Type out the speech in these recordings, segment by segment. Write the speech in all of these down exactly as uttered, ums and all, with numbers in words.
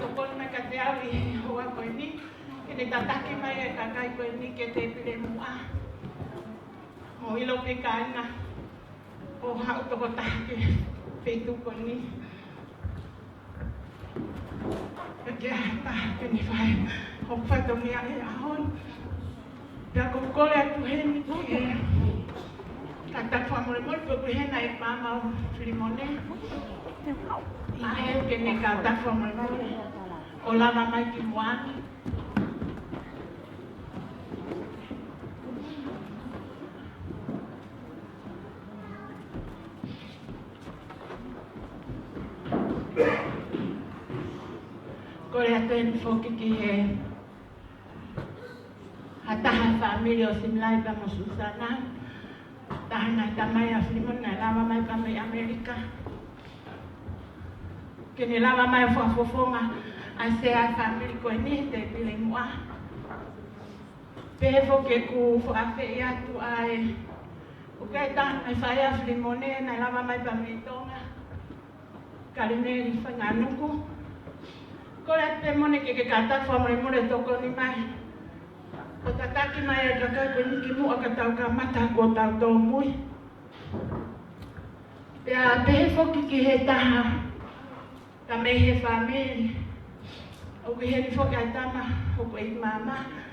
Tokoni mai kiate au ʻi he houa ko eni, ke ne tataki mai e kakai ko eni ki he tēpile muʻa. Mo ʻilo pē kāinga, ʻo haʻu tokotaha ki he feituʻu ko eni. Ke ʻai ha taha ke ne fai hoku fatongia he ʻaho ni. Pea ʻoku ou kole atu heni ki he kātaki fakamolemole, pea ʻoku ʻi heni ʻa e maama ʻo Filimone. ʻAi ke ne kātaki fakamolemole ʻo lava mai ki muʻa ni. Kole atu heni foki ki he ha taha fāmili ʻo Similai pea mo Susana. Taha ngaahi tamai ʻa Filimone naʻe lava mai pea mei ʻAmelika. Ke ne lava mai ʻo fakafofonga ʻa e sea ʻa e fāmili ko eni he tēpile muʻa. Pehē foki ʻeku fakaafeʻi atu ʻa e, ʻoku ʻi ai e taha mei he faʻē ʻa Filimone naʻe lava mai pea mei Tonga. Kalimeli Fainganuku. Kole atu pē Mone ke ke kātaki fakamolemole ʻo tokoni mai ʻo tataki mai e kakai ko eni ki muʻa ka tau kamata ʻetau tōmui. Pea pehē foki ki he taha ka mei he fāmili. ʻOku ʻi heni foki ʻa e tama, ʻoku ʻi māmani.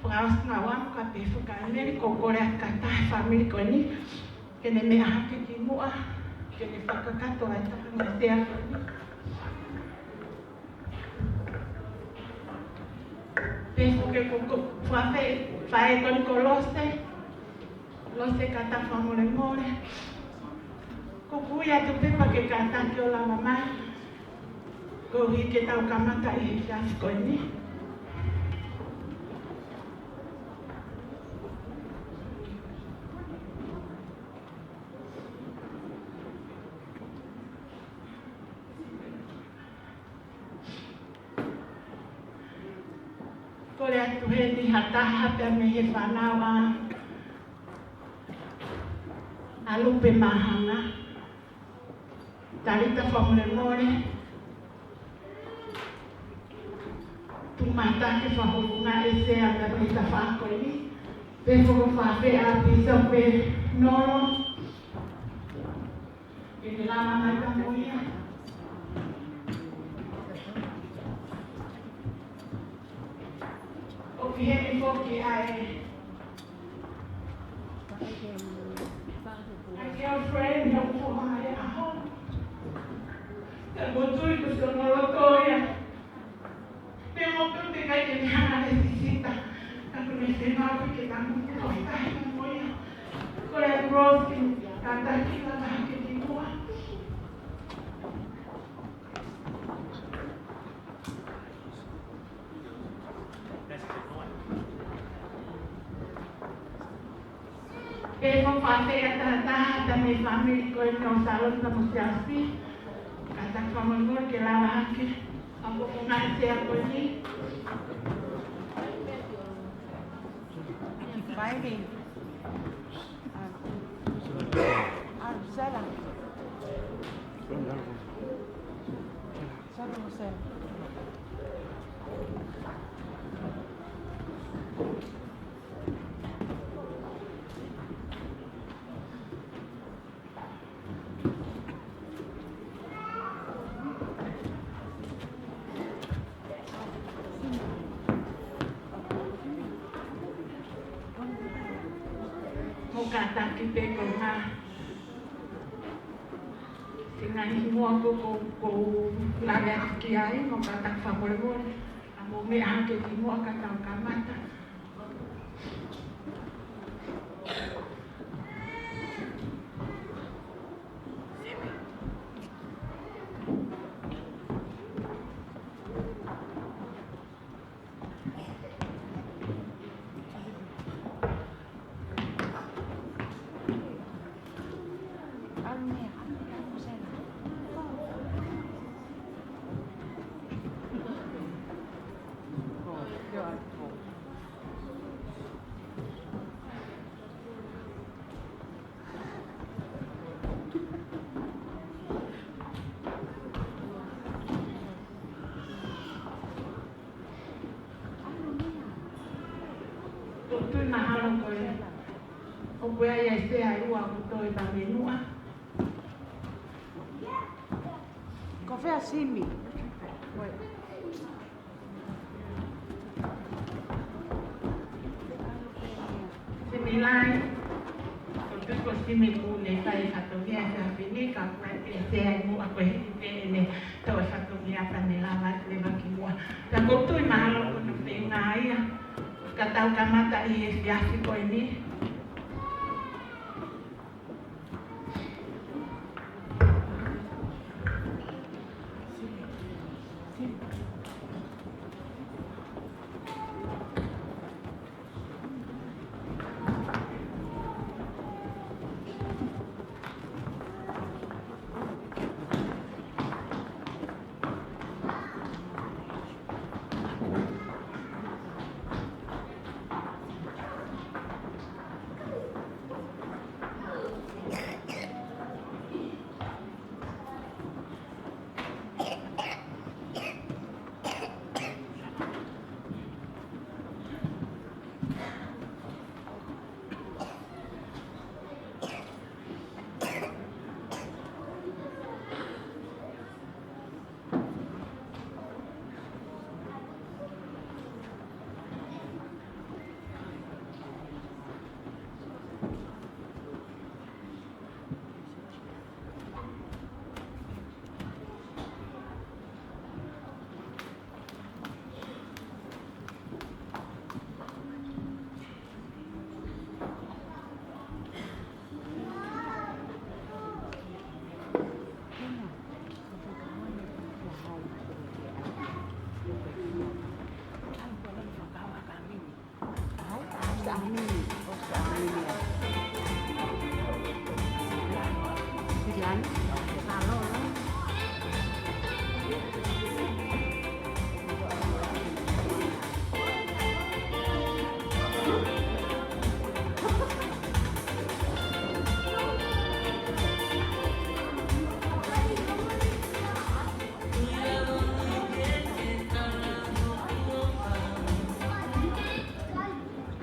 Fakaʻosi ngā wam ka pehē foki ʻa Meli, ʻoku ou kole atu ki he taha fāmili ko eni ke ne meʻa hake ki muʻa, ke ne fakakakato ʻa e taha ngaahi sea ko eni. Pehē foki ko, ko, fakaafeʻi, faʻē ko eni ko Lose. Lose kātaki fakamolemole. ʻOku ou ui atu pē pea ke kātaki ʻo lava mai. Koeʻuhi ke tau kamata ʻi he efiafi ko eni. Kole atu heni ha taha pea mei he fānau ʻa, ʻa Lupe Mahanga. Talita fakamolemole. Tuʻu mai ʻo tataki fakafofonga e sea mei he tafaʻaki ko eni. Pehē foki fakaafeʻi ʻa Pīsope Nolo. Ke ne lava mai pea mo ia. ʻOku ʻi heni foki ʻa e, ʻa e girlfriend ʻo e foha he ʻaho ni. Ka ʻoku ou tui kuo ʻosi ʻi loto ia. Pea mo pē ʻoku ʻikai ke ne hanga ʻe he sisitā, ka ʻoku ne fiemaʻu ke tau muku ʻo tahi mo ia. Kole atu Rose ke kātaki lava hake ki muʻa. Pehē foki fakaafeʻi atu ha taha mei he fāmili ko eni ʻo Saloni pea mo Siasi. Kātaki fakamolemole ke lava hake ʻo fakafofonga e sea ko eni. Baby. Ah, Sela. Sela, Sela. Mo kātaki pē ko e ngaahi, siʻi ngaahi hingoa ko, ko, ʻoku ou lave atu ki ai, mo kātaki fakamolemole, ʻa mo meʻa hake ki muʻa ka tau kamata. Ko e, ʻoku ʻi ai e sea ʻe ua ʻoku toe pāmenuʻa. Ko fē ʻa Simi? Ko e. Simi Lai, ko tuku Simi kuo ne fai fatongia he efiafi ni, ka ko e sea ʻe ua ko e hiki pē ʻene toe fatongia pea ne lava leva ki muʻa. Pea ʻoku ou tui mahalo ko hono feinga ia, ka tau kamata ʻi he efiafi ko eni.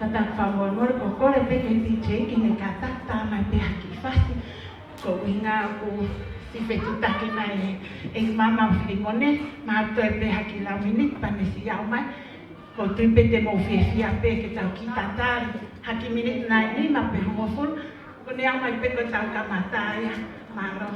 Ka ta fakamolemole, ko e kole pē ki he D J ke ne kātaki mai pē ha kiʻi fasi. Ko e ʻuhinga ʻoku siʻi fetuʻutaki mai ʻe, ʻe Mama Filimone, ma toe pē ha kiʻi lau miniti pea ne siʻi aʻu mai. ʻOku ou tui pē te mou fiefia pē ke tau kiʻi tatali ha kiʻi miniti nai ni ma pe hongofulu. Ko ʻene aʻu mai pē ko ʻetau kamata ia. Mālō.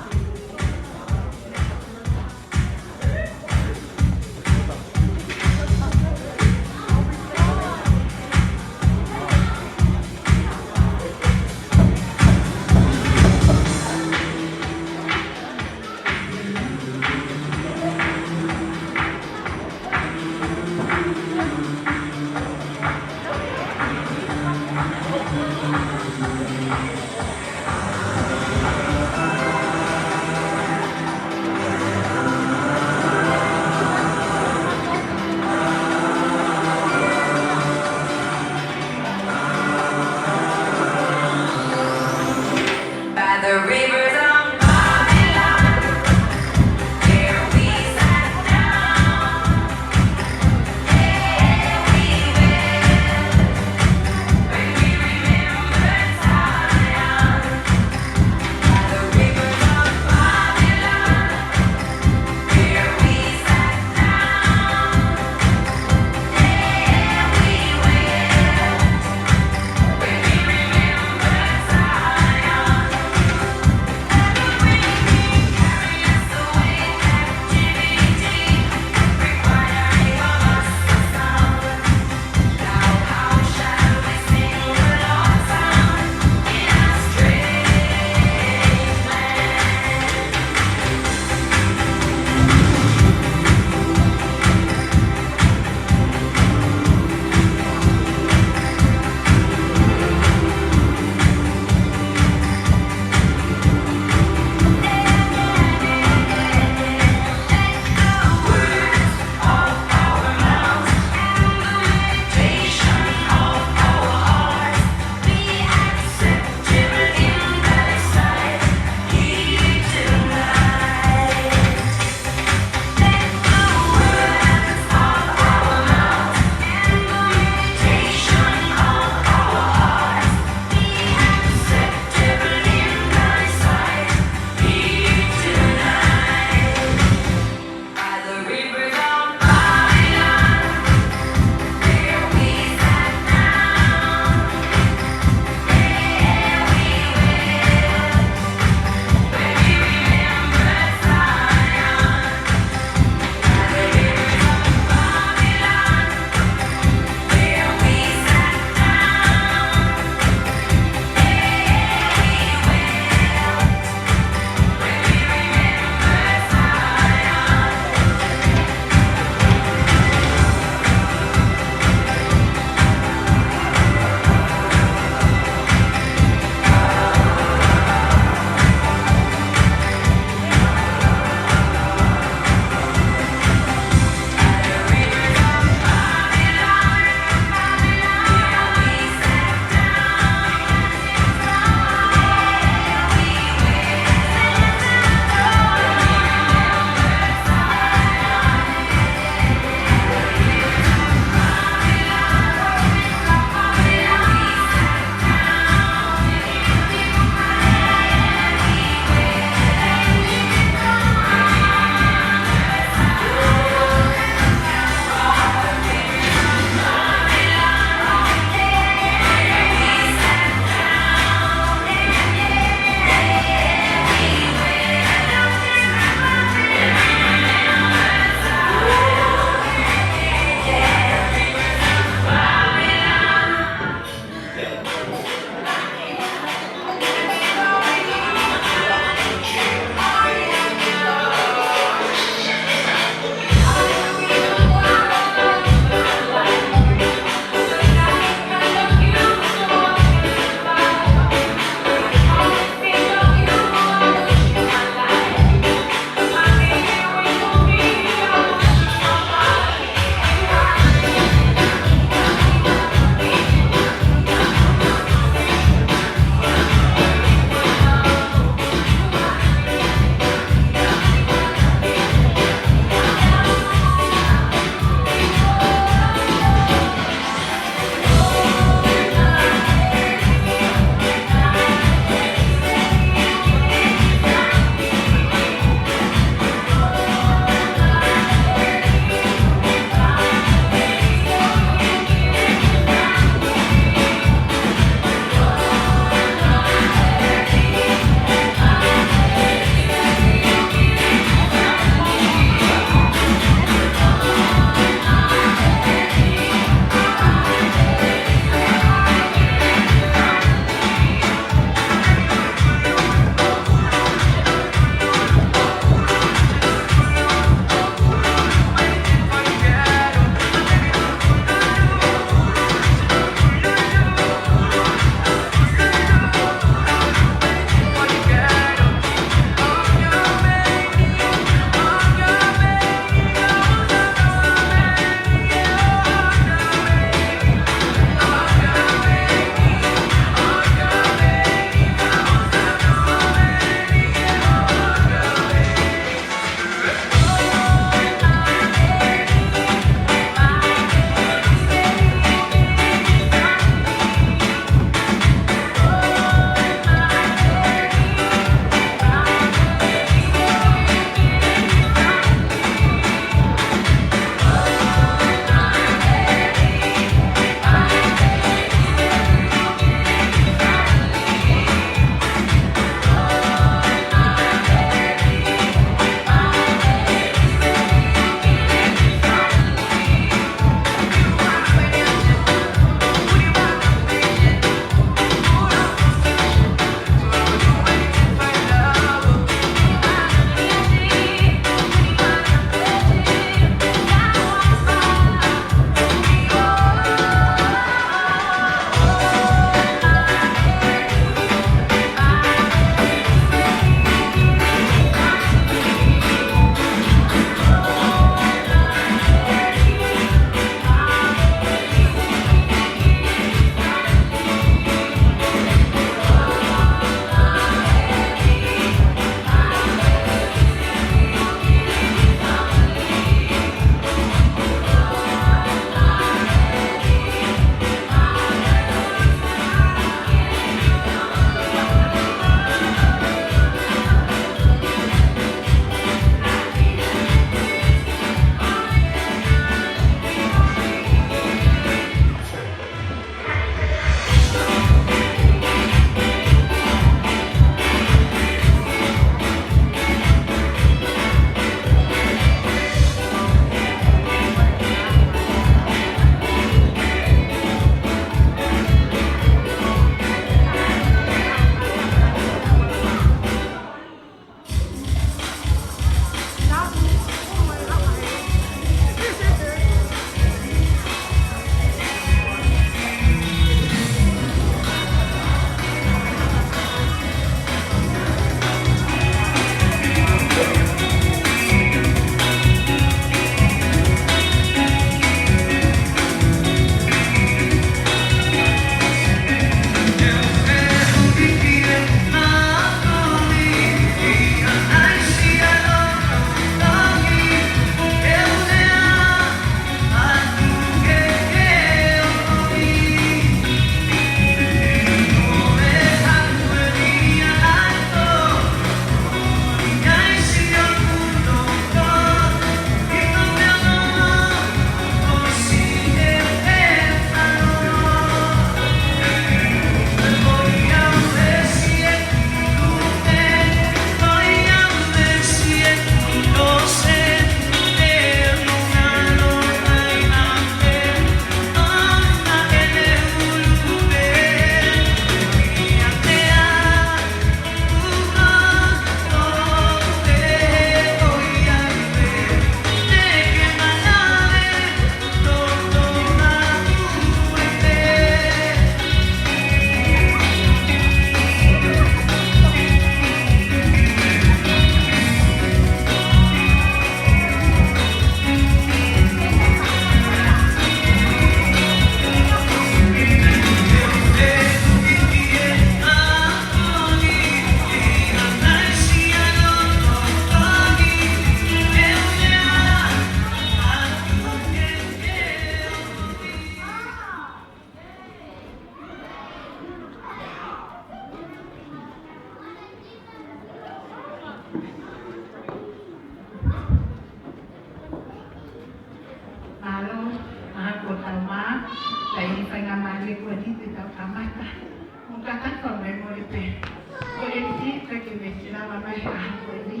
ʻAho ni,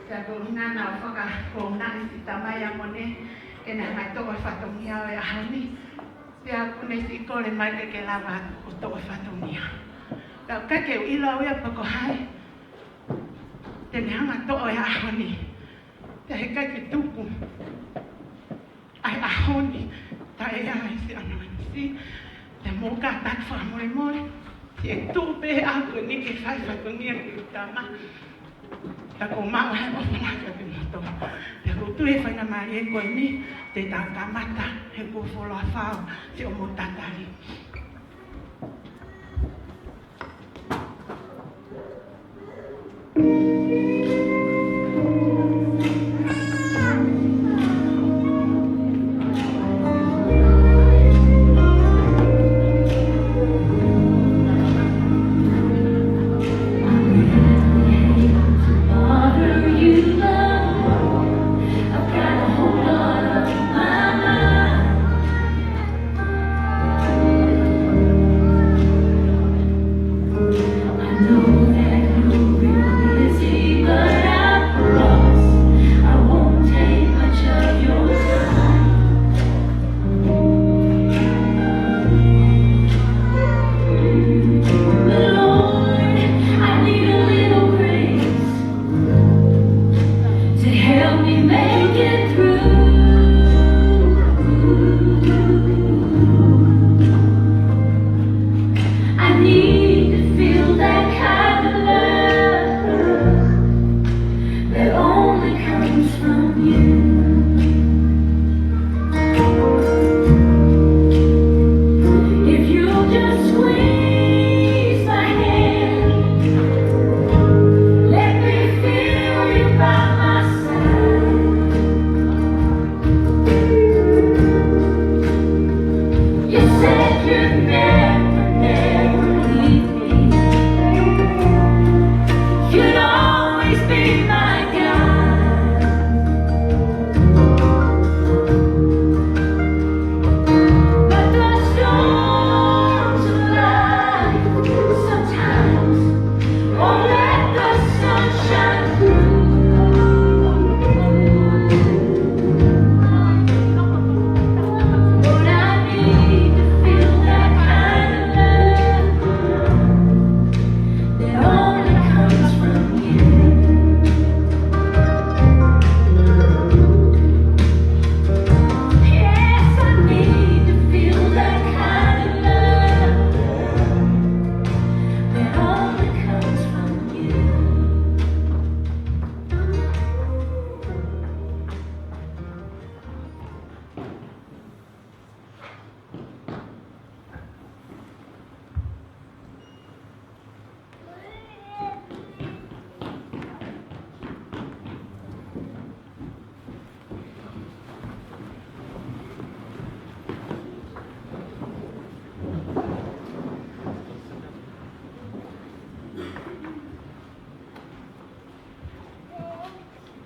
pea ko e ʻuhinga naʻa ku fakakoloa ʻa e tamai ʻa Mone ke ne hanga ʻo toʻo e fatongia ʻo e ʻaho ni. Pea kuo ne siʻi kole mai ke ke lava ʻo toʻo e fatongia. Pea ʻoku ʻikai ke u ʻilo au ia pe ko hai te ne hanga ʻo toʻo e ʻaho ni. Pea heʻikai ke tuku ʻa e ʻaho ni taʻe ʻi ai siʻono anisi. Pea mou kātaki fakamolemole, siʻi tuʻu pē ʻa e ʻaho ni ke fai fatongia ki he tama. Pea ʻoku ou maʻu ʻa e ʻofa lahi atu kiate kimoutolu. Pea ʻoku ou tui ʻe faingamālie ko eni te tau kamata he kuo fuoloa fau siʻomou tatali. I know that you're busy, but I promise I won't take much of your time. But Lord, I need a little grace to help me make it through. I need to feel that kind of love that only comes from you. If you'll just squeeze my hand, let me feel you by my side. You said you'd never, never leave me. You'd always be my guide. But the storms of life sometimes won't let the sun shine through. But I need to feel that kind of love that only comes from you. Yes, I need to feel that kind of love that only comes from you.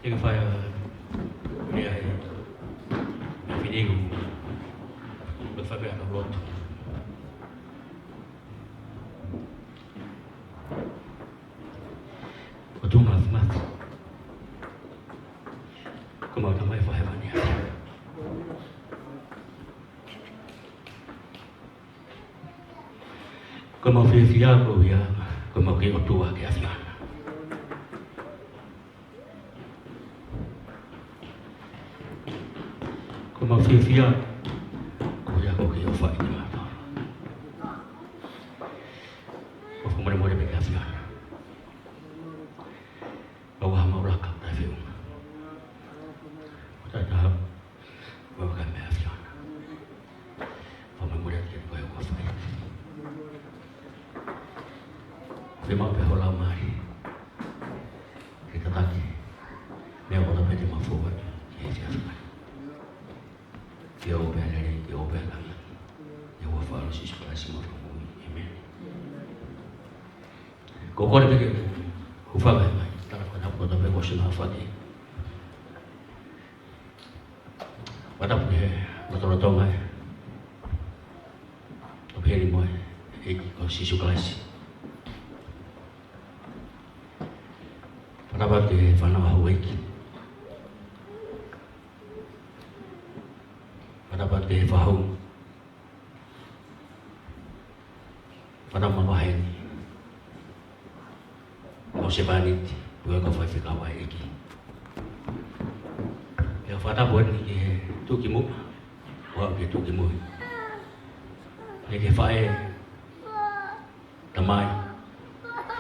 Te ke fai ʻa e lea ʻi he finiu, ʻo fai pē ʻa e lotu. ʻOtua Māfimafi, ko homau Tamai Fakahēvani ē. Ko homau fiefia koeʻuhi ko homau kei ʻOtua ki he ʻAfiona. Ko homau fiefia koeʻuhi ko hoʻo kei ʻofa kiate kimautolu. ʻOfa molemole pē ki he ʻAfiona. Pea ʻoua ʻe mau laka ʻo taʻefeʻunga. ʻO taʻetaha, ʻoua ʻe mau laka mei he ʻAfiona. Pea mau mole atu ki he ʻofa. Fiemaʻu pē ho Laumālie ke tataki meʻa kotoa pē te mau fou atu ki he efiafi ni. Ke ʻoua pē ha lelei, ke ʻoua pē ha langi. ʻI he huafa ʻo Sīsū Kalaisi homau Fakamoʻui. ʻĒmeni. Ko e kole pē ke u hūfanga mai, tala fakatapu kotoa pē kuo ʻosi hono fakahoko. Fakatapu ki he lotolotonga ʻo e ʻEiki ko Sīsū Kalaisi. Fakatapu ki he fānau houʻeiki. Fakatapu ki he fahu. Fakatapu mavahe ni ki he kau sevāniti, pea mo e kau faifekau ʻa e ʻEiki. Pea fakatapu eni ki he tuʻukimuʻa, ʻo aʻu ki he tuʻukimui. Pea ki he faʻē, tamai,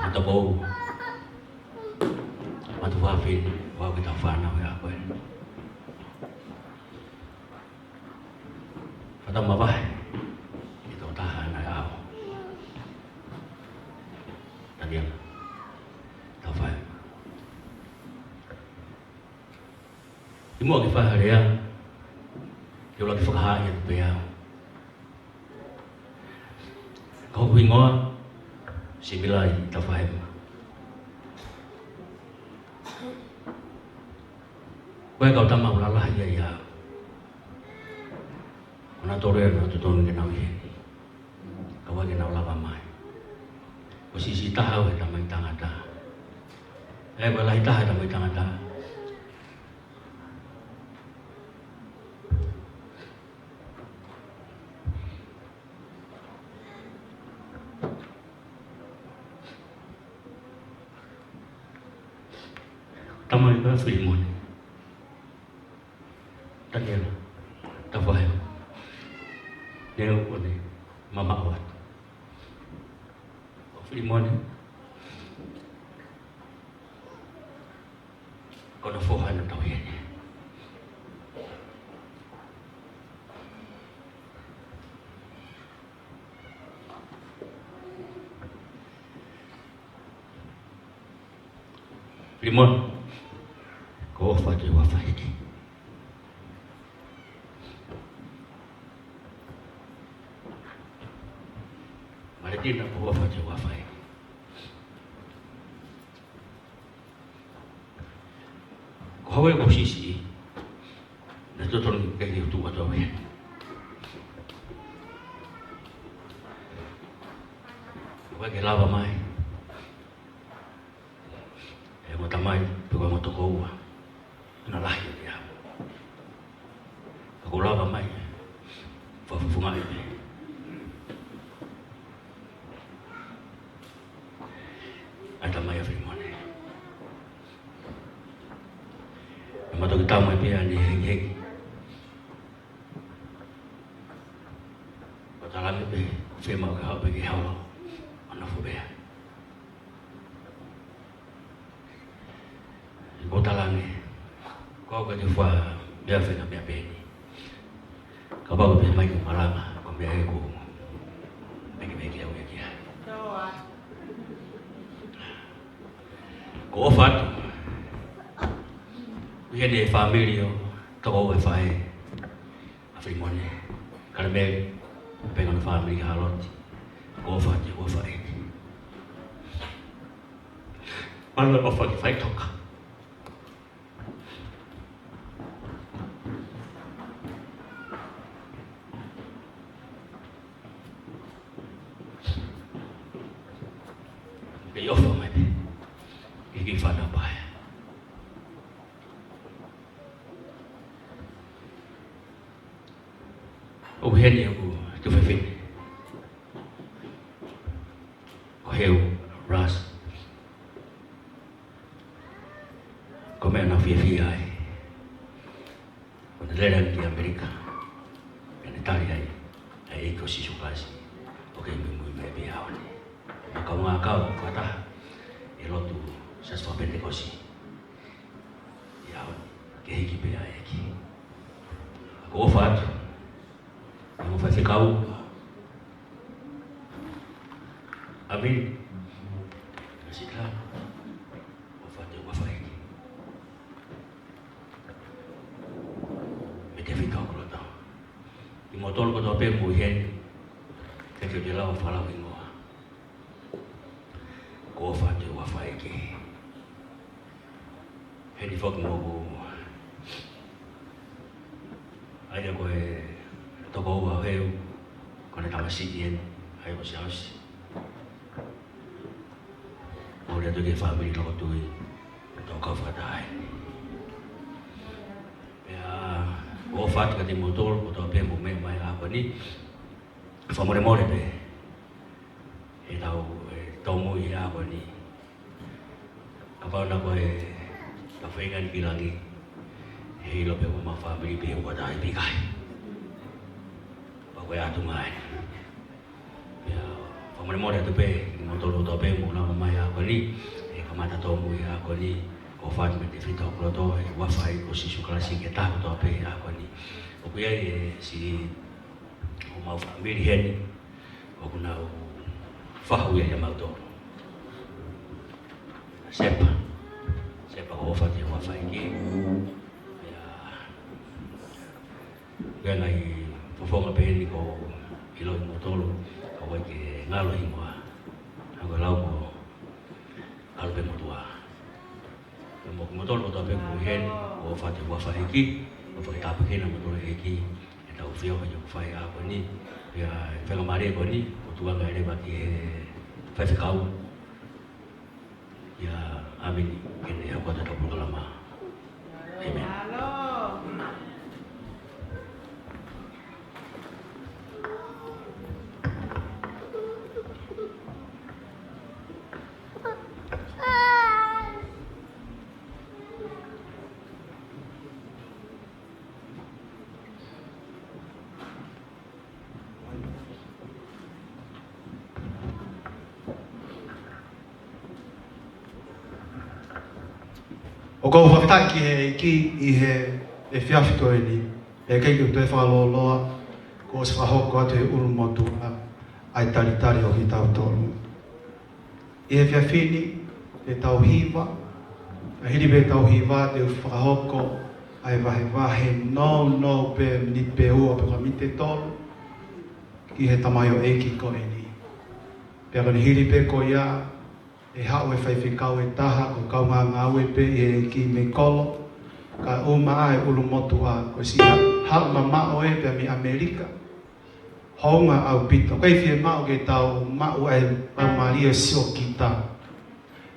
mo e tokoua, mo e tuofāfine, ʻo aʻu ki heʻetau fānau he ʻaho ko eni. Fakatapu mavahe ki he tokotaha ʻa e ʻaho. Taniela Taufaʻahema. Kimuʻa ke fai ha lea, te u ʻuluaki fakahā atu pē au. Ko hoku hingoa, Similai Taufaʻahema. Ko e kau tama ʻoku lalahi ia ʻia au, ko nautolu ia naʻe totonu ke nau ʻi heni. Ka ʻoua ke nau lava mai. Ko e siʻisiʻi taha au he tamai tangata. ʻE, ko e lahi taha he tamai tangata. Tamai ko Filimone. Taniela Taufaʻahema. Naʻe ʻoku ne mamaʻo atu. Ko Filimone, ko hono foha naʻa tau ʻi heni. Filimone, ʻoku ou ʻofa atu he huafa ʻo e ʻEiki. Maletina, ʻoku ou ʻofa atu he huafa ʻo e ʻEiki. Ko au ʻoku ou siʻisiʻi, naʻe totonu ke u tuʻu atu au heni. ʻOua ke lava mai. ʻE mo tamai, pe ko e mo tokoua, naʻa lahi ʻiate au. Ka kuo u lava mai, fakafofongaʻi pē ʻa e tamai ʻa Filimone. ʻE ma toki tau mai pē ʻa e hengiheki. Ko e talange pē, ʻoku fiemaʻu ke haʻu pē ki he holo ʻo nofo pē. Ko e talange, ko au ka te fua meʻa fena meʻa pē ni. Kapau ko e pē mai ke malanga, ko e meʻa ʻoku mekimeki au ia ki ai. ʻOku ou ʻofa atu. ʻI heʻene fāmili ʻo tokoua e faʻē ʻa Filimone, Kalemeli, pea mo hono fāmili ʻa Haloti. ʻOku ou ʻofa atu he huafa ʻo e ʻEiki. Mālō e ʻofa ke faʻitoka. Ke ʻofa mai pē ki he kiʻi fānau paea. ʻOku ʻi heni hoku tuofefine, ko Heu Ras. Ko e meʻa naʻa ku fiefia ai, ko ʻene lele ange ki ʻAmelika, pea ne tali ai ʻa e ʻEiki ko Sīsū Kalaisi ʻo kei muimui mai pē he ʻaho ni. Mo e kau ngāue fakataha ʻi he lotu Siasi Fakapenitekosi he ʻaho ni, ke hiki pē ʻa e ʻEiki. ʻOku ou ʻofa atu ki hoʻomou faifekau, ʻAmini, Sitla, ʻofa atu he huafa ʻo e ʻEiki. Mei he ʻofa ʻoku ou loto. Kimoutolu kotoa pē ʻoku mou ʻi heni, ke ke te lau falau hingoa. ʻOku ou ʻofa atu he huafa ʻo e ʻEiki. Heni foki mo hoku ʻaia ko e tokoua ʻo Heu, ko ʻene tamasiʻi eni, ʻaia ko Siaosi. Mole atu ki he fāmili loko tui. Tau kau fakataha. Pea ʻofa atu kiate kimoutolu kotoa pē mou meʻa mai he ʻaho ni. Fakamolemole pē he tau, e, tau mui he ʻaho ni. Kapau naʻe ʻikai ko e, ka feinga ni ki langi, he ʻilo pē ko homau fāmili pē ʻoku ʻi ai pē ʻikai. Pea ko e ʻatunga eni. Pea fakamolemole atu pē kimoutolu kotoa pē mou lava mai he ʻaho ni, e kamata tau mui he ʻaho ni, ʻofa atu mei he tefitoʻi ʻo e loto, he huafa ʻo Sīsū Kalaisi ki he taha kotoa pē he ʻaho ni. ʻOku ʻi ai e siʻi homau fāmili heni, ʻoku nau fahu ia ʻia mautolu. Sepa. Sepa, ʻofa atu he huafa ʻo e ʻEiki. Pea ʻi ai e ngaahi fofonga pehē ni ʻoku ʻiloʻi ʻe moutolu, ʻoku ʻikai ke ngalo hingoa. Ka ko e lau ko ʻAlu pē Motuʻa. Pea mo kimoutolu kotoa pē mou ʻi heni, ʻofa atu he huafa ʻo e ʻEiki, ʻofa ke tāpuekina kimoutolu ʻe he ʻEiki, ʻetau feohi ʻoku fai he ʻaho ni, pea ʻi he faingamālie ko eni, ʻoku tuku ange leva ki he faifekau, ʻia ʻAmini, ke ne hoko atu ʻetau polokalama. ʻĒmeni. ʻOku ou fakafetaʻi ki he ʻEiki ʻi he efiafi ko eni, ʻe ʻikai ke u toe fakalōloa, kuo ʻosi fakahoko atu ʻe he ʻulumotuʻa ʻa e talitali ʻo kitautolu. ʻI he efiafi ni, te tau hiva, ʻa hili pē ʻetau hiva, te u fakahoko ʻa e vahevahe nounou pē miniti pē ua pe ko e miniti ʻe tolu ki he tamaioʻeiki ko eni. Pea ko ʻene hili pē ko ia, ʻe haʻu e faifekau ʻe taha, ko e kaungā ngāue pē ʻi he ʻEiki mei kolo, kae ʻumaʻā e ʻulumotuʻa, ko e siʻi haʻu mamaʻo ē pea mei ʻAmelika. Hounga ʻaupito. ʻOku ʻikai fiemaʻu ke tau maʻu ʻa e laumālie siokita.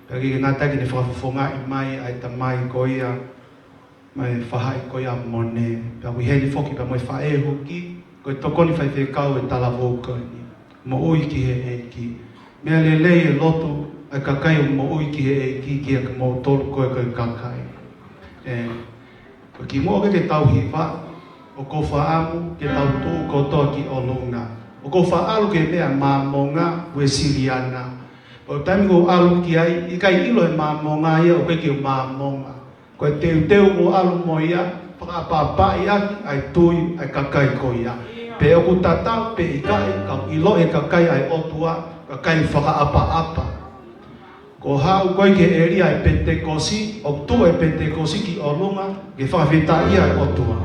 Pea ʻikai ke ngata ai ke ne fakafofongaʻi mai ʻa e tamai ko ia, mo e faʻahi ko ia ʻa Mone. Pea ʻoku ʻi heni foki pea mo e faʻē huki, ko e tokoni faifekau ʻo e talavou ko eni. Moʻui ki he ʻEiki. Meʻa lelei e lotu ʻa e kakai ʻoku moʻui ki he ʻEiki kiate kimoutolu ko e, ko e kakai. ʻE, ko e kimuʻa ke, ke tau hiva, ʻoku ou fakaʻamu ke tau tuʻu kotoa ki ʻolunga. ʻOku ou fakaʻalu ki he meʻa Māmonga Uēsiliana. Ko e taimi ʻoku ou ʻalu ki ai, ʻikai ʻilo ʻe he Māmonga ia ʻoku ʻikai ke u Māmonga. Ko e teuteu ʻoku ou ʻalu mo ia, fakaʻapaʻapaʻi ʻaki ʻa e tui ʻa e kakai ko ia. Pe ʻoku tatau pe ʻikai, ka ʻoku ʻiloʻi ʻe he kakai ʻa e ʻOtua, kakai fakaʻapaʻapa. Ko e haʻu ko ē ki he ʻēlia ʻo e Penitekosi, ʻoku tuʻu e Penitekosi ki ʻolunga, ke fakafetaʻia e ʻOtua.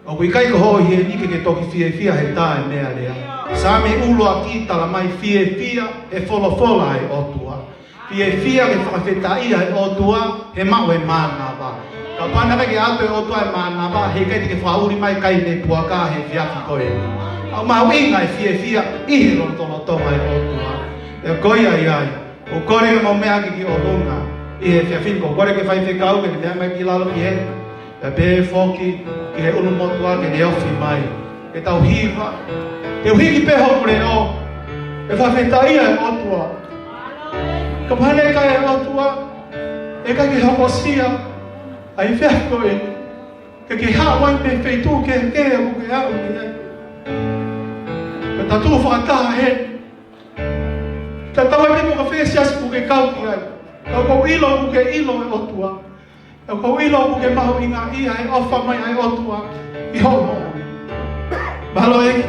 ʻOku ʻikai ko hoʻo ʻi heni ke ke toki fiefia he tā e meʻalea. Saame ʻuluaki talamai fiefia he folofola ʻa e ʻOtua. Fiefia ke fakafetaʻia e ʻOtua he maʻu e mānava. Kapau naʻe ʻikai ke ʻoatu ʻe he ʻOtua e mānava, heʻikai te ke fakaʻuli mai kai mei puaka he efiafi ko eni. ʻOku mahuʻinga e fiefia ʻi he lotolotonga ʻo e ʻOtua. ʻE ko ia ai. ʻOku ou kole ke mou meʻa ki ʻolunga ʻi he efiafi ni, ʻoku ou kole ki he faifekau ke ne meʻa mai ki lalo ki heni. Pea pehē foki ki he ʻulumotuʻa ke ne ofi mai. Ke tau hiva. Ke u hiki pē hoku leʻo. ʻE fakafetaʻia e ʻOtua. Kapau naʻe ʻikai e ʻOtua, ʻe ʻikai ke hokosia ʻa e efiafi ko eni. Ke ke haʻu ai pē he feituʻu kehekehe ʻoku ke aʻu ki ai. Ka tau tuʻu fakataha heni. Tatau ai pē pe ko e fē siasi ʻoku ke kau ki ai. Ka ʻoku ou ʻilo ʻoku ke ʻilo e ʻOtua. Ka ʻoku ou ʻilo ʻoku ke mahuʻingaʻia he ʻofa mai ʻa e ʻOtua ʻi hoʻo moʻui. Mālō ʻEiki.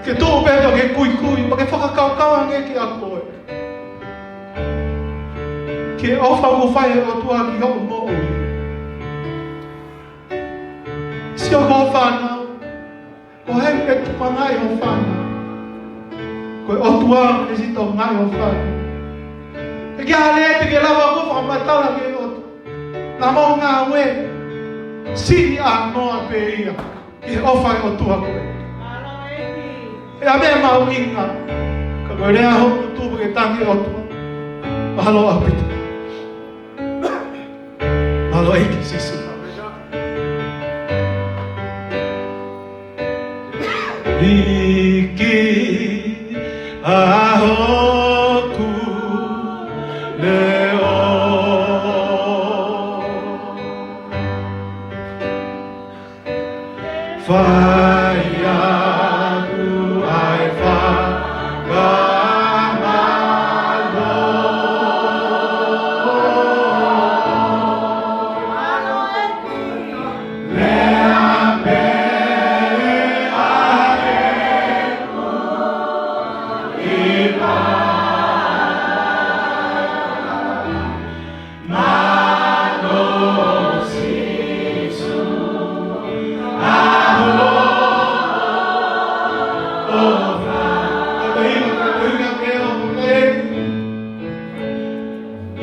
Ke tuʻu pē pea ke kuikui, pea ke fakakaukau ange kiate koe ki he ʻofa ʻoku fai ʻe he ʻOtua ki hoʻo moʻui. Sio ki hoʻo fānau. Ko hai ʻoku ke tukuangaʻi hoʻo fānau? Ko e ʻOtua ʻoku ke sitoangaʻi hoʻo fānau. Ke ke ale te ke lava ʻo fakamatala ki he ʻOtua. Naʻa mo ngāue siʻi ʻanoa pē ia ʻi he ʻofa ʻa e ʻOtua ko ē. ʻE ʻa meʻa mahuʻinga. Ka Ko e lea hoku tupu ke tangi ʻOtua. Mahalo ʻaupito. Mahalo ʻEiki Sīsū. ʻEiki ʻa hoku leʻo. Fai ʻaku ʻa e fakamālō. Lea pē ʻa ʻeku ʻipa. Mālō Sīsū, ʻa hoʻo ʻofa.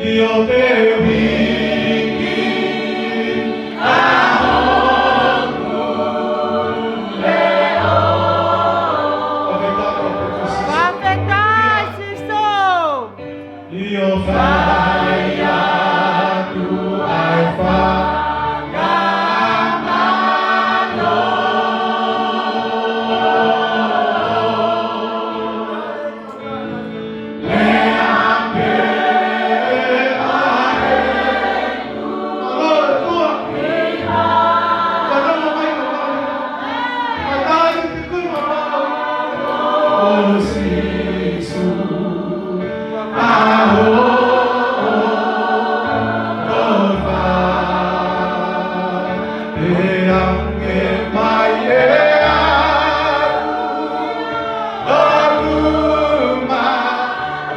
ʻIo te uiki ʻa hoku leʻo. Fakafetaʻi Sīsū. ʻIo fai atu ʻa e fakamālō. Lea pē ʻa e ʻOtua. ʻO Sīsū, ʻa hoʻo ʻofa, ʻe ange mai ʻe au ʻo tuma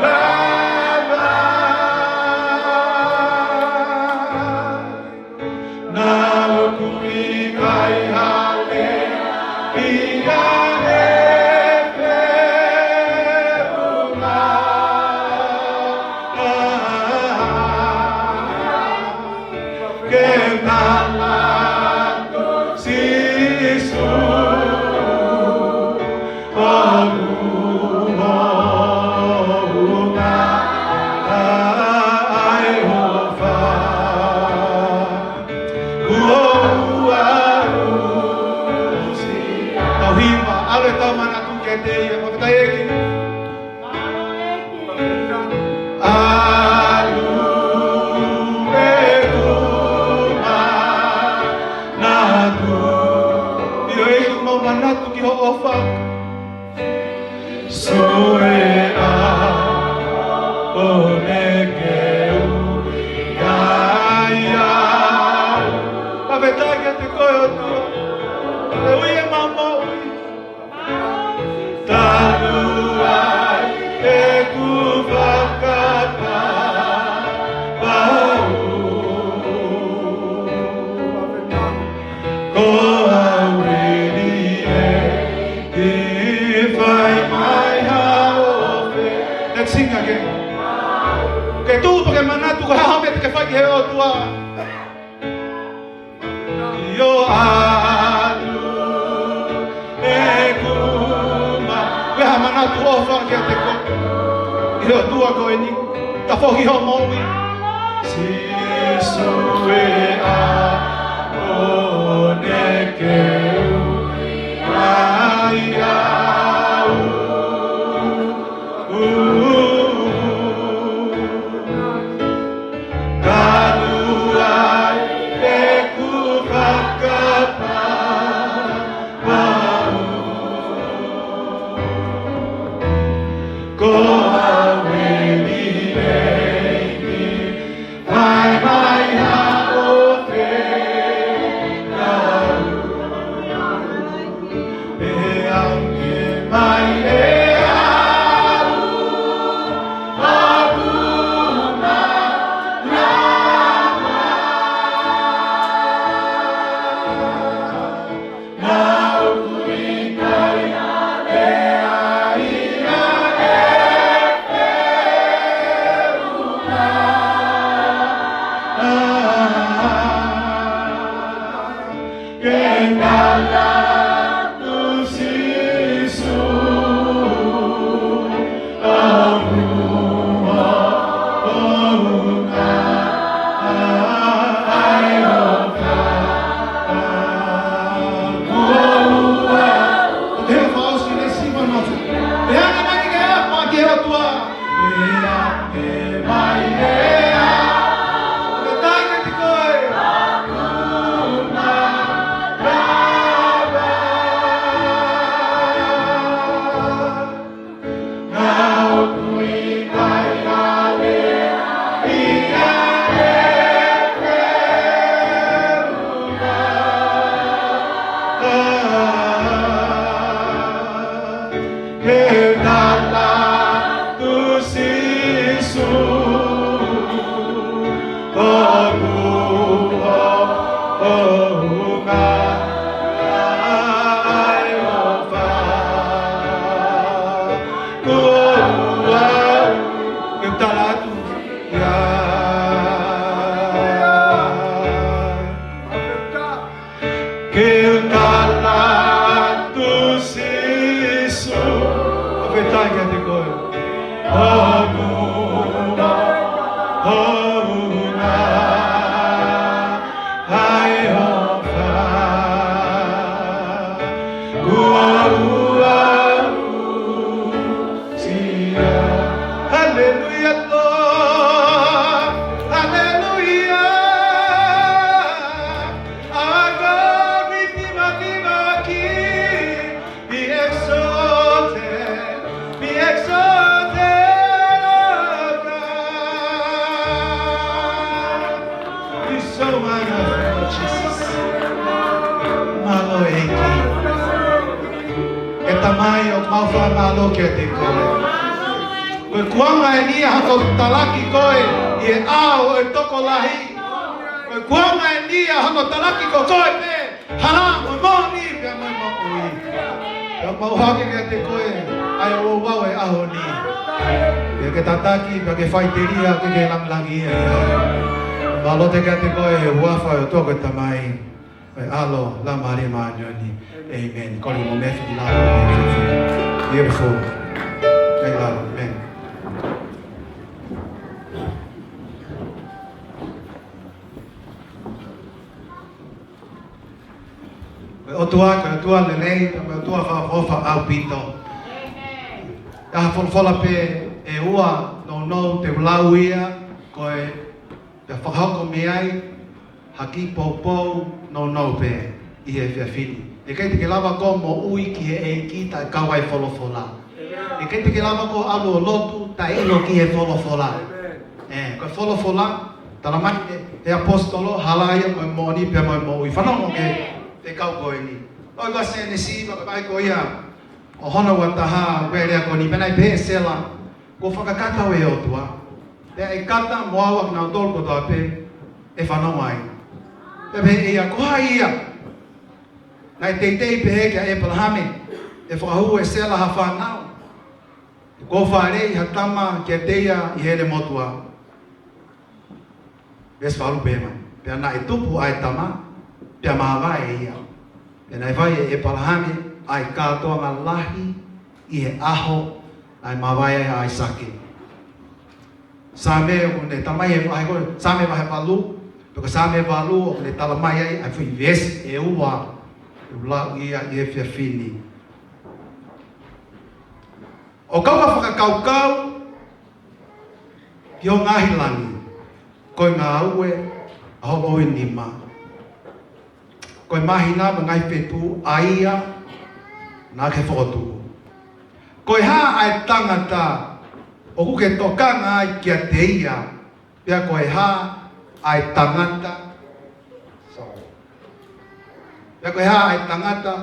lava. Naʻa ku ʻikai hale ia he feʻunga. Ke tala atu Sīsū. ʻOku ou ʻofa ʻa e ʻofa. Kuo u aʻusia. Tau hiva, ʻalu ʻetau manatu kiate ia, fakafetaʻi ʻEiki. ʻAlu ʻeku manatu. ʻIo ʻEiki, mau manatu ki hoʻo ʻofa. Sole a o ne ke u ia ia. Fakafetaʻi kiate koe ʻOtua. Ke ui ʻemau moʻui. Talu ai ʻeku fakapapau. Ko au eni ʻEiki, fai mai haʻo fe-. Let's sing again. Ke tuʻu pea ke manatu ko e hā ha meʻa te ke fai ki he ʻOtua. ʻIo ʻalu ʻeku ma-. Ko e hā ha manatu ʻofa kiate koe. ʻI he ʻOtua ko eni. Tafoki hoʻo moʻui. Sīsū ē a o ne ke u ia ia. Talu ai ʻeku fakapapau. Ko au eni ʻEiki, fai mai haʻo fekau. Kiate koe. Hoku, hoku na, ʻa e ʻofa, kuo u aʻusia. Hallelujah, Lord. Hallelujah. Our God, we give, give our King. Be exalted, be exalted, O God. You're so wonderful, Lord Jesus. Mālō ʻEiki. ʻE Tamai, ʻoku mau fakamālō kiate koe. Ko e kuonga eni ʻa hono talaki koe ʻi he ʻao ʻo e tokolahi. Ko e kuonga eni ʻa hono talaki ko koe pē. Hala mo e moʻoni pea mo e moʻui. Pea mau hake kiate koe, ʻa e ouau ʻo e ʻaho ni. Pea ke tataki, pea ke faʻiteliha, ke ke langilangiʻia ai. Mau lotu kiate koe, ʻi he huafa ʻo e ʻOtua ko e Tamai, ʻo e ʻAlo, Laumālie Māʻoniʻoni. ʻĒmeni. Kole mo mefi ki lalo, beautiful. Beautiful. Ki lalo, ʻēmeni. Ko e ʻOtua, ko e ʻOtua lelei, ko e ʻOtua fakaʻofoʻofa ʻaupito. ʻI ha folofola pē ʻe ua nounou te u lau ia, ko e, pea fakahoko mei ai ha kiʻi poupou nounou pē ʻi he efiafi ni. ʻE ʻikai te ke lava koe ʻo moʻui ki he ʻEiki taʻe kau ai e folofola. ʻE ʻikai te ke lava koe ʻo ʻalu ʻo lotu taʻe ʻilo ki he folofola. ʻĒ, ko e folofola, talamai ʻe he ʻaposetolo, hala ia mo e moʻoni pea mo e moʻui. Fanongo ki he fekau ko eni. ʻOku ʻi Sēnesi, vahe ko ia ʻo hono ua taha, veesi ko eni, pea naʻe pehē ʻe Sela, kuo fakakata au ʻe he ʻOtua. Pea ʻe kata mo au ʻa kinautolu kotoa pē ʻe fanongo ai. Pea pehē ʻe ia, ko hai ia naʻe teitei pehē kia ʻĒpalahame ʻe fakahū ʻe Sela ha fānau? Kuo fāʻeleʻi ha tama kiate ia ʻi heʻene motuʻa. Veesi valu pehē mai, pea naʻe tupu ʻa e tama, pea māvae ia. Pea naʻe fai ʻe ʻĒpalahame ʻa e kātoanga lahi ʻi he ʻaho naʻe māvae ai ʻa ʻAisake. Saame ʻoku ne talamai he vahe ko ē, Saame vahe valu, pea ko Saame valu ʻoku ne talamai ai ʻa e foʻi veesi ʻe ua, ʻe lau ia ʻi he efiafi ni. ʻO kau ka fakakaukau ki ho ngaahi langi, ko e ngāue ʻa ho ʻohofi nima. Ko e māhina mo e ngaahi fetuʻu ʻa ia naʻa ke fokotuʻu. Ko e hā ʻa e tangata ʻoku ke tokanga ai kiate ia, pea ko e hā ʻa e tangata, sorry. Pea ko e hā ʻa e tangata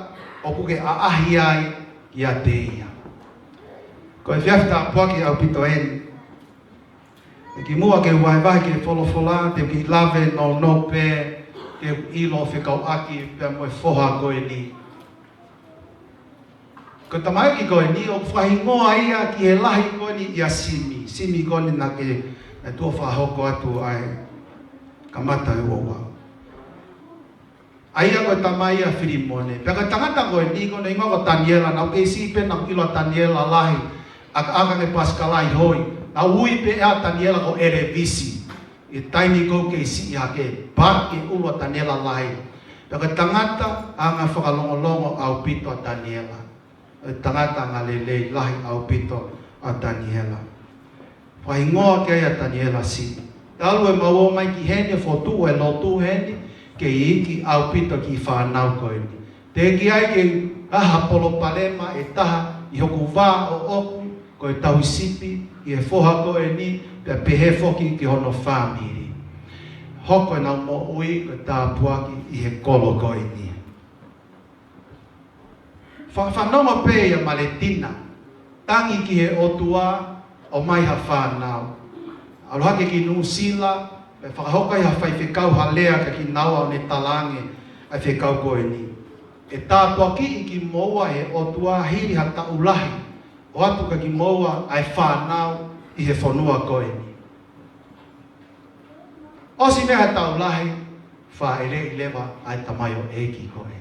ʻoku ke ʻaʻahi ai kiate ia. Ko e efiafi tāpuaki ʻaupito eni. ʻE kimuʻa ke u vahevahe ki he folofola, te u kiʻi lave nounou pē ke u ʻilo fekauʻaki pea mo e foha ko eni. Ko e tamaiki ko eni ʻoku fakahingoa ia ki he lahi ko eni ʻia Simi. Simi ko eni naʻa ke, naʻe tuʻo fakahoko atu ai kamata e ouau. ʻA ia ko e tamai ʻa Filimone. Pea ko e tangata ko eni ko hono hingoa ko Taniela, naʻa ku kei siʻi pē naʻa ku ʻilo ʻa Taniela lahi, ʻakaʻaka ki he pasikala ʻi hoi. Naʻa ku ui pē ʻa Taniela ko ʻElevisi. ʻI he taimi ko ē kei siʻi hake, pea ke ʻilo ʻa Taniela lahi. Pea ko e tangata anga fakalongolongo ʻaupito ʻa Taniela. ʻE tangata anga lelei lahi ʻaupito ʻa Taniela. Fakahingoa ki ai ʻa Taniela Simi. Talu ʻemau ō mai ki heni ʻo fokotuʻu e lotu heni, kei iiki ʻaupito e kiʻi fānau ko eni. Teʻeki ai ke ʻi ai ha palopalema ʻe taha ʻi hoku vā ʻoʻoku ko e tauhi sipi ʻi he foha ko eni, pea pehē foki ki hono fāmili. Hoko ʻenau moʻui ko e tāpuaki ʻi he kolo ko eni. Fa-, fanongo pē ʻia Maletina, tangi ki he ʻOtua ʻo ʻomai ha fānau. ʻAlu hake ki Nuʻusila, pea fakahoko ai ha faifekau ha lea kia kinaua ʻo ne talaange ʻa e fekau ko eni. ʻE tāpuakiʻi kimoua ʻe he ʻOtua hili ha taʻu lahi, ʻoatu kia kimoua ʻa e fānau ʻi he fonua ko eni. ʻOsi mei ha taʻu lahi, fāʻeleʻi leva ʻa e tamaioʻeiki ko ē.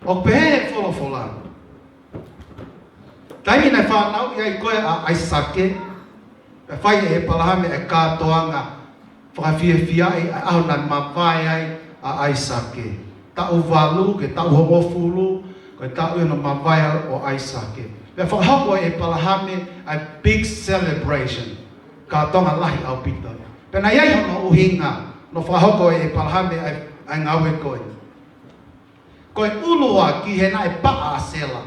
ʻOku pehē ʻe he folofola, Taimi naʻe fanauʻi ai ko ē ʻa ʻAisake, pea fai ʻe ʻEpalahame ʻa e kātoanga fakafiefiaʻi ʻa e ʻaho naʻe mavae ai ʻa ʻAisake. Taʻu valu ki he taʻu hongofulu, ko e taʻu ia naʻe mavae ai ʻa ʻAisake. Pea fakahoko ʻe ʻEpalahame ʻa e big celebration. Kātoanga lahi ʻaupito. Pea naʻe ʻi ai hono ʻuhinga, naʻe fakahoko ʻe ʻEpalahame ʻa e, ʻa e ngāue ko ē. Ko e ʻuluaki he naʻe paʻa ʻa Sela.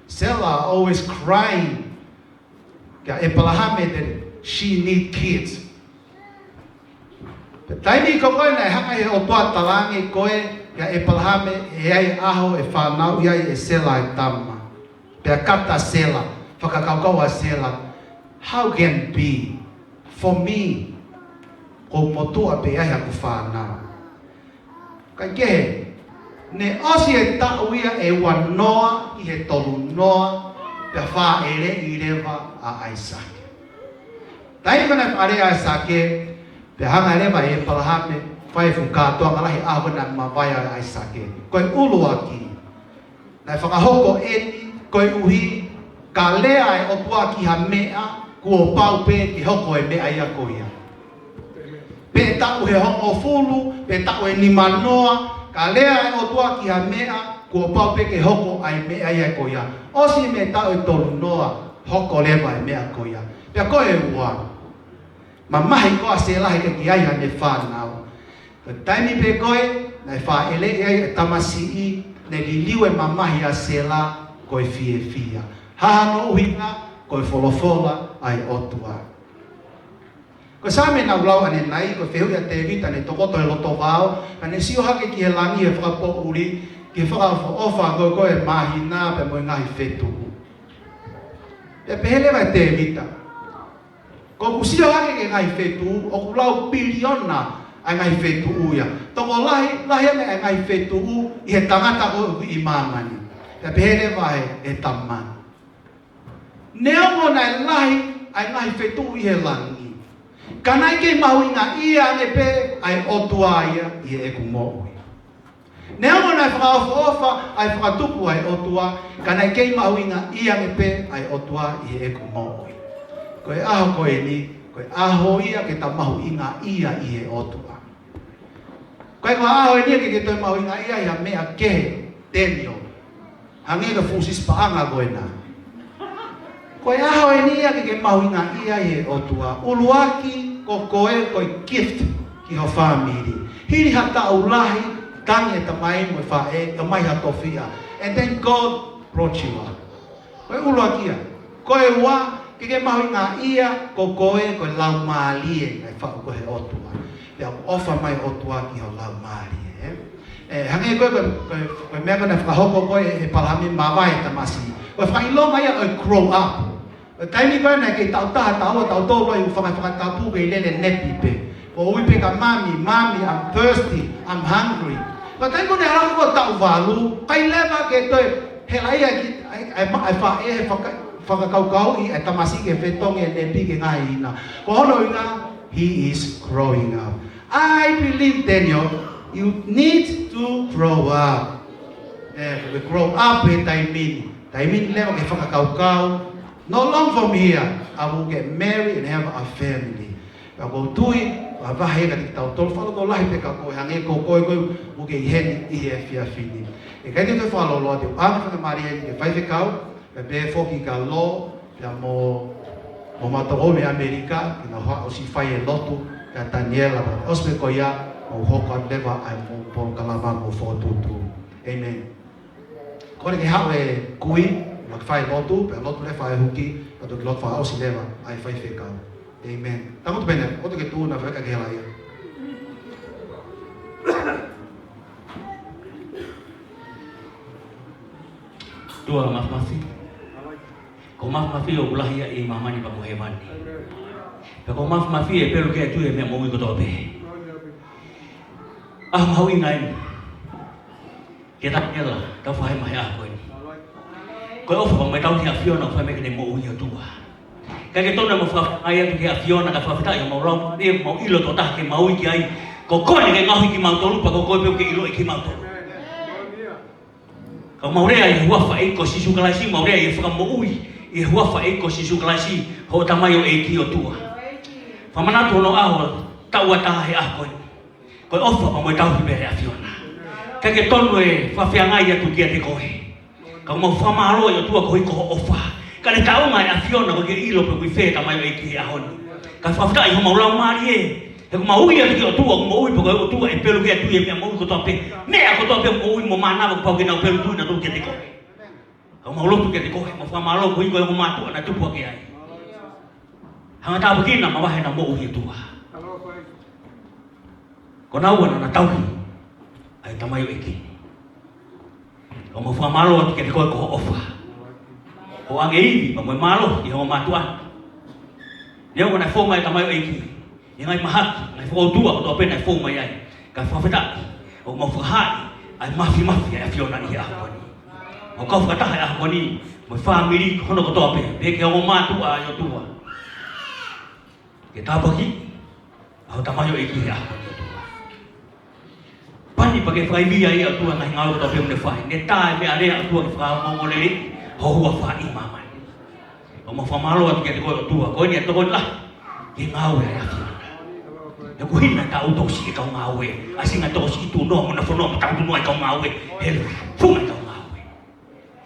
Sela always crying. Kia ʻEpalahame that she need kids. Pea taimi ko ē naʻe hanga ʻe he ʻOtua ʻo talaange ko ē kia ʻEpalahame ʻe ʻi ai e ʻaho ʻe fanauʻi ai ʻe Sela e tama. Pea kata Sela, fakakaukau ʻa Sela, "How can be for me? Ko au motuʻa pē ʻe ʻi ai haku fānau." Kaikehe, naʻe ʻosi e taʻu ia ʻe uanoa ki he tolunoa, pea fāʻeleʻi leva ʻa ʻAisake. Taimi ko ē naʻe fāʻeleʻi ʻa ʻAisake, pea hanga leva ʻe ʻEpalahame ʻo fai e fuʻu kātoanga lahi ʻaho ko ē naʻe mavae ai ʻa ʻAisake. Ko e ʻuluaki, naʻe fakahoko eni koeʻuhi ka lea e ʻOtua ki ha meʻa, kuo pau pē ke hoko e meʻa ia ko ia. Pe taʻu ʻe hongofulu, pe taʻu ʻe nimanoa, ka lea e ʻOtua ki ha meʻa, kuo pau pē ke hoko ai e meʻa ia ko ia. ʻOsi mei he taʻu ʻe tolunoa, hoko leva e meʻa ko ia. Pea ko e ua, mamahi ko ē ʻa Sela heʻikai ke ʻi ai haʻane fānau. Ko e taimi pē ko ē naʻe fāʻeleʻi ai e tamasiʻi, naʻe liliu e mamahi ʻa Sela ko e fiefia. Hā hono ʻuhinga? Ko e folofola ʻa e ʻOtua. Ko e Saame naʻa ku lau ʻanenai, ko e fehuʻi ʻa Tēvita naʻe tokoto he loto vao, ka naʻe sio hake ki he langi he fakapoʻuli, ki he fakaʻofoʻofa ko ē ʻo e māhina pea mo e ngaahi fetuʻu. Pea pehē leva ʻe Tēvita, "Ko ʻeku sio hake ki he ngaahi fetuʻu, ʻoku lau piliona ʻa e ngaahi fetuʻu ia. Tokolahi, lahi ange ʻa e ngaahi fetuʻu ʻi he tangata ko ē ʻi māmani." Pea pehē leva ʻe, ʻe he tama, "Neongo naʻe lahi ʻa e ngaahi fetuʻu ʻi he langi, ka naʻe kei mahuʻingaʻia ange pē ʻa e ʻOtua ia ʻi heʻeku moʻui. Neongo naʻe fakaʻofoʻofa ʻa e fakatupu ʻa e ʻOtua, ka naʻe kei mahuʻingaʻia ange pē ʻa e ʻOtua ʻi heʻeku moʻui." Ko e ʻaho ko eni, ko e ʻaho ia ke ta mahuʻingaʻia ʻi he ʻOtua. Ko e ʻaho eni ia ke ke toe mahuʻingaʻia ʻi ha meʻa kehe, Tēnio. Hangē ko e fuʻu sisi paʻanga ko ena. Ko e ʻaho eni ia ke ke mahuʻingaʻia ʻi he ʻOtua. ʻUluaki, ko koe ko e gift ki ho fāmili. Hili ha taʻu lahi, tangi e tamai mo e faʻē, ʻomai ha tofiʻa. And then God brought you up. Ko e ʻuluaki ia. Ko e ua, ke ke mahuʻingaʻia, ko koe ko e laumālie naʻe faʻu ko ē ʻe he ʻOtua. Pea ʻoku ʻofa mai e ʻOtua ki ho laumālie, ē? Ē, hangē ko e, ko e, ko e, ko e meʻa ko ē naʻe fakahoko ko ē ʻe, ʻe ʻEpalahame, mavae e tamasiʻi. Ko e fakaʻilonga ia ʻo e grow up. Ko e taimi ko ē naʻe kei taʻu taha, taʻu ua, taʻu tolu ai, ʻoku fanga fakatapu kei lele nepi pē. Ko e ui pē kia mami, "Mami, I'm thirsty, I'm hungry." Ko e taimi ko ē naʻe ʻalu ko ē taʻu valu, ʻikai leva ke toe helaʻia ki, ʻa e, ʻa e ma-, ʻa e faʻē he faka-, fakakaukauʻi ʻa e tamasiʻi ke fetongi e nepi ki he ngaahi ina. Ko hono ʻuhinga, he is growing up. I believe, Tēnio, you need to grow up. Ē, ke grow up he taimi ni. Taimi ni leva ke fakakaukau, "Not long from here, I will get married and have a family." Pea ʻoku ou tui, ʻa e vahe ka tiki tau tolu, fakalotolahi pē kia koe, hangē ko koe ko ē ʻoku ke ʻi heni ʻi he efiafi ni. ʻE ʻikai te u fakaloloa, te u ʻoange faingamālie ni ki he faifekau, pea pehē foki kia Lo, pea mo, mo Matoko mei ʻAmelika, ke nau hanga ʻo siʻi fai e lotu kia Taniela, pea ʻosi pē ko ia, ʻo hoko atu leva ʻa e mo polokalama mo fokotuʻutuʻu. ʻĒmeni. Kole ke haʻu e kui, ʻo fai lotu, pea lotu leva ʻa e huki, pea toki lotu fakaʻosi leva ʻa e faifekau. ʻĒmeni. Tangutu pē eni, ʻo toki tuʻu na fai ka ke hela ia. ʻOtua Māfimafi. Ko e māfimafi ʻoku lahi ia ʻi māmani pea mo hēvani. Pea ko e māfimafi ʻe pelu ki ai e tui he meʻa moʻui kotoa pē. ʻAho mahuʻinga eni. Kia Taniela, tau fai mai he ʻaho ko eni. Ko e ʻofa pea mo e tauhi ʻa e ʻAfiona ʻoku fai mai ke ne moʻui, ʻOtua. Kae ke tonu mo fakaʻai atu ki he ʻAfiona, kae fakafetaʻi homau laumālie, mau ʻilo tokotaha ke mau ui ki ai. Ko koe naʻa ke ngaohi kimautolu, pea ko koe pē ʻoku ke ʻiloʻi kimautolu. Ka mau lea ʻi he huafa ʻo Sīsū Kalaisi, mau lea ʻi he fakamoʻui, ʻI he huafa ʻo e ʻEiki ko Sīsū Kalaisi, hoʻo tamaioʻeiki ʻOtua. Fakamanatu hono ʻaho, taʻu ua taha he ʻaho ko eni. Ko e ʻofa pea mo e tauhi pē ʻa e ʻAfiona. Ka ke tonu e fakafeangai atu kiate koe. Ka ʻoku mau fakamālō ʻOtua koeʻuhi ko hoʻo ʻofa. Ka ne taʻunga e ʻAfiona koeʻuhi ke ʻilo pe ʻoku ʻi fē e tamaioʻeiki he ʻaho ni. Ka fakafetaʻi homau laumālie. He ʻoku mau ui atu ki he ʻOtua, ʻoku mau ui pe ko e ʻOtua ʻe pelu ki he tui e meʻa moʻui kotoa pē. Meʻa kotoa pē ʻoku mau ui mo mānava kuo pau ke nau pelu tui nautolu kiate koe. Ka ʻoku mau lotu kiate koe, mau fakamālō koeʻuhi ko e ongo mātuʻa naʻe tupu hake ai. Hanga tāpuekina, mavahe ʻenau moʻui ʻOtua. Ko naua naʻa na tauhi ʻa e tamaioʻeiki. Ka ʻoku mau fakamālō atu kiate koe ko hoʻo ʻofa. Hoʻo ʻoange ivi, pea mo e mālohi ki he ongo mātuʻa. Neongo naʻe fou mai e tamaioʻeiki ʻi he ngaahi mahaki, ngaahi fokoutua kotoa pē naʻe fou mai ai. Ka fakafetaʻi, ʻoku mau fakahaaʻi ʻa e mafimafi ʻa e ʻAfiona ʻi he ʻaho ko eni. Mau kau fakataha he ʻaho ko eni mo e fāmili hono kotoa pē, pehē ki he ongo mātuʻa ʻa e ʻOtua. Ke tāpuakiʻi ʻa hoʻo tamaioʻeiki he ʻaho ko eni ʻOtua. Pani pea ke fakaivia ai ʻOtua ngaahi ngāue kotoa pē ʻoku ne fai. Ne tā e meʻalea ʻOtua ke fakaongoongoleleiʻi ho huafa ʻi māmani. ʻOku mau fakamālō atu kiate koe ʻOtua, ko eni ʻa e tokoni lahi ki he ngāue ʻa e ʻAfiona. He ʻoku hina e tau tokosiʻi e kau ngāue, ʻasi ngaahi tokosiʻi tunoa mo e nofonoa mo e tau tunoa e kau ngāue, he funga e kau ngāue.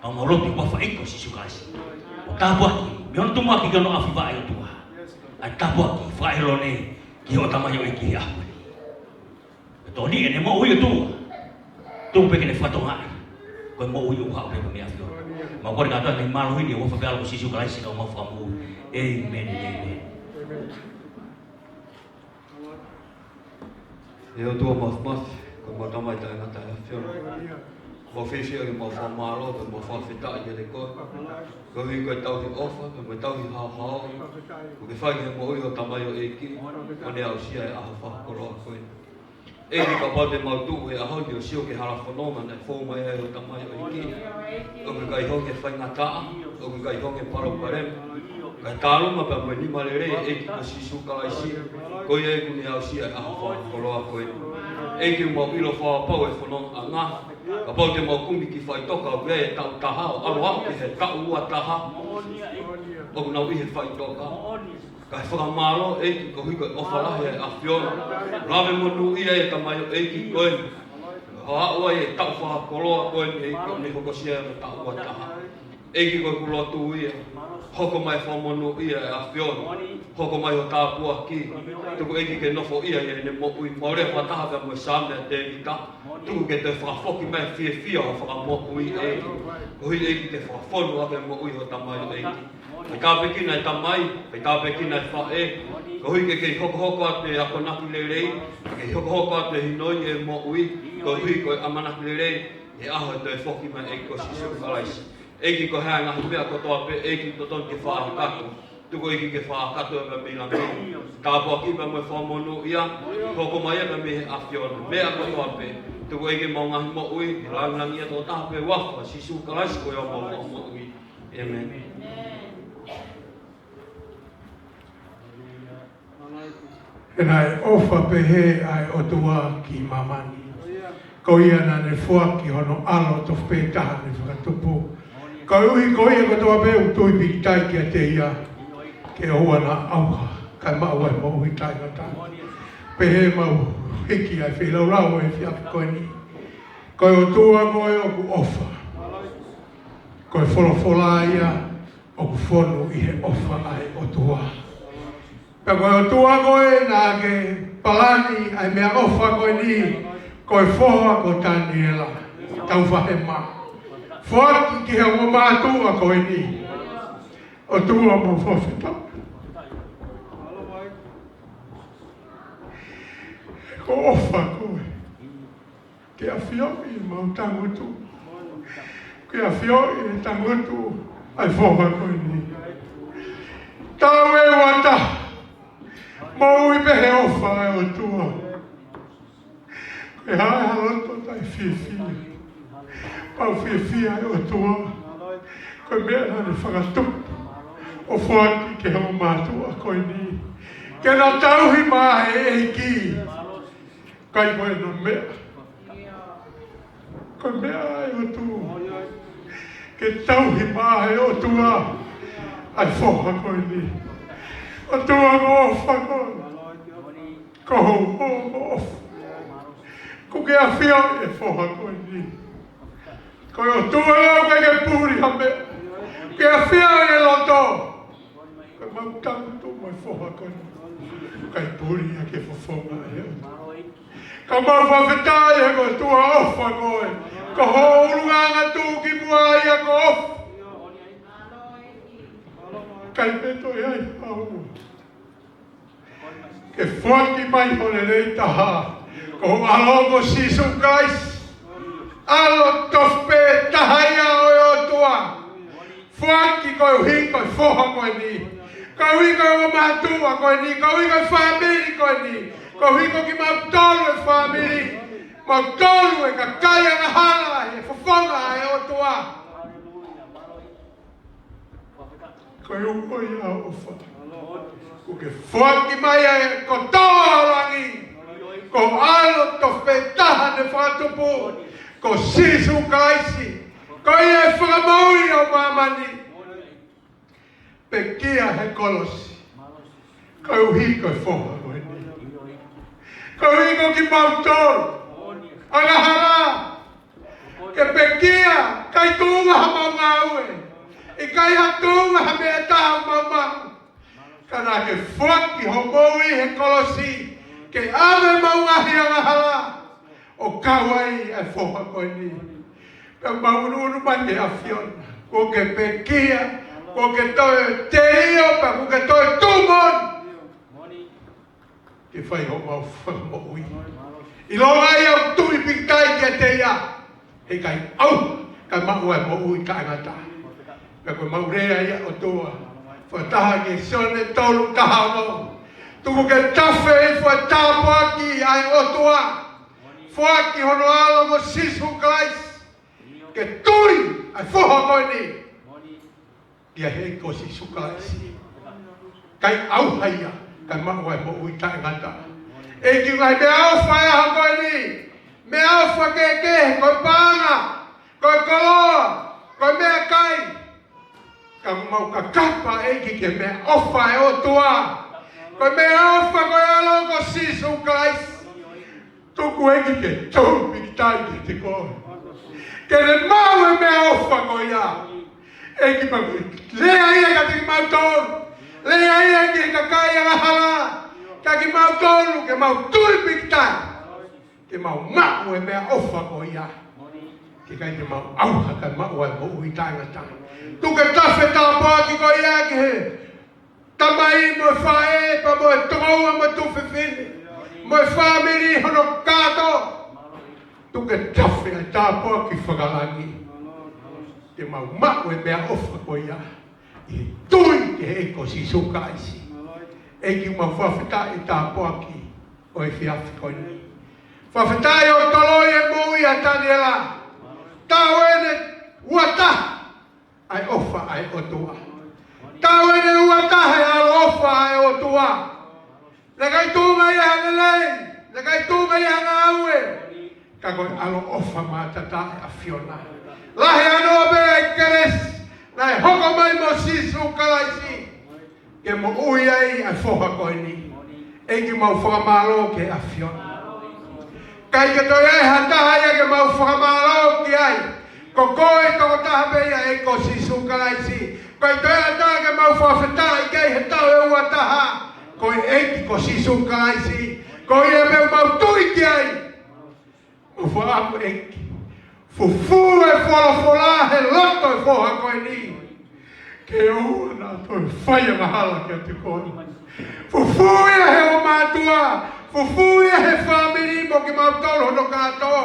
Ka ʻoku mau lotu ʻi he huafa ʻo e ʻEiki ko Sīsū Kalaisi. ʻO tāpuaki, mei hono tumuʻaki ki hono ʻafivaʻe ʻOtua. ʻA e tāpuaki fakaʻelone ki hoʻo tamaioʻeiki he ʻaho ni. Ke tokoniʻi ʻene moʻui ʻOtua. Tuku pē ke ne fakatokangaʻi ko e moʻui ʻoku haʻu pē mei he ʻAfiona. Mau kole kātoa ʻa e mālohi ni ʻi he huafa pē ʻo e ʻAlo ko Sīsū Kalaisi ko homau Fakamoʻui. ʻĒmeni, ʻēmeni. ʻE ʻOtua Māfimafi, ko homau Tamai taʻengata ʻa e ʻAfiona. Mau fiefia ke mau fakamālō, ke mau fakafetaʻi kiate koe. Koeʻuhi ko e tauhi ʻofa, pea mo e tauhi haohaoa. ʻOku ke fai ki he moʻui ʻo e tamaioʻeiki, ʻo ne aʻusia e ʻaho fakakoloa ko eni. ʻEiki, kapau te mau tuʻu he ʻaho ni ʻo sio ki he hala fononga naʻe fou mai ai hoʻo tamaioʻeiki. ʻOku ʻikai hoko e faingataʻa, ʻoku ʻikai hoko e palopalema. Kae tālunga pea mo e nima lelei ʻa e ʻEiki ko Sīsū Kalaisi. Ko ia ʻoku ne aʻusia e ʻaho fakakoloa ko eni. ʻEiki, ʻoku mau ʻilo fakapapau e fonongaʻanga. Kapau te mau kumi ki faʻitoka ʻoku ʻi ai e taʻu taha ʻo ʻalu hake ki he taʻu ua taha. ʻOku nau ʻi he faʻitoka. Kae fakamālō ʻEiki koeʻuhi ko e ʻofa lahi ʻa e ʻAfiona. Lave monūʻia e tamaioʻeiki ko eni. Hoʻo aʻu ai e taʻu fakakoloa ko eni ʻEiki ʻo ne hokosia e taʻu ua taha. ʻEiki ko ʻeku lotu ia. Hoko mai fakamonūʻia e ʻAfiona. Hoko mai hoʻo tāpuaki. Tuku ʻEiki ke nofoʻia ʻi heʻene moʻui. Mau lea fakataha pea mo e Saame ʻa Tēvita. Tuku ke toe fakafoki mai e fiefia ʻo e fakamoʻui ʻEiki. Koeʻuhi ʻEiki ke fakafonu ʻaki e moʻui hoʻo tamaioʻeiki. Fai tāpuekina e tamai, fai tāpuekina e faʻē. Koeʻuhi ke kei hokohoko atu e akonaki lelei, ke kei hokohoko atu e hinoʻi e moʻui, koeʻuhi ko e ʻamanaki lelei, he ʻaho ʻe toe foki mai e ʻEiki ko Sīsū Kalaisi. ʻEiki, ko e hā e ngaahi meʻa kotoa pē ʻEiki ʻoku totonu ke fakakakato. Tuku ʻEiki ke fakakakato ʻe pea mei langi. Tāpuakiʻi pea mo e fakamonūʻia, hoko mai ia pea mei he ʻAfiona. Meʻa kotoa pē. Tuku ʻEiki ʻemau ngaahi moʻui, ke langilangiʻia tokotaha pē huafa ʻo Sīsū Kalaisi ko homau Fakamoʻui. ʻĒmeni. He naʻe ʻofa pehē ʻa e ʻOtua ki māmani. Ko ia naʻa ne foaki hono ʻAlo tofu pē taha ne fakatupu. Koeʻuhi ko ia kotoa pē ʻoku tui pīkitai kiate ia. Ke ʻoua naʻa ʻauha, kae maʻu ʻa e moʻui taʻengata. Pehē ʻemau hiki ʻa e feilaulau ʻo e efiafi ko eni. Ko e ʻOtua ko ē ʻoku ʻofa. Ko e folofola ia ʻoku fonu ʻi he ʻofa ʻa e ʻOtua. Pea ko e ʻOtua ko ē naʻa ke palani ʻa e meʻaʻofa ko eni, ko e foha ko Taniela Taufahema. Foaki ki he ongo mātuʻa ko eni. ʻOtua mau fakafetaʻi. Ko e ʻofa ko ē. Ke ʻafioʻi ʻemau tangutu. Ke ʻafioʻi e tangutu ʻa e foha ko eni. Taʻu ʻe ua taha. Moʻui pē he ʻofa ʻa e ʻOtua. Ko e hā ha loto taʻefiefia. Pau fiefia e ʻOtua. Ko e meʻa naʻa ne fakatupu ʻo foaki ki he ongo mātuʻa ko eni. Ke na tauhi mai ʻa e ʻEiki. ʻIkai ko ʻena meʻa. Ko e meʻa ʻa e ʻOtua. Ke tauhi mai ʻa e ʻOtua. ʻa e foha ko eni. ʻOtua, ʻoku ou ʻofa koe. Ko hoʻo ʻofa. ʻOku ke ʻafioʻi e foha ko eni. Ko e ʻOtua ʻoku ʻikai ke puli ha meʻa. ʻOku ke ʻafioʻi e loto. Ko e mau tangutu mo e foha ko eni. ʻIkai puli ʻa e fofonga ʻo e ʻOtua. Ka mau fakafetaʻi he ko e ʻOtua ʻofa koe. Ko hoʻo ʻulungaanga tuʻukimuʻa ia ko e ʻofa. ʻIkai pē toe ʻi ai ha ua. Ke foaki mai ho lelei taha. Ko ho ʻAlo ko Sīsū Kalaisi. ʻAlo tofu pē taha ia ʻo e ʻOtua. Foaki koeʻuhi ko e foha ko eni. Koeʻuhi ko e ongo mātuʻa ko eni. Koeʻuhi ko e fāmili ko eni. Koeʻuhi ko kimautolu e fāmili. Mautolu e kakai angahala he fofonga ʻo e ʻOtua. Ko e ʻuhinga ia ʻofa. ʻOku ke foaki mai ʻa e kotoa ʻo langi. Ko ho ʻAlo tofu pē taha naʻe fakatupu. Ko Sīsū Kalaisi. Ko ia e Fakamoʻui ʻo māmani. Pekia he kolosi. Koeʻuhi ko e foha ko eni. Koeʻuhi ko kimautolu. Angahala. Ke pekia, ʻikai tuʻunga ha mau ngāue. ʻIkai ha tuʻunga ha meʻa ʻe taha ʻoku mau maʻu. Ka naʻa ke foaki ho moʻui he kolosi. Ke ʻave ʻemau ngaahi angahala. ʻO kau ai e foha ko eni. Pea mau ʻunuʻunu mai ki he ʻAfiona. Kuo ke pekia, kuo ke toe telio, pea kuo ke toe tuʻu moʻoni. Ke fai homau fakamoʻui. ʻIlonga ia ʻoku tui pīkitai kiate ia. He ʻikai ʻauha, kae maʻu ʻa e moʻui taʻengata. Pea ko ʻemau lea ia ʻOtua. Fakataha ki he Sione tolu taha ono. Tuku ke tafe hifo e tāpuaki ʻa e ʻOtua. Foaki hono ʻAlo ko Sīsū Kalaisi. Ke tui ʻa e foha ko eni. ʻIa he ko Sīsū Kalaisi. ʻIkai ʻauha ia, kae maʻu ʻa e moʻui taʻengata. ʻEiki, ngaahi meʻaʻofa ʻa e ʻaho ko eni. Meʻaʻofa kehekehe, ko e paʻanga, ko e koloa, ko e meʻakai. Ka mau kakapa ʻEiki ki he meʻaʻofa ʻa e ʻOtua. Ko e meʻaʻofa ko e ʻAlo ko Sīsū Kalaisi. Tuku ʻEiki ke tau pīkitai kiate koe. Ke ne maʻu e meʻaʻofa ko ia. ʻEiki, pea ko e lea ia kiate kimautolu. Lea ia ki he kakai angahala. Ka kimautolu, ke mau tui pīkitai. Ke mau maʻu e meʻaʻofa ko ia. Ke ʻikai ke mau ʻauha kae maʻu ʻa e moʻui taʻengata. Tuku ke tafe tāpuaki ko ia ki he tamai mo e faʻē, pea mo e tokoua mo e tuofefine, mo e fāmili hono kātoa. Tuku ke tafe ʻa e tāpuaki fakalangi. Ke mau maʻu e meʻaʻofa ko ia. ʻI he tui ki he ʻEiki ko Sīsū Kalaisi. ʻEiki, mau fakafetaʻi e tāpuaki ʻo e efiafi ko eni. Fakafetaʻi ʻoku toloi e moʻui ʻa Taniela. Tau ʻene ua taha. ʻA e ʻofa ʻa e ʻOtua. Tau ʻene ua taha e ʻaloʻofa ʻa e ʻOtua. Naʻe ʻikai tuʻunga ia ha lelei, naʻe ʻikai tuʻunga ia ha ngāue. Ka ko e ʻaloʻofa mātata ʻa e ʻAfiona. Lahi ʻa e ʻofa pea ʻa e kelesi, naʻe hoko mai mo Sīsū Kalaisi. Ke moʻui ai ʻa e foha ko eni. ʻEiki, mau fakamālō ki he ʻAfiona. ʻIkai ke toe ʻi ai ha taha ia ke mau fakamālō ki ai. Ko koe tokotaha pē ia ʻEiki ko Sīsū Kalaisi. ʻIkai toe ʻi ai ha taha ke mau fakafetaʻi ki ai he taʻu ʻe ua taha. Ko e ʻEiki ko Sīsū Kalaisi. Ko ia pē ʻoku mau tui ki ai. ʻOfa ʻamu ʻEiki. Fufū e folofola he loto e foha ko eni. Ke ʻoua naʻa toe fai angahala kiate koe. Fufū ia he ʻo mātuʻa. Fufū ia he fāmili mo kimautolu hono kātoa.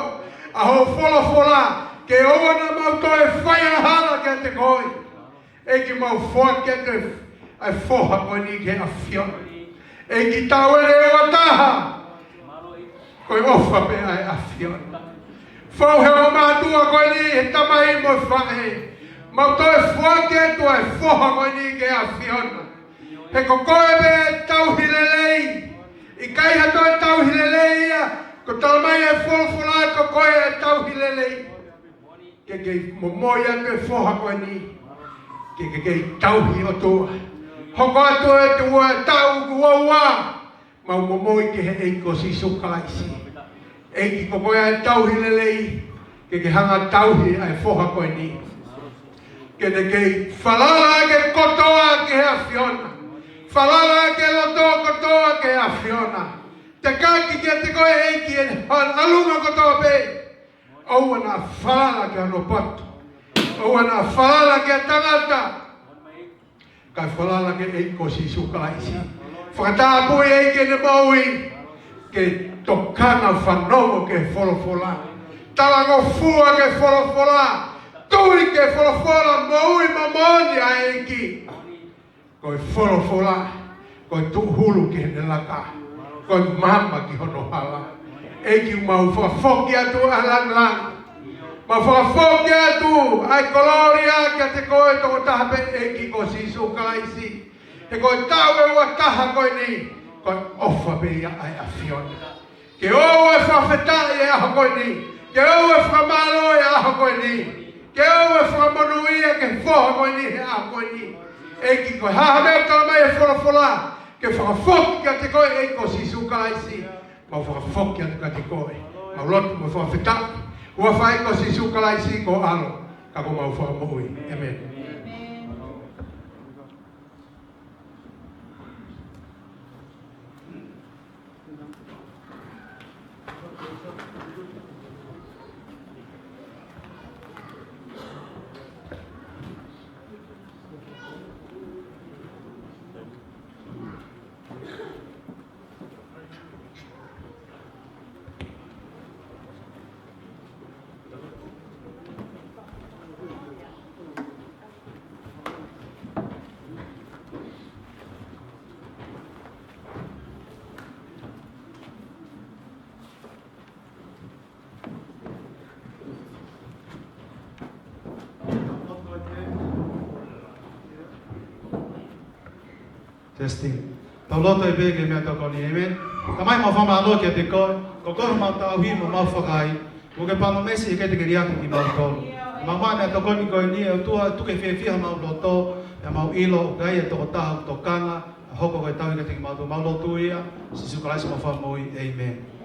ʻA hoʻo folofola. Ke ʻoua naʻa mau toe fai angahala kiate koe. ʻEiki, mau foaki atu ʻa e foha ko eni ki he ʻAfiona. ʻEiki, tau ʻene ua taha. Ko e ʻofa pē ʻa e ʻAfiona. Fou he ʻo mātuʻa ko eni, he tamai mo e faʻē. Mau toe foaki atu ʻa e foha ko eni ki he ʻAfiona. He ko koe pē ʻa e tauhi lelei. ʻIkai ha toe tauhi lelei ia. Ko e talamai ʻe he folofola ko koe ʻa e tauhi lelei. Ke ke momoi atu e foha ko eni. ke ke kei tauhi ʻOtua. Hoko atu e tuʻa taʻu kuo ua, mau momoi ki he ʻEiki ko Sīsū Kalaisi. ʻEiki, ko koe ʻa e tauhi lelei, ke ke hanga tauhi ʻa e foha ko eni. Ke ne kei falala ʻaki e kotoa ki he ʻAfiona. Falala ʻaki e loto kotoa ki he ʻAfiona. Tekaki kiate koe ʻEiki ʻi he ʻalunga kotoa pē. ʻOua naʻa falala ki hono poto. ʻOua naʻa falala ki he tangata. Kae falala ki he ʻEiki ko Sīsū Kalaisi. Fakatapui ʻEiki ʻene moʻui. Ke tokanga fanongo ki he folofola. Talangofua ki he folofola. Tui ki he folofola moʻui mo moʻoni ʻa e ʻEiki. Ko e folofola, ko e tūhulu ki heʻene laka, ko e maama ki hono hala. ʻEiki, mau fakafoki atu ʻa e lāngilangi. Mau fakafoki atu ʻa e kolōlia kiate koe tokotaha pē ʻEiki ko Sīsū Kalaisi. He ko e taʻu ʻe ua taha ko eni, ko e ʻofa pē ia ʻa e ʻAfiona. Ke ʻoua ʻe fakafetaʻi e ʻaho ko eni. Ke ʻoua ʻe fakamālō e ʻaho ko eni. Ke ʻoua ʻe fakamonūʻia e foha ko eni he ʻaho ko eni. ʻEiki, ko e hā ha meʻa ʻoku tala mai e folofola, ke fakafoki kiate koe ʻEiki ko Sīsū Kalaisi. Mau fakafoki atu kiate koe. Mau lotu mo fakafetaʻi. Huafa ʻEiki ko Sīsū Kalaisi ko ho ʻAlo, ka ko homau Fakamoʻui. ʻĒmeni. Testing. Tau lotu ai pē ki he meʻatokoni, ʻēmeni. Tamai, mau fakamālō kiate koe, ko koe homau tauhi mo homau fakaʻaiʻai. Kuo ke palōmesi ʻe ʻikai te ke liʻaki kimautolu. Mau maʻu e meʻatokoni ko eni, ʻe ʻOtua, tuku ke fiefia homau loto, pea mau ʻilo ʻoku ʻi ai e tokotaha ʻoku tokanga, ʻa e hoko ko e tauhi kiate kimautolu. Mau lotu ia, Sīsū Kalaisi homau Fakamoʻui, ʻēmeni.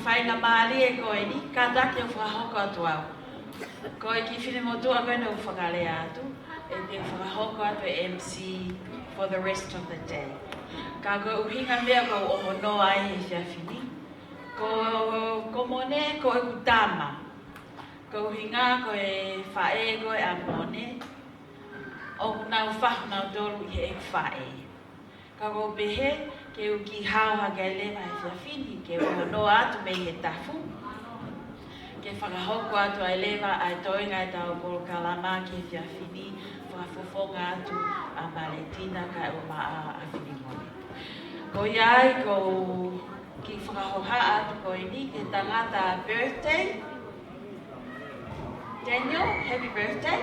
Faingamālie ko eni, kātaki ʻo fakahoko atu au. Ko e kiʻi finemotuʻa ko eni ʻoku fakalea atu, ʻe te fakahoko atu e M C for the rest of the day. Ka ko e ʻuhinga meʻa ʻoku ou ʻohonoa ai he efiafi ni, ko, ko Mone ko ʻeku tama. Ko e ʻuhinga ko e faʻē ko ē ʻa Mone, ʻoku nau fahu nautolu ʻi heʻeku faʻē. Ka ʻoku ou pehē ke u kiʻi hao hake ai leva he efiafi ni ke u ʻohonoa atu mei he tafu, ke fakahoko atu ai leva ʻa e toenga ʻetau polokalama ki he efiafi ni, fakafofonga atu ʻa Maletina kae ʻumaʻā ʻa Filimone. Ko ia ai ʻoku ou kiʻi fakahohaʻa atu ko eni ki he tangata birthday. Daniel, happy birthday.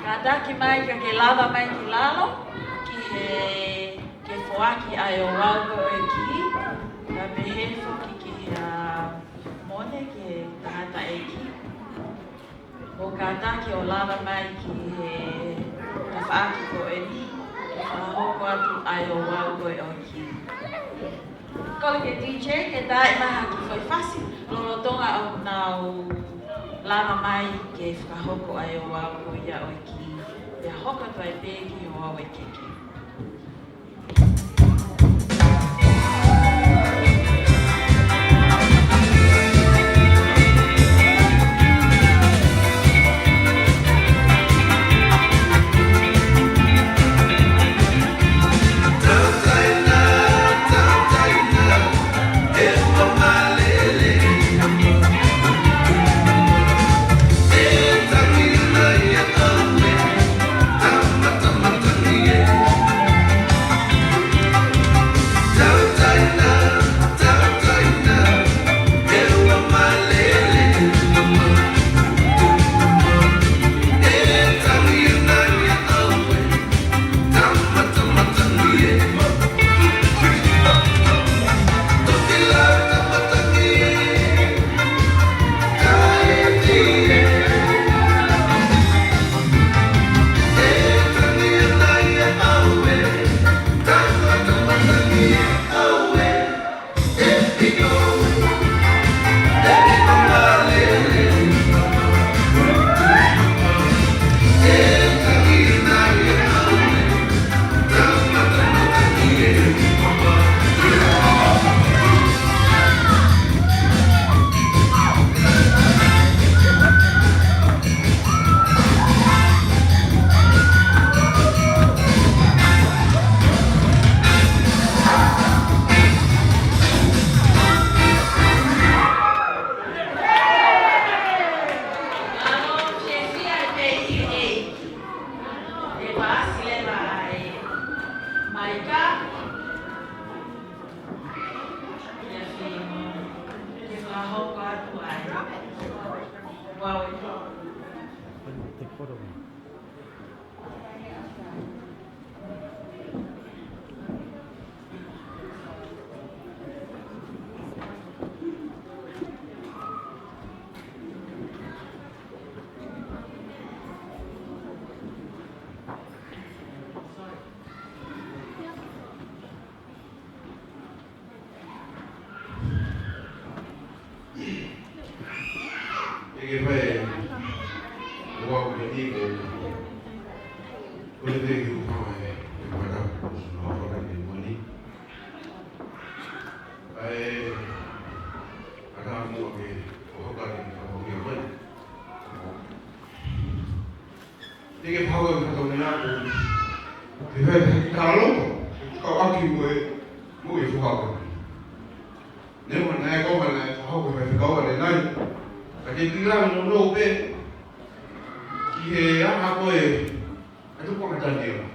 Kātaki mai ka ke lava mai ki lalo, ki he, ke foaki ʻa e ouau ko ē ki, ka pehē foki ki he, ʻa, Mone ki he tangataʻeiki. ʻO kātaki ʻo lava mai ki he tafaʻaki ko eni, ke fakahoko atu ʻa e ouau ko ē ʻo e kiʻi. Kole ki he D J ke taaʻi mai ha kiʻi foʻi fasi, lolotonga ʻoku nau lava mai ke fakahoko ʻa e ouau ko ia ʻo e kiʻi, pea hoko atu ai pē ki he ouau ʻo e keke. ʻE ke fai, ua ke ni ko, ko le te ki upa e, e mata, ko suna o faka ni mani. ʻAi, ʻata mua ke, ko hoka ni ka hoki mai. Te ke pau e kata mena ko. Te fai te kalo. Kau ʻaki mo e, mo e fuhako. Ne ma nae ko ma nae fuhako e fai kau ane nai. Ka ke kila no no pe. Ki he ʻaho ko ē. ʻA tu ko ma tani la.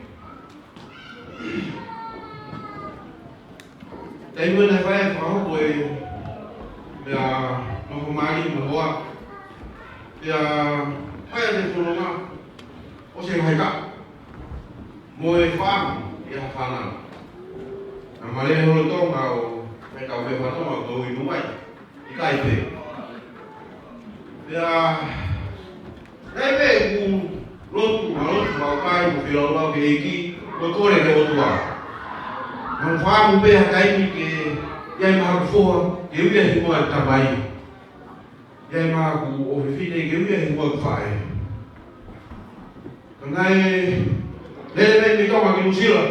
Taimi naʻe fai e fakahoko e, pea nofo mali mo hoa. Pea fai ʻa e fononga ʻo se haika. Mo e faamu ia fānau. Naʻa ma lele holo Tonga ʻo, fai kau me fa Tonga ʻo inu mai. ʻIkai pē. Pea, ʻikai pē ʻeku lotu, ma lotu, ma kai, mo fila ua ke ʻEiki, mo kole ke ʻOtua. Ma faamu pē ha taimi ke, ʻI ai mo haku foha, ke ui ʻa e hingoa ʻo e tamai. ʻI ai mo haku ʻofefine, ke ui ʻa e hingoa ʻo e faʻē. Ka naʻe lele mai mei Tonga ki Nuʻu Sila.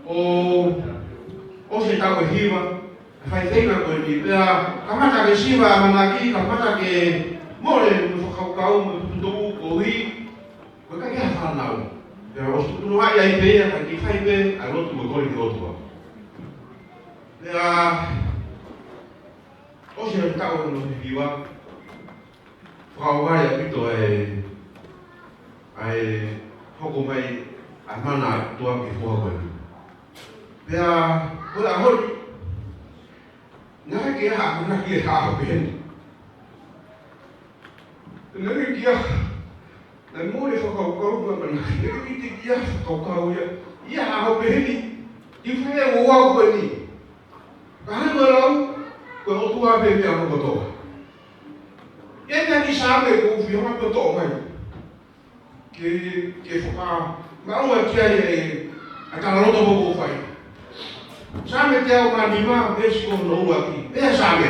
ʻO, ʻosi e taʻu ʻe hiva, ʻa e faifeinga ko eni. Pea kamata ke siva ʻa ʻAmanaki, kamata ke mole mo e fakakaukau mo e puputuʻu koeʻuhi ko e ʻikai ke ʻi ai ha fānau. Pea ʻosi tuʻutuʻuni ai pē ia, ka ke fai pē ʻa e lotu mo e kole ki he ʻOtua. Pea ʻosi e taʻu ʻe ono hiva, fakaʻaongaʻi ʻaupito ʻa e, ʻa e hoko mai ʻa e mana ʻa e ʻOtua ki he foha ko eni. Pea ko e ʻaho ni, naʻe ʻikai ke ʻi ai ha ʻamanaki ʻi he ʻaho ko eni. Naʻe ʻikai ke ʻi ai, naʻe mole e fakakaukau, naʻe ʻikai ke ʻi ai ha fakakaukau ia, ʻi he ʻaho ko eni, ke fai e ouau ko eni. Ka hangē ko e lau, ko e ʻOtua pē meʻa hono kotoa. ʻI ai e kiʻi Saame ʻoku ou fie hanga ʻo toʻo mai ke, ke fakamaʻunga ki ai e, ʻa e talaloto ʻoku ou fai. Saame teau mā nima, veesi ko hono ua ki. Pehē ʻe Saame.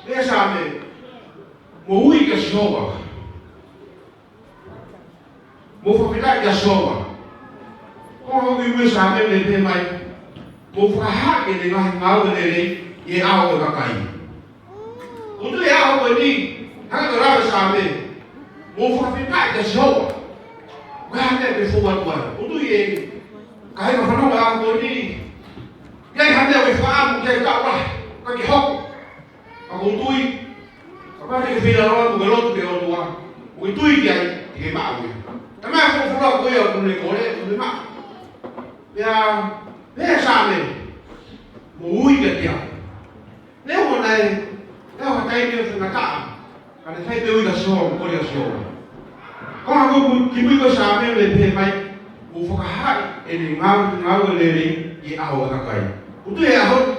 Pehē ʻe Saame, mou ui kia Sihova. Mou fakafetaʻi kia Sihova. Ko hono ui ʻe Saame ʻoku pehē mai, mou fakahā ʻene ngaahi ngāue lelei ʻi he ʻao ʻo e kakai. ʻOku ou tui ʻi he ʻaho ko eni, hangē ko e lau ʻa Saame, mou fakafetaʻi kia Sihova. Ko e hā e meʻa ʻoku ke fou atu ai? ʻOku ou tui ʻe, kāinga fanongo he ʻaho ko eni, ʻi ai ha meʻa ʻoku ke fakaʻamu ki ai, kae ʻikai ke hoko. Ka ʻoku ou tui, kapau te ke feilaulau mo ke lotu ki he ʻOtua, ʻoku ke tui ki ai, te ke maʻu ia. Talamai ʻe he folofola ko ia ʻoku ne kole, ʻoku ne maʻu. Pea, pehē ʻe Saame, mou ui kiate au. Neongo naʻe, neongo ha taimi ʻoku faingataʻa, ka ne fai pē ui kia Sihova, kole kia Sihova. Ko e ʻuhinga ko ē ki mui ko ē ʻa Saame ʻoku pehē mai, mou fakahā ʻene ngāue, ngāue lelei ʻi he ʻao ʻo e kakai. ʻOku ou tui ʻi he ʻaho ni,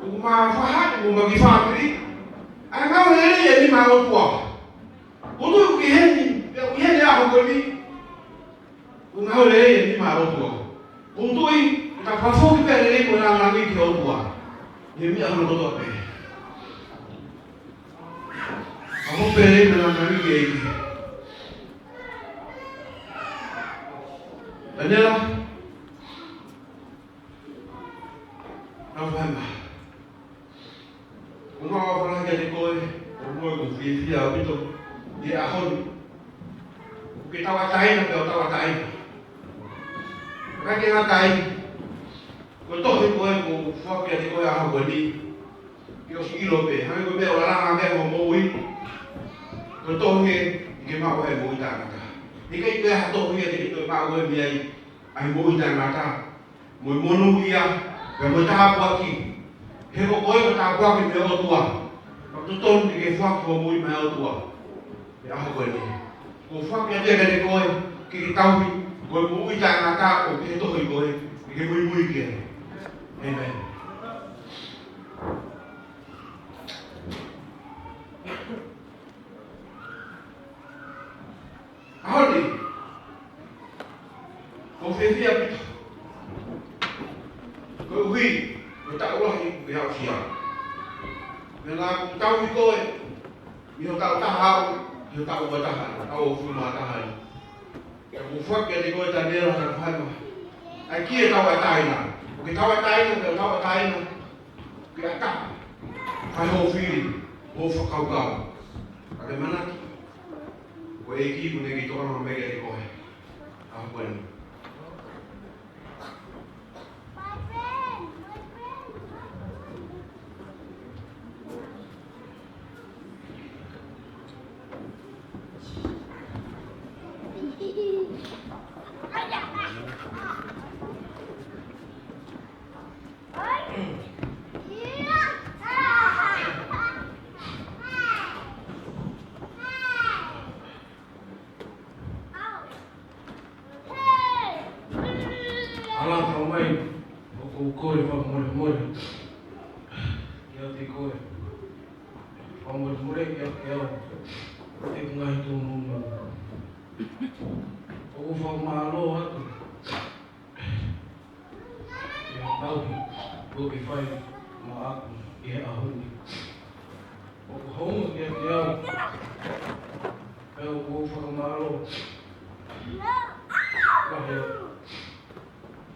ʻoku ma fakahā, ʻoku ma kiʻi fāmili, ʻa e ngāue lelei ʻa e nima ʻo e ʻOtua. ʻOku ou tui ʻoku ke ʻi heni, pea ʻoku ke ʻi heni he ʻaho ko eni. ʻOku ngāue lelei ʻa e nima ʻo e ʻOtua. ʻOku ou tui, ʻe ta fakafoki pē lelei mo e lāngilangi ki he ʻOtua. ʻI he meʻa hono kotoa pē. Fakafoki pē lelei mo e lāngilangi ki he ʻEiki. Taniela. Tau fai mai. ʻOku ou ʻofa lahi kiate koe, ʻoku ou fiefia ʻaupito ʻi he ʻaho ni. ʻOku ke tauʻatāina pea u tauʻatāina. Ka ke ngata ai, ko e tohi ko ē ʻoku ou foaki kiate koe he ʻaho ko eni, ke ʻosi ʻilo pē, hangē ko e meʻa ʻoku lalanga mei hoʻo moʻui. Ko e tohi ē, ke maʻu ai e moʻui taʻengata. ʻIkai ke ʻi ai ha tohi ia te ke toe maʻu ai mei ai ʻa e moʻui taʻengata. Mo e monūʻia, pea mo e tāpuaki. He ko koe ko e tāpuaki mei he ʻOtua. Pea ʻoku totonu ke ke foaki hoʻo moʻui maʻá e ʻOtua he ʻaho ko eni. ʻOku ou foaki atu kiate koe, ke ke tauhi, ko e moʻui taʻengata ʻoku pehē ʻe he tohi ko ē, ke ke muimui ki ai. ʻĒmeni. ʻAho ni, ʻoku ou fiefia ʻaupito. Koeʻuhi, ko e taʻu lahi ʻoku ke aʻusia. Meʻa naʻá ku tauhi koe, mei ho taʻu taha aʻu ki ho taʻu ua taha, taʻu hongofulu mā taha ni. Pea ʻoku ou foaki kiate koe Taniela, ka fai mai. ʻAi ke tauʻatāina. ʻOku ke tauʻatāina, ke tauʻatāina. Ke ʻatā, fai hoʻo fili, hoʻo fakakaukau. Ka ke manatu, ko e ʻEiki ʻoku ne kei tokanga mai kiate koe. ʻAho ko eni. ʻAlā, tau mai, ʻoku ou kole fakamolemole kiate koe. Fakamolemole kiate au, ʻeku ngaahi tōnounou. ʻOku ou fakamālō atu. ʻaupito kuo ke fai maʻaku ʻi he ʻaho ni. ʻOku hounga kiate au, pea ʻoku ou fakamālō. Ka he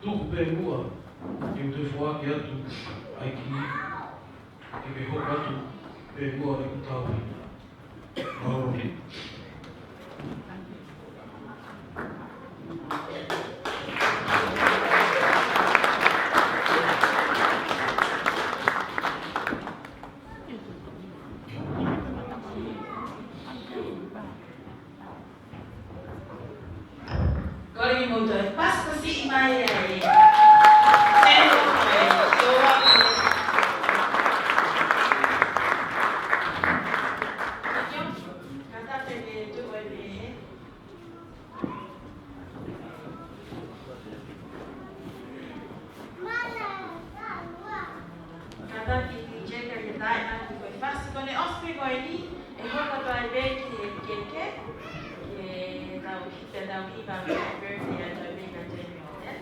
tuku pē muʻa ke u toe foaki atu ʻa e kī, ke ke hoko atu pē muʻa ʻeku tauhi. Mālō. Kole ke mou toe pasipasi mai ai. Sendo, ko e toa, ko e. Kātaki ke tuʻu ai pē. Kātaki Jeka ke tā ʻena ko e fasi ko eni ʻosi pē ko eni, ʻe hoko atu ai pē ki he keke, ke tau, ke tau hiva happy birthday atu ai pē kia Daniel, ē?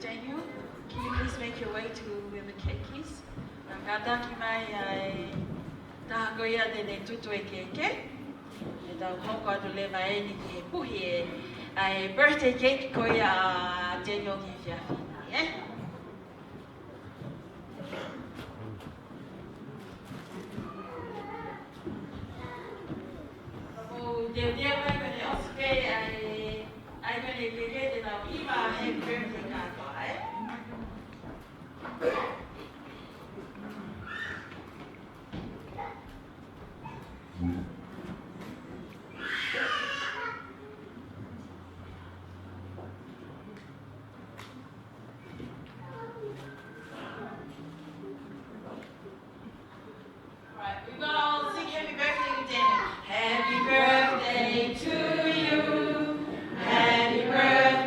Daniel, can you please make your way to where the cake is? Kātaki mai ʻa e taha ko ia te ne tutu e keke. ʻE tau hoko atu leva eni ki he puhi e, ʻa e birthday cake ko ia ʻa Daniel ki he efiafi ni, ē? Ko e teuteu mai ko eni ʻosi pē ʻa e, ʻa e ko eni keke te tau hiva happy birthday kātoa, ē? Right, we've got to all sing happy birthday with Daniel. Happy birthday to you. Happy birthday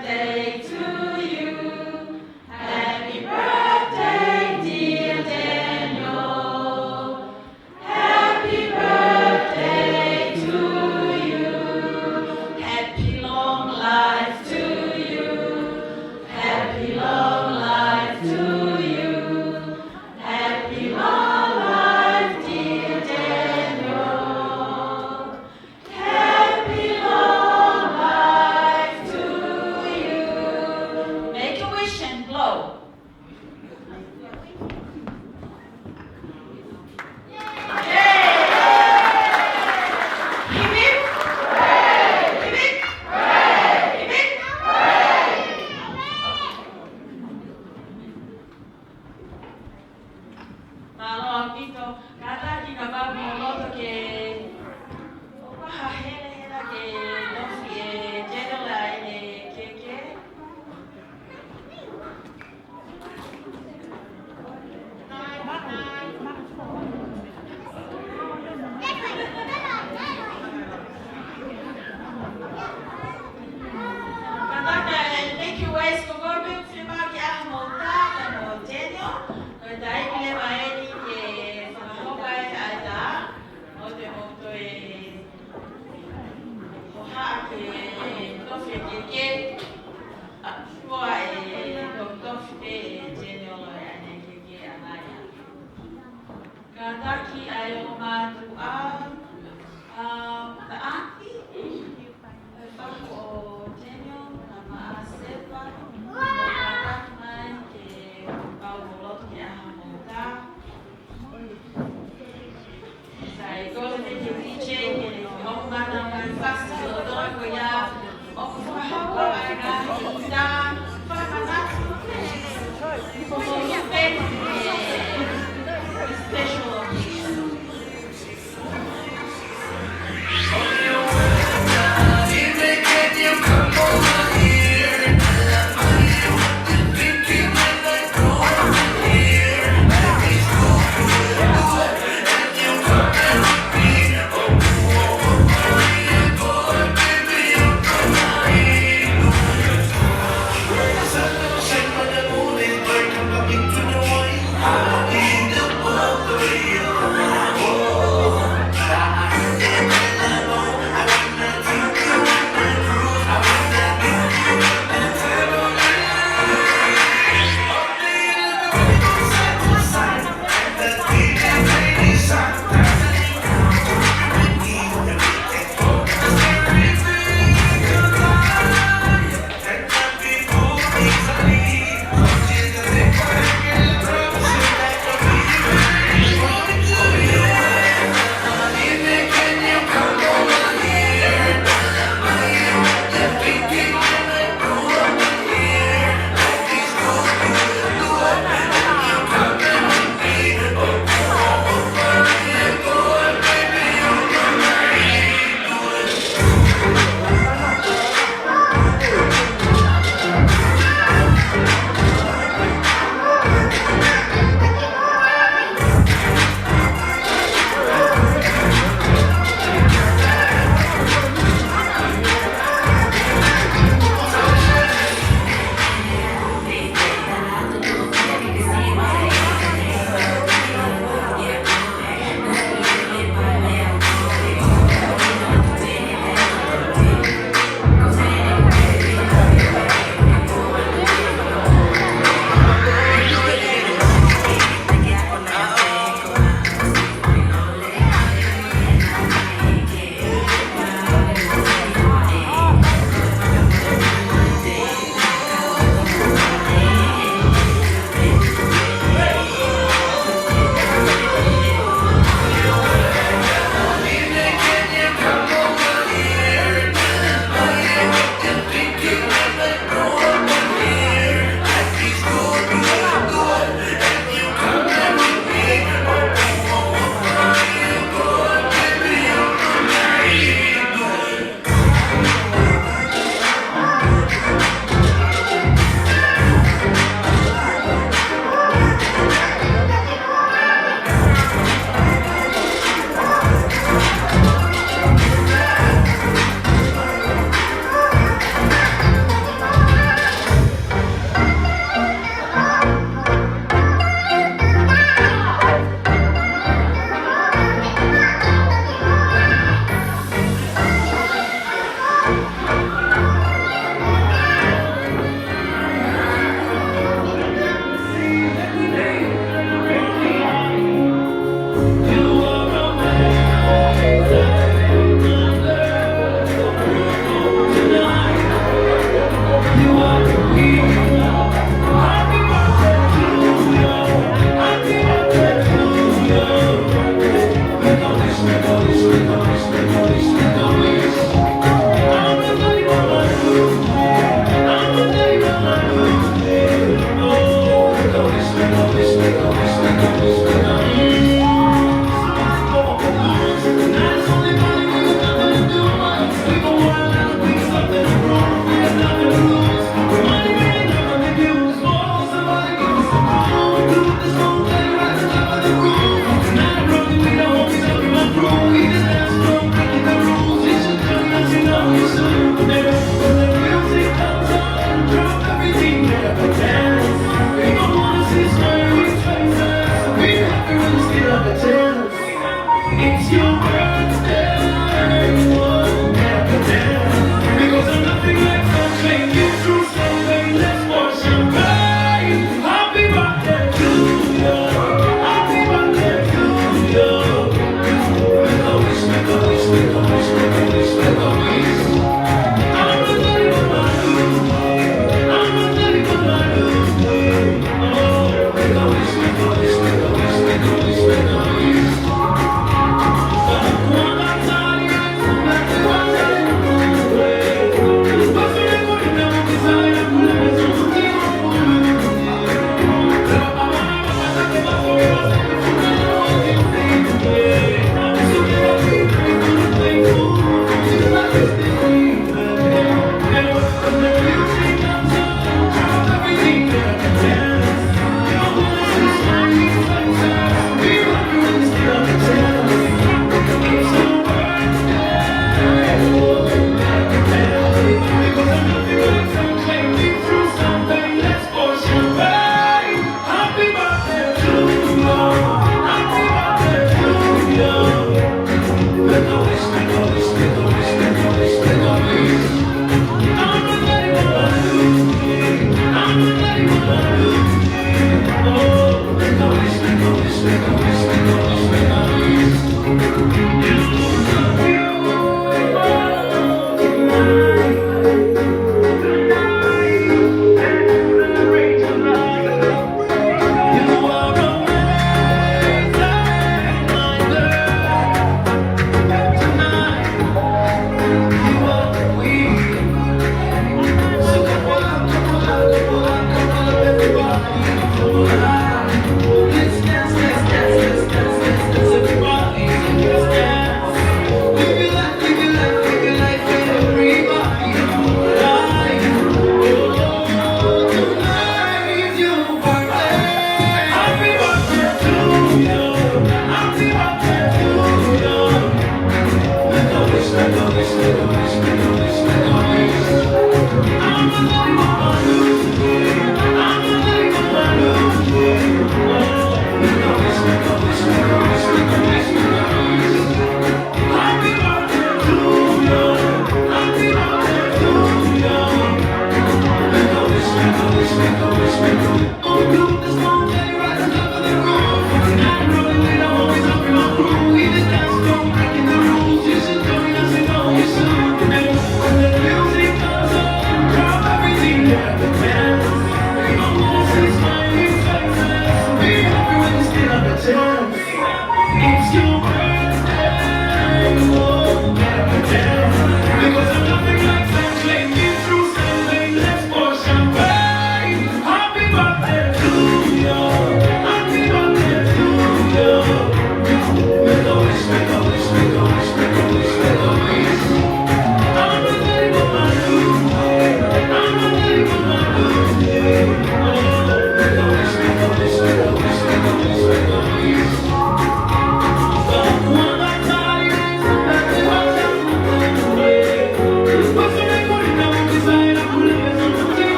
Ke ke, ʻa, fua e tofiʻa ʻe Daniel ʻo e ʻane ke ke ʻanai. Kātaki ʻa e ongo mātuʻa, ʻa, taʻaki, ʻe fako ʻo Daniel, ʻa, maʻa Sefa, ʻo kātaki mai ke pau mo loto ke ʻaha mo tā. Sai, ko e D J ke ne hoʻomana mai fasi o tō ko ia, ʻoku fakahoko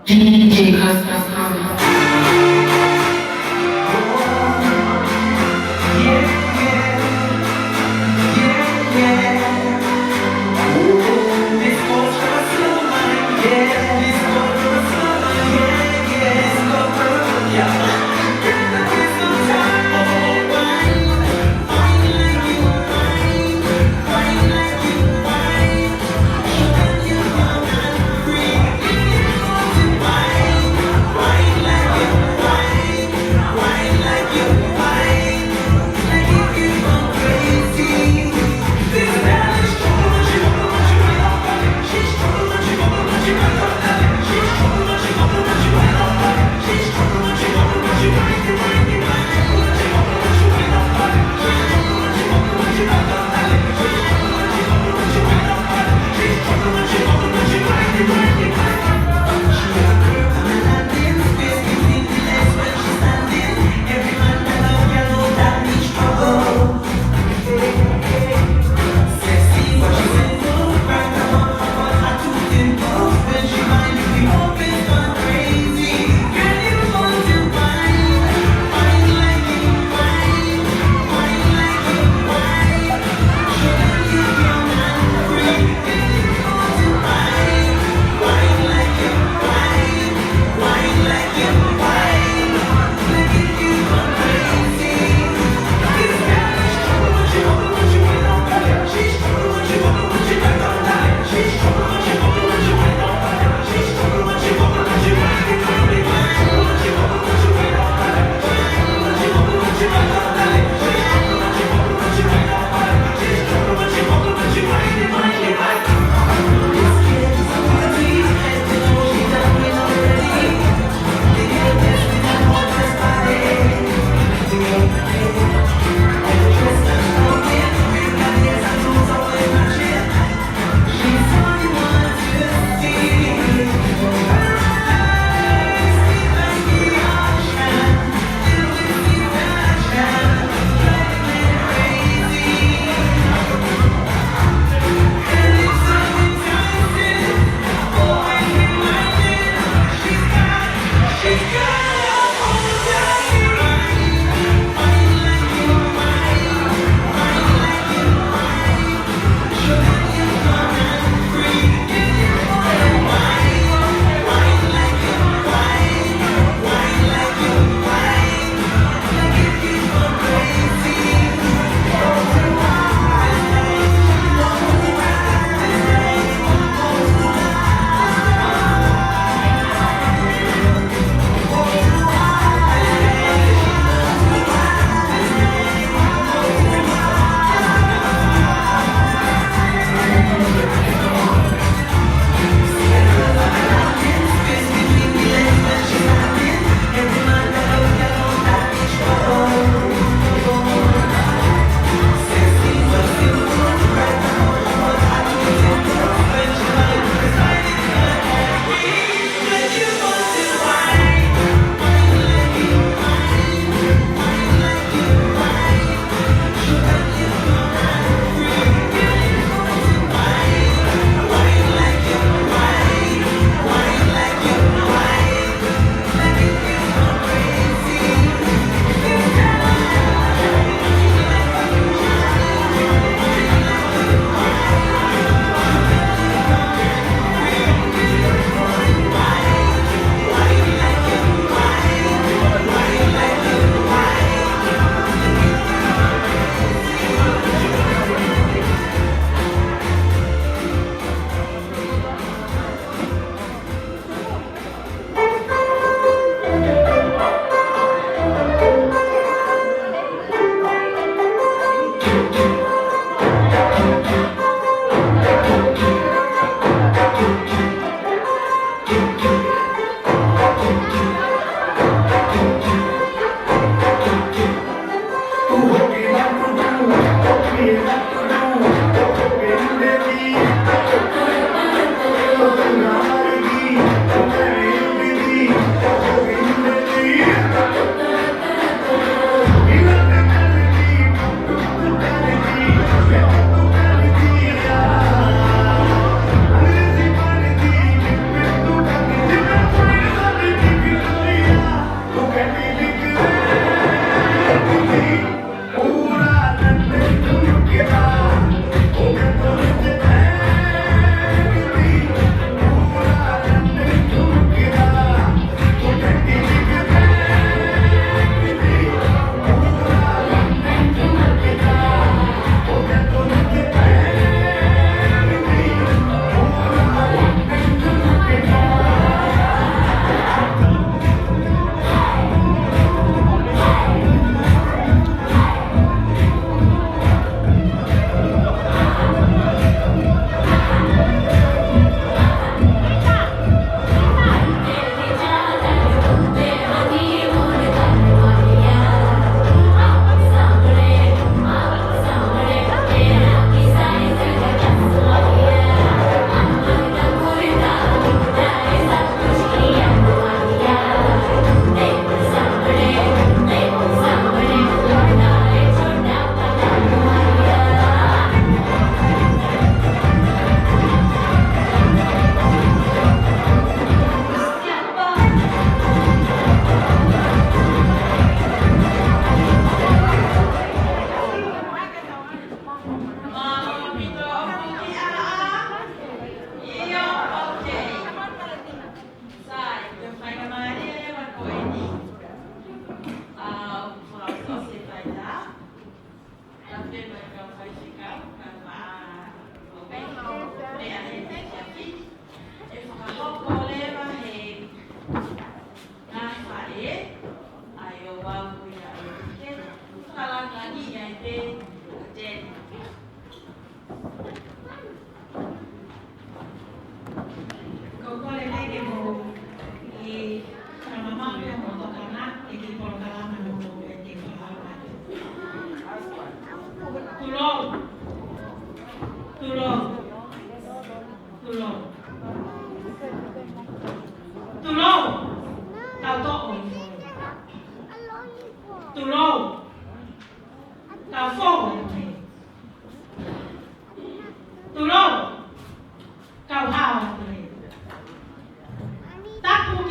D J Cosmos Hana.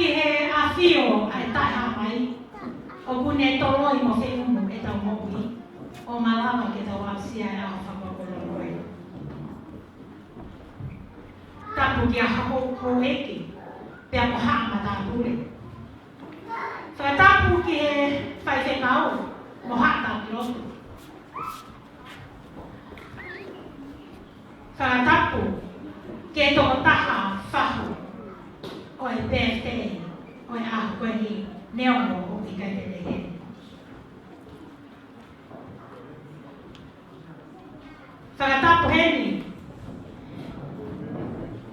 ʻI he ʻafio ʻa e Taʻehāmai, ʻoku ne toloi mo feʻunu ʻetau moʻui, ʻo malava ke tau aʻusia e ʻaho fakakoloa ko ē. Tapu kia Houʻeiki, pea mo haʻa matāpule. Fakatapu ki he faifekau, mo haʻa taki lotu. Fakatapu ki he tokotaha fahu ʻo e pētēi ʻo e ʻaho ko eni, neongo ʻoku ʻikai te ne ʻi heni. Fakatapu heni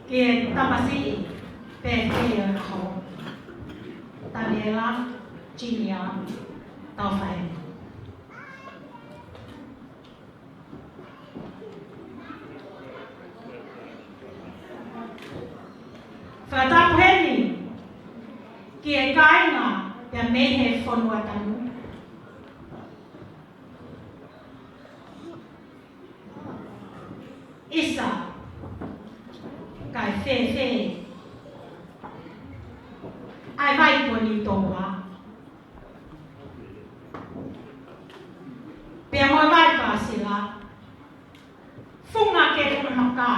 ki he tamasiʻi pētēi ʻo e ʻaho, Taniela Junior Taufaʻahau. Fakatapu heni ki he kāinga pea mei he fonua tanu. ʻIsa, kae fēfē ʻa e vai ko Litoua, pea mo e vai Pasila, funga ke funga maka,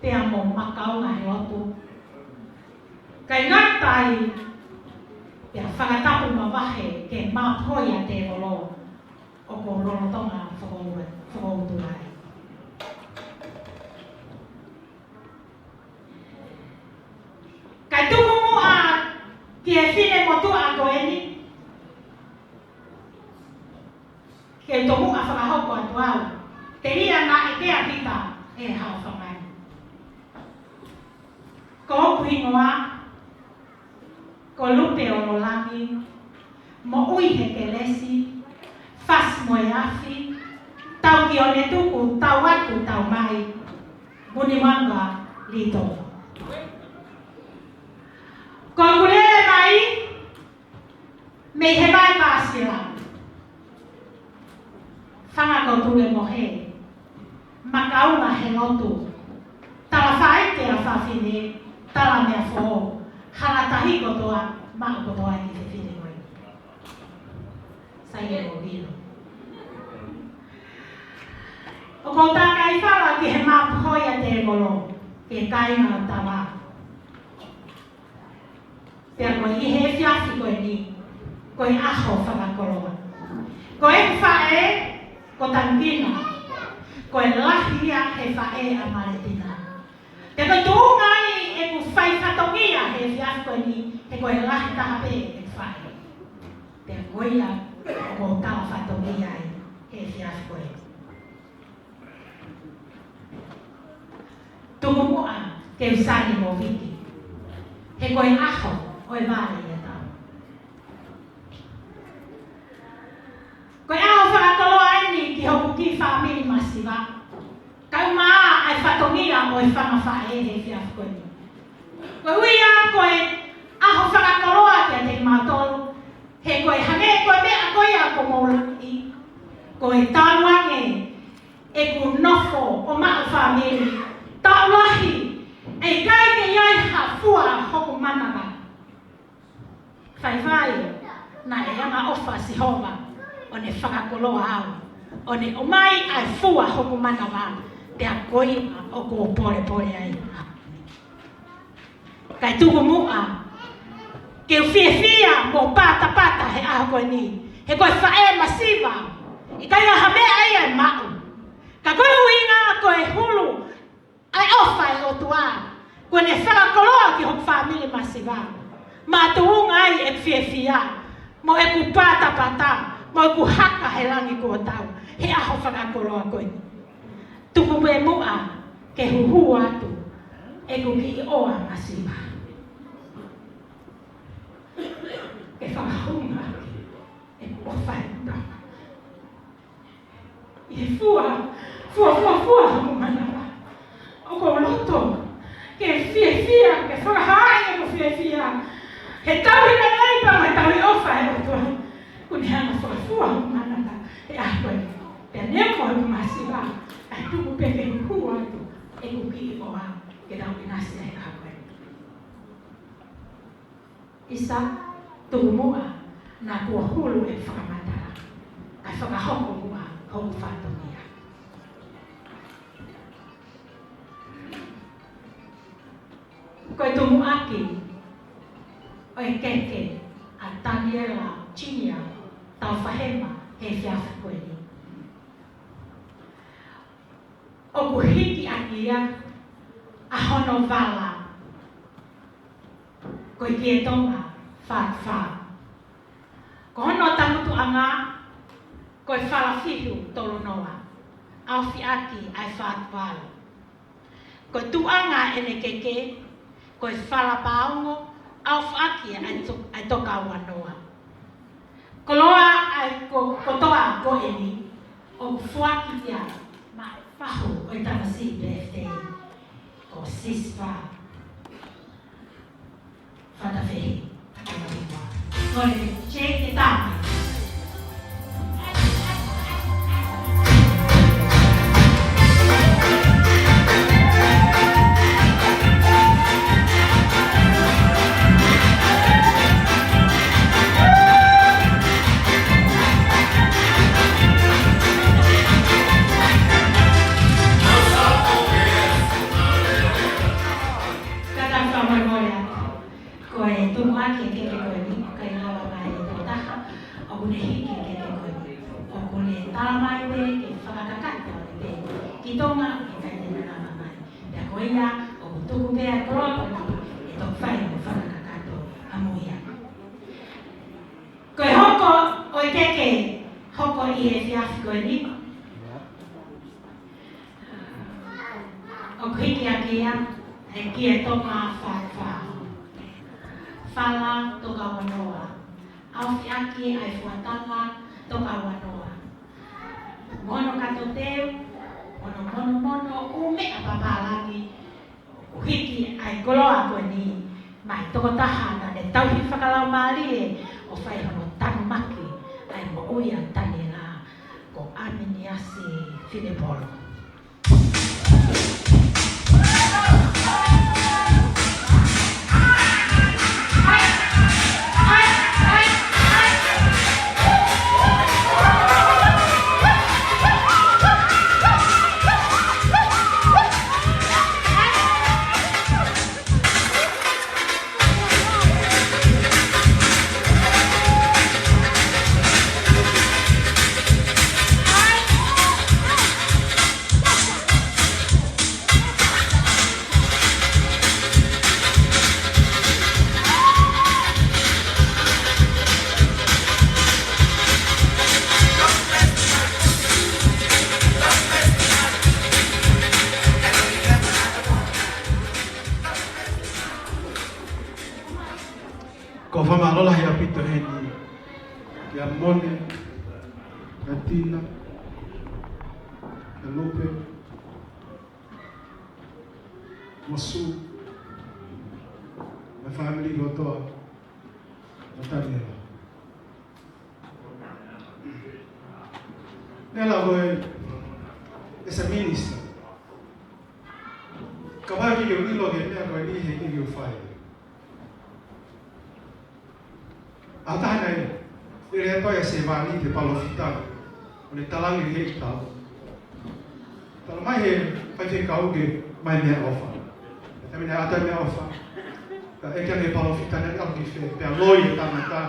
pea mo Makaunga he lotu. Kae ngata ai, pea fakatapu mavahe ki he Māpuhoi ʻa Tēvolo, ʻoku ou lolotonga fokoutua, fokoutua ai. Kae tuku muʻa ki he finemotuʻa ko eni, ke tomuʻa fakahoko atu au, telia naʻe kea kita ʻe he haofangai. Ko hoku hingoa ko Lupe ʻOlolani, moʻui he kelesi, fasi mo e afi, tau ki ʻOnetuku, tau atu, tau mai, Vuniwanga, Litoua. Ko ʻeku lele mai mei he vai Pasila, Fanga ko Tulemohe, Makaunga he lotu, Talafaite ʻa fafine, Talameafoʻou, hala tahi kotoa, maʻu kotoa ʻi he fefine ko ē. Sai e o vino. ʻOku ou tākai fala ki he Māpuhoi ʻa Tēvolo, ki he kāinga ʻo Tava. Pea ko e ʻi he efiafi ko eni, ko e ʻaho fakakoloa. Ko e faʻē, ko Tanukina, ko e lahi ia he faʻē ʻa Maletina. Pea ko e tuʻunga ʻi heʻeku fai fatongia he efiafi ko eni, he ko e lahi taha pē ʻeku faʻē. Pea ko ia ʻoku ou tala fatongia ai he efiafi ko eni. Tuku muʻa ke u sani mo Viki, he ko e ʻaho ʻo e vale ia tau. Ko e ʻaho fakakoloa eni ki hoku kiʻi fāmili masiva. Kae ʻumaʻā ʻa e fatongia ʻo e fanga faʻē he efiafi ko eni. Koeʻuhi ko e ʻaho fakakoloa kiate kimautolu, he ko e hangē ko e meʻa ko ia ʻoku mou lahi, ko e talu ange ʻeku nofo ʻo maʻu fāmili, taʻu lahi, ʻe ʻikai ke ʻi ai ha fua hoku manava. Faifai, naʻe angaʻofa ʻa Sihova, ʻo ne fakakoloa au, ʻo ne ʻomai ʻa e fua hoku manava, pea ko ia ʻoku ou polepole ai. Kae tuku muʻa ke u fiefia mo patapata he ʻaho ko eni, he ko e faʻē masiva, ʻikai ha meʻa ia ʻe maʻu. Ka ko e ʻuhinga ko e hulu ʻa e ʻofa ʻa e ʻOtua, kuo ne fakakoloa ki hoku fāmili masiva. Makatuʻunga ai ʻeku fiefia, mo ʻeku patapata, mo ʻeku haka he langi kuo tau, he ʻaho fakakoloa ko eni. Tuku pē muʻa ke huhū atu ʻeku kiʻi ʻoa masiva, ke fakahū mai ʻeku ʻofa ʻi he tama. ʻI he fua, fua, fua, fua hoku manava, ʻoku ou loto ke fiefia, ke fakahā ʻeku fiefia he tauhi lelei pea mo e tauhi ʻofa ʻa e ʻOtua. Kuo ne hanga ʻo fakafua hoku manava he ʻaho ko eni. Pea neongo ʻeku masiva, kae tuku pē ke huhū atu ʻeku kiʻi ʻoa ke tau ʻinasi ai he ʻaho ʻIsa, tuku muʻa, naʻa kuo hulu e fakamatala, kae fakahoko muʻa hoku fatongia. Ko e tumuʻaki ʻo e keke ʻa Taniela Junior Taufahema he efiafi ko eni. ʻOku hiki ʻaki ia ʻa hono vala ko e Kietonga Fatu Fā. Ko hono tangutuʻanga ko e fala fihu tolu noa, ʻaofi ʻaki ʻa e Fatu Valu. Ko e tuʻuʻanga ʻene keke ko e fala pāongo, ʻaofi ʻaki ʻa e to-, ʻa e Toka Ua Noa. Koloa ʻa e ko-, kotoa ko eni ʻoku foaki ia maʻa e fahu ʻo e tamasiʻi pēfitei ko Sispa Fatafehi. Ko e Jake Tame. Kātaki fakamolemole atu. Ko e tumuʻaki e keke ko eni, ʻikai lava mai e tokotaha ʻoku ne hiki e keke ko eni. ʻOku ne talamai pē ke fakakakato pē ki Tonga, ʻikai ke ne lava mai. Pea ko ia, ʻoku tuku pē ʻa e koloa ko eni, ʻe toki fai mo fakakakato ʻamui ia. Ko e hoko ʻo e keke hoko ʻi he efiafi ko eni, ʻoku hiki ʻaki ia e Kietonga Fatu Fā. Fala Toka Ua Noa. ʻAofi ʻaki ʻa e fuatanga Toka Ua Noa. Mono kato teu, mono mono mono, ʻū meʻa papālangi, ʻo hiki ʻa e koloa ko eni maʻa e tokotaha naʻa ne tauhi fakalaumālie ʻo fai hono tanumaki ʻa e moʻui ʻa Taniela, ko ʻAminiasi Finepolo. Ko e fakamālō lahi ʻaupito heni kia Mone, kia Tina, kia Lupe, mo Sue, mo e fāmili kotoa ʻo Taniela. Nela ko e, as a minister, kapau ʻikai ke u ʻilo ki he meʻa ko eni he ʻikai ke u fai. ʻA e taha naʻe lea atu ai ʻa Sēvani ki he palōfita ʻo ne talaange ki he ʻEiki, talamai ʻe he faifekau ke ʻomai meʻaʻofa. Pea talamai naʻe ʻoatu e meʻaʻofa. Pea ʻeke ange ʻe he palōfita naʻe ʻalu ki fē, pea loi e tangata.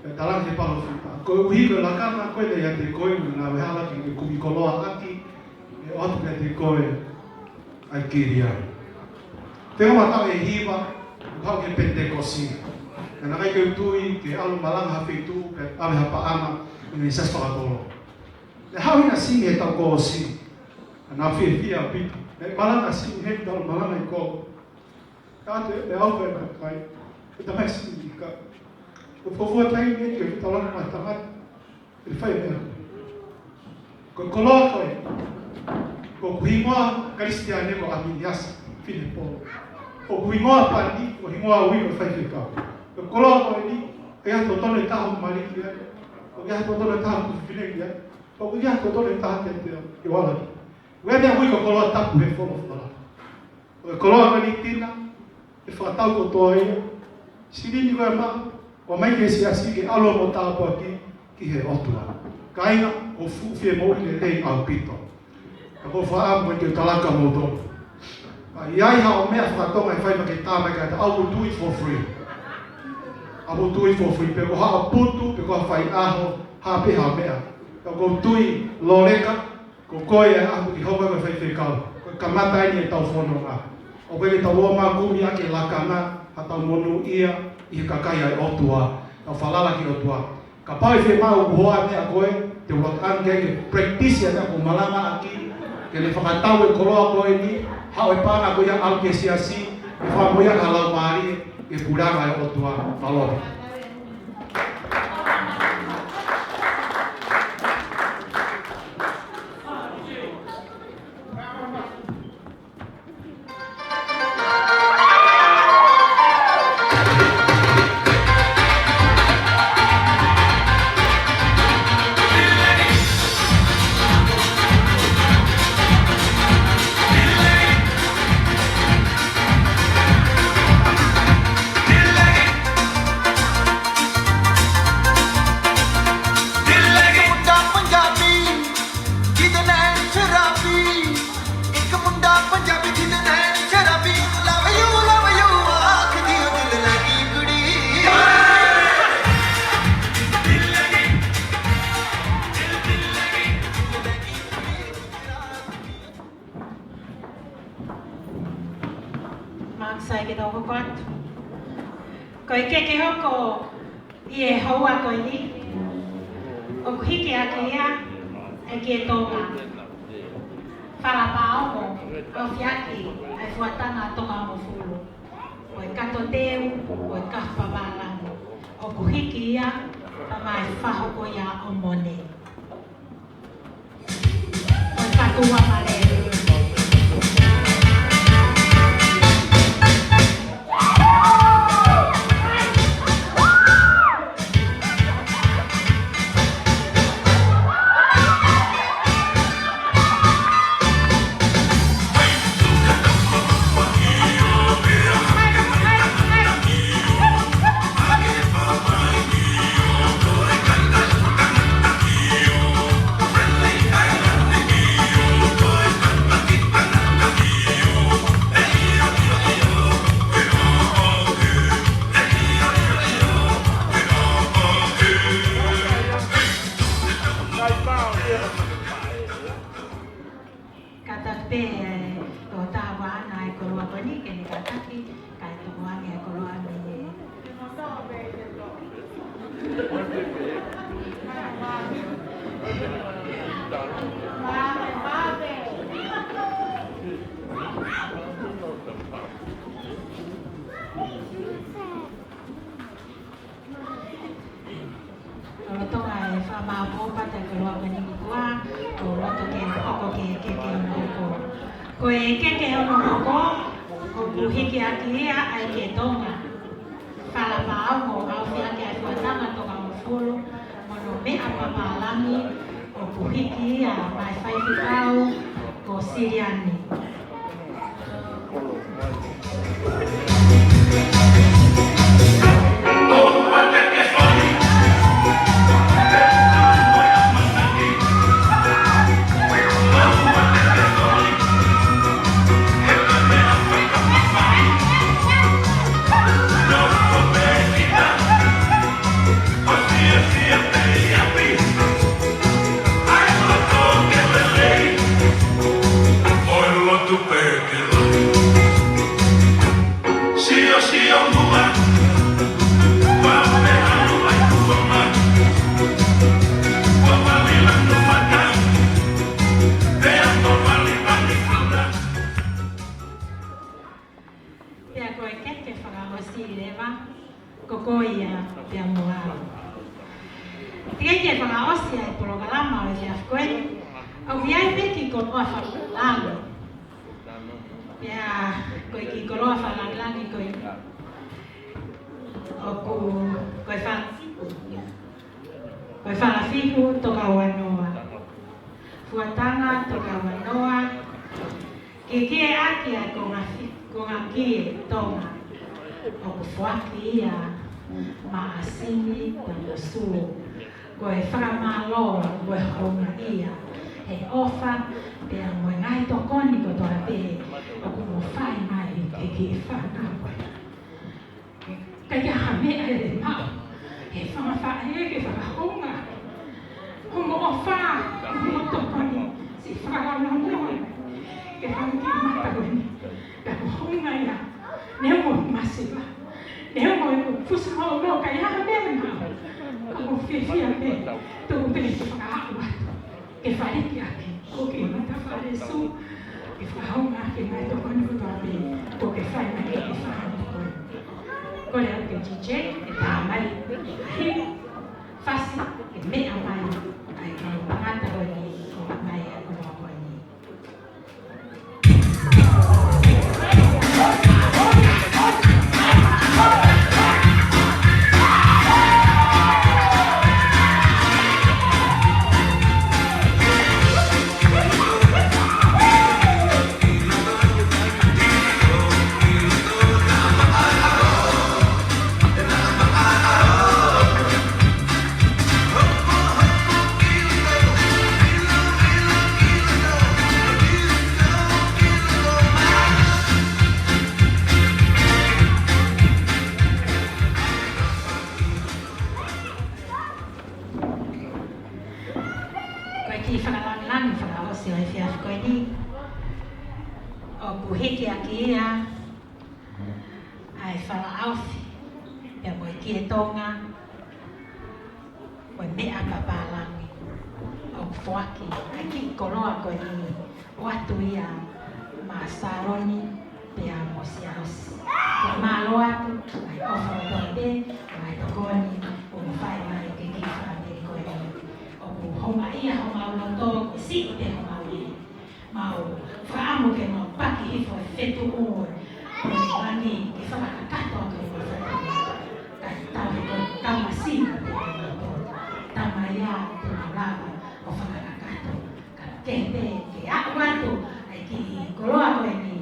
Pea talaange ʻe he palōfita, koeʻuhi ko e lakanga ko ē naʻe ʻiate koe, ʻoku ne ngāue hala ke ke kumi koloa ʻaki, ʻe ʻoatu kiate koe ʻa e kilia. Te u mata e hiva, ʻo haʻu ki he Penitekosi. Naʻe ʻikai ke u tui ke ʻalu ʻo malanga ha feituʻu, pea ʻave ha paʻanga mei he siasi fakakolo. Naʻe haʻu hena Simi he taʻu kuo ʻosi. Naʻa na fiefia ʻaupito. Naʻe malanga Simi he taʻu malanga ʻi ko. Ka te, te au fai mai kai. Ko e tamai Simi ka. Ko e fuofua taimi eni ke u talaange mai tangata. ʻE fai meʻa. Ko e koloa ko ē. Ko hoku hingoa Kalisitiane ko ʻAminiasi Finepolo. Ko hoku hingoa pani, ko e hingoa ui ko e faifekau. Ko e koloa ko eni, ʻikai ha totonu ʻe taha ʻo mali ki ai. ʻIkai ha totonu ʻe taha ʻo fefine ki ai. ʻIkai ha totonu ʻe taha ke te ke wala ki ai. Ko e meʻa ui ko e koloa tapu he folofola. Ko e koloa ko eni Tina, ʻe fakatau kotoa ia. Silini ko ē maʻu, ʻomai ki he siasi ke ʻalu mo tāpuaki ki he ʻOtua. Kāinga, ʻoku fuʻu fie moʻui lelei ʻaupito. Ka ʻoku ou fakaʻamu ke u talaki kimoutolu. Ka ʻi ai haʻo meʻa faka-Tonga ʻe fai maʻa e tama ʻikai ke ʻalu, ʻoku do it for free. ʻOku do it for free, pe ko haʻo putu, pe ko ha faiʻaho, ha pē ha meʻa. Ka ʻoku ou tui, Loleka, ko koe ʻe ʻalu ki hoko ko e faifekau. Ko e kamata eni ʻetau fononga. ʻOku ʻikai ke tau ō mai ʻo kumi ʻaki e lakanga, ka tau monūʻia ʻi he kakai ʻa e ʻOtua. Tau falala ki he ʻOtua. Kapau ʻe fiemaʻu ʻe koe ha meʻa, ko e te u loto ʻana ke ke practice ʻa e meʻa ʻoku malanga ʻaki, ke ne fakatau e koloa ko eni, haʻu e paʻanga ko ia ʻalu ki he siasi, ke fakamoʻui ʻaki e laumālie, ke puleʻi ʻa e ʻOtua. Mālō. Mālō, sai ke tau hoko atu. Ko e keke hoko ʻi he houa ko eni, ʻoku hiki ʻaki ia ʻa e Kē Tonga. Fala Pāongo, ʻaʻahi ʻaki ʻa e Fuatanga Toko Hongofulu. Ko e kato teu, ko e kahu papālangi. ʻOku hiki ia, pea mo e faho ko ia ʻo Mone. Kātaki pē, ē, ko e taha ʻana ʻa e koloa ko eni ke ne kātaki, kae tuku ange ʻa e koloa mei he Lolotonga e fakamāʻopoʻopo atu e koloa ko eni ki tuʻa, ʻoku loto ke hoko ko e keke hono hoko. Ko e keke hono hoko, ʻoku hiki ʻaki ia ʻa e Kē Tonga. Fala Pāongo, ʻaʻahi ʻaki ʻa e Fuatanga Toko Hongofulu, mo hono meʻa papālangi, ʻoku hiki ia maʻa e faifekau ko Siliani. Pea ko e keke fakaʻosi leva, ko koe ia pea mo au. Teʻeki ke fakaʻosi ʻa e polokalama ʻo e efiafi ko eni, ʻoku ʻi ai pē kiʻi koloa fakalāngilangi. Pea ko e kiʻi koloa fakalāngilangi ko ē, ʻoku, ko e fala, ko e Fala Fihu Toko Uanoa. Fuatanga Toko Uanoa. Kiekie ʻaki ʻa e konga fi-, konga kie Tonga. ʻOku foaki ia maʻa Sini Paniosū. Ko e fakamālō, ko e houngaʻia he ʻofa, pea mo e ngaahi tokoni kotoa pē ʻoku mo fai mai ki he kiʻi fānau. ʻIkai ha meʻa ʻe maʻu he fanga faʻē ke fakahounga hoʻomo ʻofa, hoʻomo tokoni, siʻi fakalaumālie ke fai ki he mata ko eni. Pea ko e houngaʻia, neongo masiva, neongo e fusi maʻu, ʻikai ha meʻa ʻe maʻu, ka ʻoku ou fiefia pē, tuku pē ke fakaaʻu atu ke fai ki ai, ko e kiʻi matafale sū, ke fakahounga ke mai tokoni kotoa pē, ko e ke fai mai ke fai ko ē. Kole atu ke DJ, ke tā mai, ʻahiku, fasi, ke meʻa mai, ʻa e kau tangata ko eni, ʻo mai ʻa e koloa ko eni. Ko e kiʻi fakalāngilangi fakaʻosi ʻo e efiafi ko eni, ʻoku hiki ʻaki ia ʻa e falaʻaofi, pea mo e kie Tonga, ko e meʻa pāpālangi ʻoku foaki ʻa e kiʻi koloa ko eni, ʻoatu ia maʻa Saloni pea mo Siaosi. Ko e mālō atu ʻa e ʻofa kotoa pē, ʻa e tokoni ʻoku mo fai mai ki he kiʻi fāmili ko eni. ʻOku houngaʻia homau loto, ko e siʻi pē homau ʻi mau fakaʻamu ke mau paki hifo e fetuʻu ʻo e langi ke fakakakato atu e mau fatongia. Kae tau he ko e kau masiva pē ʻa e mau pō. Tau mai ia te mau lava ʻo fakakakato. Ka ke pē ke aʻu atu ʻa e kiʻi koloa ko eni,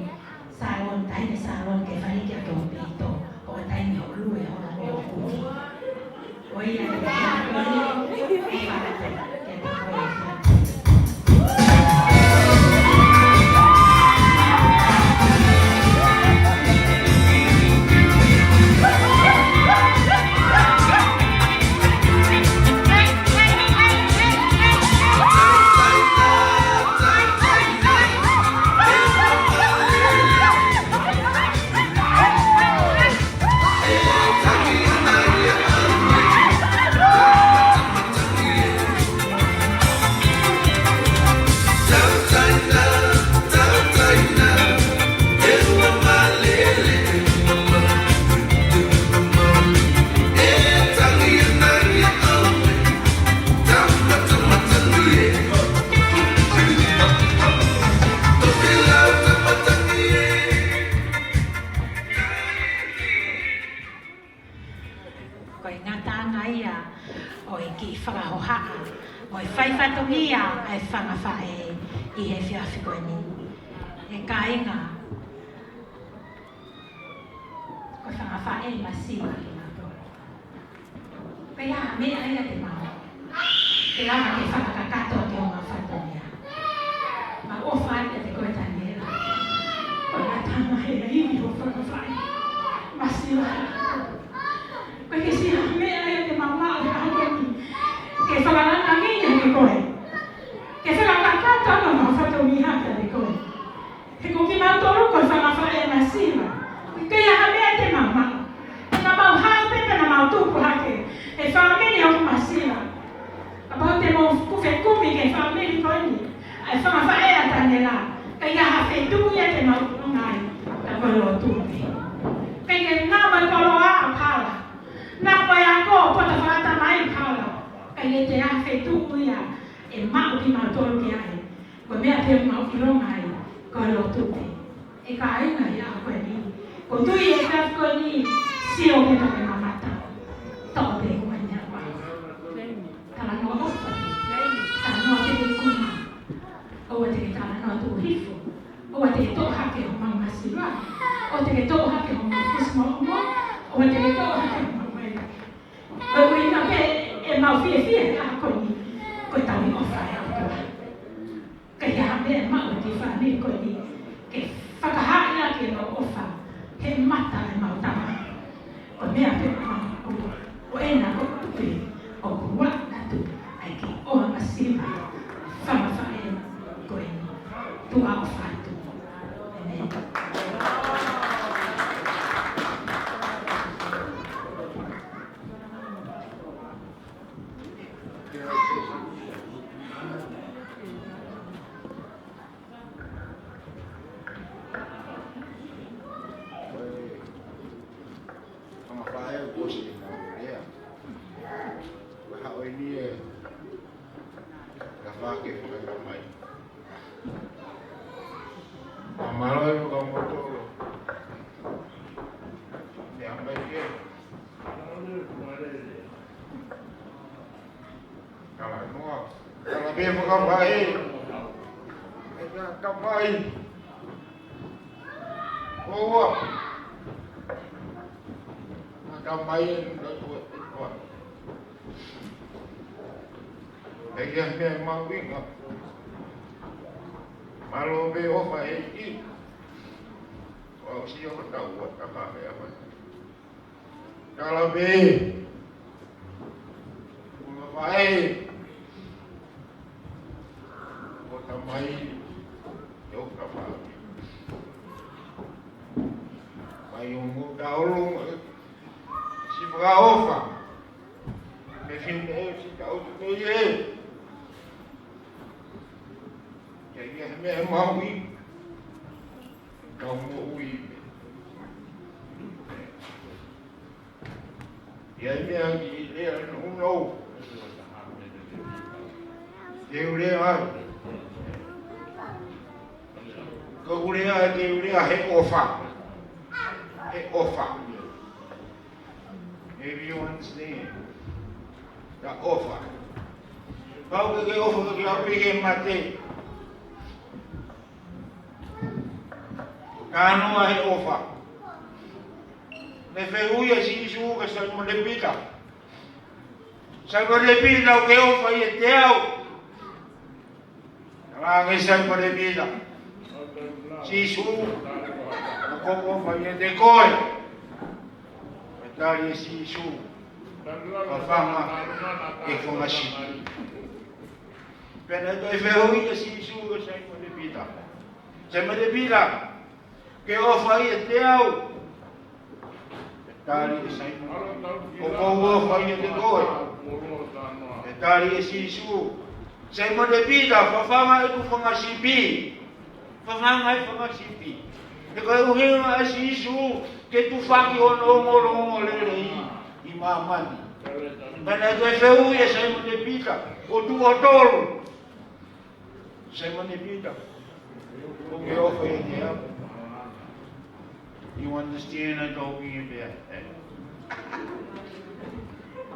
Saloni, taʻahine Saloni, ke fai ki ai ʻa e pito, ʻo taʻahine hoʻo lue hono moʻo kuki. ʻO ia ke fai ki ai ʻa e pito. Ko e ngataʻanga ia ʻo e kiʻi fakahohaʻa mo e fai fatongia ʻa e fanga faʻē ʻi he efiafi ko eni. ʻE kāinga, ko e fanga faʻē masiva kimautolu. ʻIkai ha meʻa ia te mau maʻu ke lava ke fakakakato ʻaki homau fatongia. Mau ʻofa atu kiate koe Taniela. Ko e ngataʻanga ia ʻi hoʻo fanga faʻē masiva. ʻIkai ke siʻi ha meʻa ia te mau maʻu he ʻaho ni ke fakalāngilangiʻi ʻaki koe, ke fakakakato ʻaki homau fatongia kiate koe. He ko kimautolu ko e fanga faʻē masiva. ʻIkai ha meʻa te mau maʻu. Naʻa mau haʻu pē pea naʻa mau tupu hake he fāmili ʻoku masiva. Kapau te mau fekumi ki he fāmili ko eni, ʻa e fanga faʻē ʻa Taniela, ʻikai ha feituʻu ia te mau ʻilonga ai, ka ko e lotu pē. ʻIkai ke naʻa mo e koloa ʻo hala, naʻa mo e ako poto fakata mai hala, ʻikai ke ha feituʻu ia ʻe maʻu kimautolu ki ai. Ko e meʻa pē ʻoku mau ʻilonga ai, ko e lotu pē. ʻE kāinga, ʻi he ʻaho ko eni, ʻoku ou tui ʻe kau ko eni, sio pē ka ke mamata. Toʻo pē ko eni ʻa e talanoa ʻofa. Talanoa pē ke kuma. ʻOua te ke talanoa tuʻu hifo. ʻOua te ke toʻo hake homau masiva. ʻOua te ke toʻo hake homau fusi moʻomo. Ko e tele tō hake mo e. Ko e ʻuhinga pē ʻemau fiefia he ʻaho ko eni, ko e tauhi ʻofa ʻa e ʻOtua. Ka ʻi ai ha meʻa ʻe maʻu ʻe he fāmili ko eni, ke fakahaaʻi ʻaki ʻenau ʻofa he mata ʻemau Tamai. Ko e meʻa pē ʻoku mau kole, ko ena ʻoku pē ʻoku ʻoatu ai ki ʻoa masiva, fanga faʻē ko eni. Tuʻa ʻofa atu. ʻĒmeni. Ko e fanga faʻē kuo ʻosi ʻenau lea. Ko e haʻu eni ʻa e tafaʻaki fakatamai. Mālō e fakamotu. Ia mai ke. Kala noa. Kala pē fakatamai. Eka tamai. Ua. Tamai e nunga kua. Pea ʻi ai ha meʻa ʻe mahuʻinga. Mālō pē ʻofa ʻEiki. ʻOsi ʻofa tau ua tapa pē ʻofa. Kala pē. Ua faʻē. Ko e tamai. ʻIo kapa. Mai ʻo mo ta olo. Siʻi fakaʻofa. Mei he fineʻeiki ʻoku tau ʻi ai. Ka ʻi ai ha meʻa ʻe mahuʻinga, tau moʻui. ʻI ai ha meʻa ke u lea, no, no. Ke u lea ai. Ko ʻeku lea, ke u lea he ʻofa. He ʻofa. Maybe you understand. Ka ʻofa. Pau ke ke ʻofa ke ke aʻu ki he mate. Ka noa he ʻofa. Naʻe fehuʻi ʻa Sīsū kia Saimone Pita. Saimone Pita, ʻoku ke ʻofa ʻiate au? Talaange ʻe Saimone Pita. Sīsū, ʻoku ou ʻofa ʻiate koe. Pea tali ʻe Sīsū, fafanga ʻeku fanga sipi. Pea naʻe toe fehuʻi ʻe Sīsū kia Saimone Pita. Saimone Pita, ʻoku ke ʻofa ʻiate au? Pea tali ʻe Saimone, ʻoku ou ʻofa ʻiate koe. Pea tali ʻe Sīsū, Saimone Pita, fafanga ʻeku fanga sipi. Fafanga e fanga sipi. He ko e ʻuhinga ʻa Sīsū ke tufaki hono ongoongo lelei ʻi māmani. Pea naʻe toe fehuʻi ʻe Saimone Pita, ko e tuʻo tolu. Saimone Pita, ʻoku ke ʻofa ʻiate au? You understand what I'm talking about?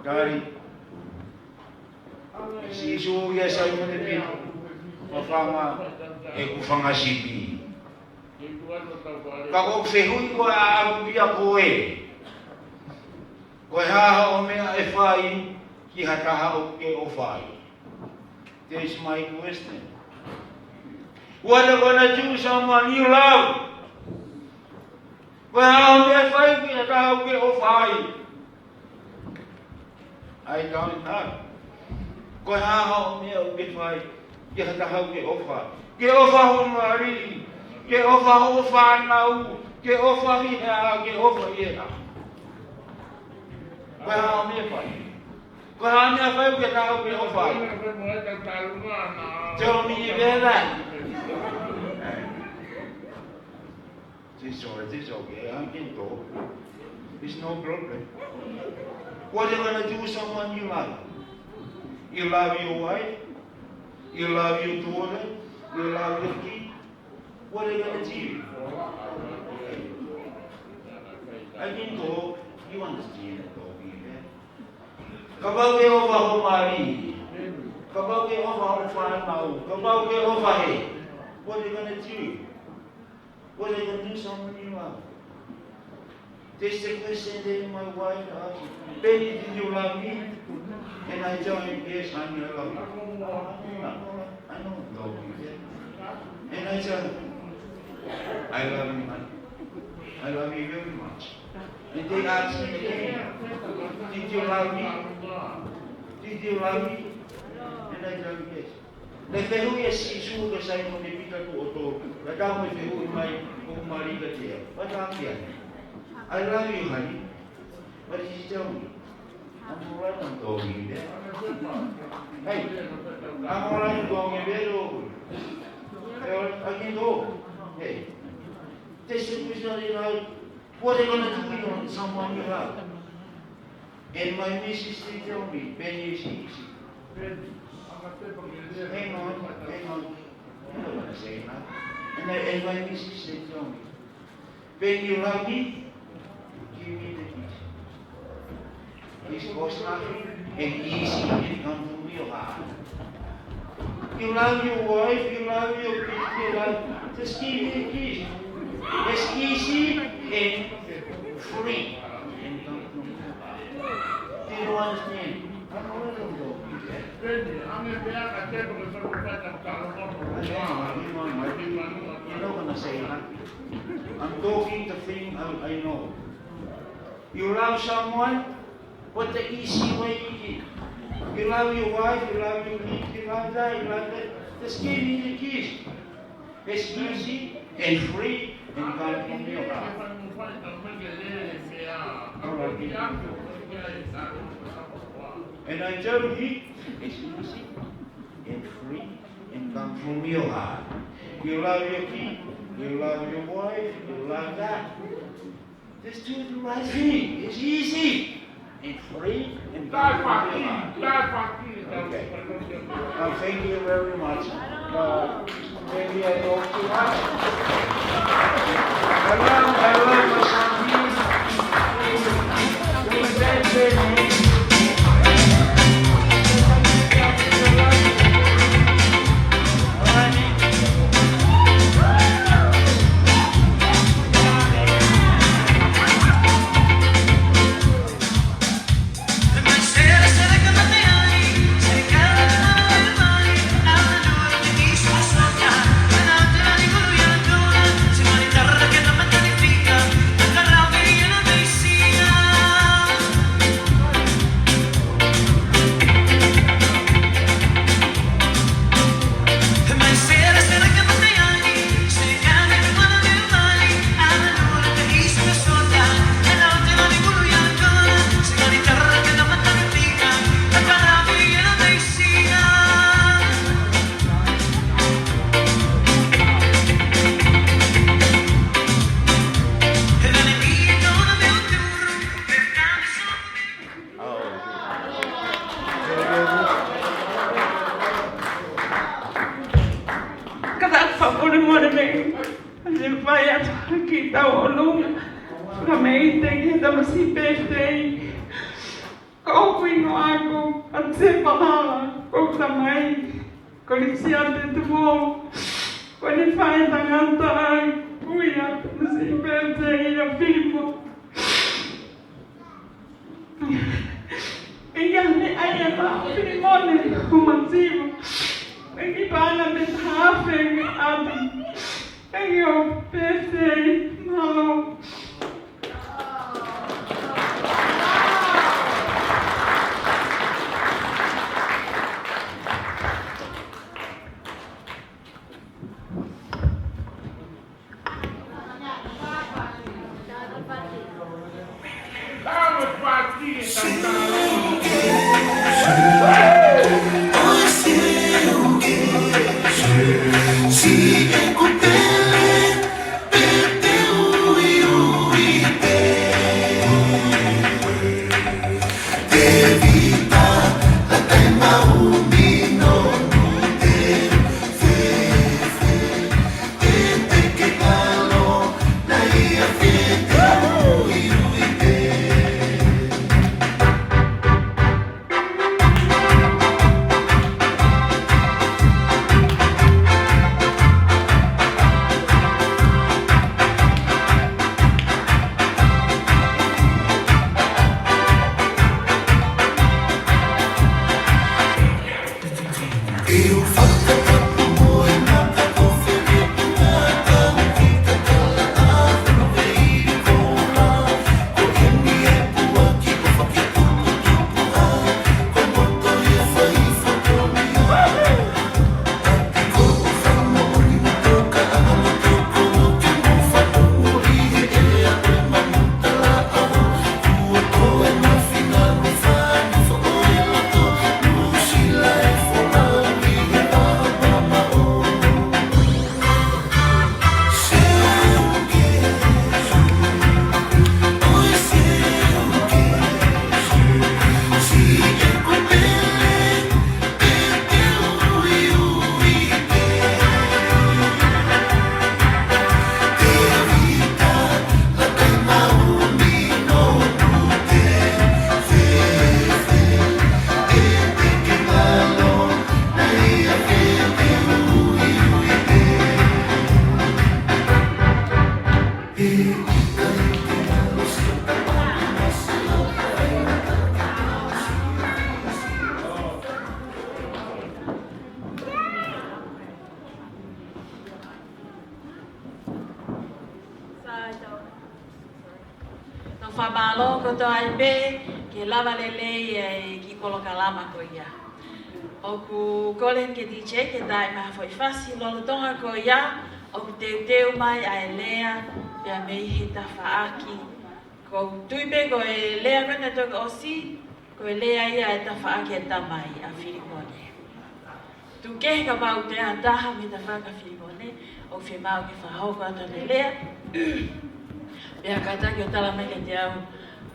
Tali ʻe Sīsū kia Saimone Pita, fafanga ʻeku fanga sipi. Ka ko e fehuʻi ko ē ʻaʻaku kia koe, ko e hā haʻo meʻa ʻe fai ki ha taha ʻoku ke ʻofa ai? There's my question. What are you gonna do someone you love? Ko e hā haʻo meʻa ʻe fai ki ha taha ʻoku ke ʻofa ai? I don't know. Ko e hā haʻo meʻa ʻoku ke fai ki ha taha ʻoku ke ʻofa ai? Ke ʻofa ho mali, ke ʻofa ho fānau, ke ʻofa ʻi he hā, ke ʻofa ʻi he hā. Ko e hā haʻo meʻa ʻe fai? Ko e hā e meʻa ʻe fai ki ha taha ʻoku ke ʻofa ai? Tell me about that. It's all, it's okay. I can talk. It's no problem. What are you gonna do with someone you love? You love your wife? You love your daughter? You love your kid? What are you gonna do? I can talk. You understand what I'm talking about. Kapau ʻoku ke ʻofa ho mali, kapau ʻoku ke ʻofa ho fānau, kapau ʻoku ke ʻofa he, what are you gonna do? What are you gonna do someone you love? There's a question there in my wife. Penny, did you love me? And I tell him, "Yes, honey, I love you." No, I know, no. And I tell him, "I love you, honey. I love you very much." And they ask me again, "Did you love me? Did you love me?" And I tell him, "Yes." Naʻe fehuʻi ʻe Sīsū kia Saimone Pita, "Tuʻo tolu, ka tau me fehuʻi mai, ʻoku mali ka tea?" What happened? "I love you, honey." What did he tell me? "I'm all right, I'm talking there." Hey, "I'm all right, I'm talking there." Hey, I can go. Hey, this is not enough. What are you gonna do with someone you love? And my missus, they tell me, "Penny, is easy." Hang on, hang on. I'm not gonna say that. And, I, and my missus, they tell me, "Penny, you love me? Give me the kiss. This costs nothing and easy and come from your heart." You love your wife, you love your kids, you love, just give me a kiss. It's easy and free and come from your heart. Do you understand? I know where I'm going with that. I know, I know, I know. You're not gonna say nothing. I'm talking the thing I, I know. You love someone, what the easy way you get? You love your wife, you love your kids, you love that, you love that. Just give me the kiss. It's easy and free and come from your heart. All right. And I tell you, it's easy and free and come from your heart. You love your kid, you love your wife, you love that. Just do the right thing. It's easy and free and come from your heart. Okay. Uh, thank you very much. Uh, maybe I talk too much. Hello, hello, my son. Ka tau fakamolemole mai, ʻa e fai atu ki tau ʻolunga. Fakameite ki he tamasiʻi pētei. Ko hoku hingoa ko ʻAtse Pahala, ko hoku tamai ko Lisiate Tupou. Ko ʻene faʻētangata ʻa e kui ʻa e tamasiʻi pētei ʻa Filipo. ʻIa, ne ʻai ʻe Filimone ʻo Masiva. ʻEiki, paʻanga ʻe taha afe ʻapi. ʻEiki, ʻo pētei, mālō. Fakamālō kotoa ai pē ke lava lelei e kiʻi polokalama ko ia. ʻOku ou kole ki he D J ke tā mai ha foʻi fasi lolotonga ko ia ʻoku teuteu mai ai e lea pea mei he tafaʻaki. ʻOku ou tui pē ko e lea ko ena toki ʻosi, ko e lea ia e tafaʻaki e tamai ʻa Filimone. Tuku kehe kapau ʻoku ʻi ai ha taha mei he tafaʻaki ʻa Filimone ʻoku fiemaʻu ke fakahoko atu ʻene lea, pea kātaki ʻo tala mai kiate au.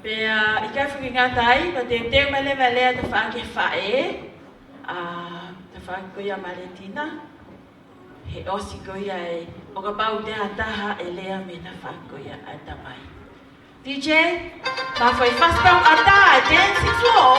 Pea ʻikai fuʻu ngata ai, pea teuteu mai leva e lea e tafaʻaki e faʻē, ʻa e tafaʻaki ko ia ʻa Maletina. He ʻosi ko ia ē, ʻo kapau ʻoku ʻi ai ha taha ʻe lea mei he tafaʻaki ko ia ʻa e tamai. D J, tā foʻi fasi pē ʻo tā e dance floor.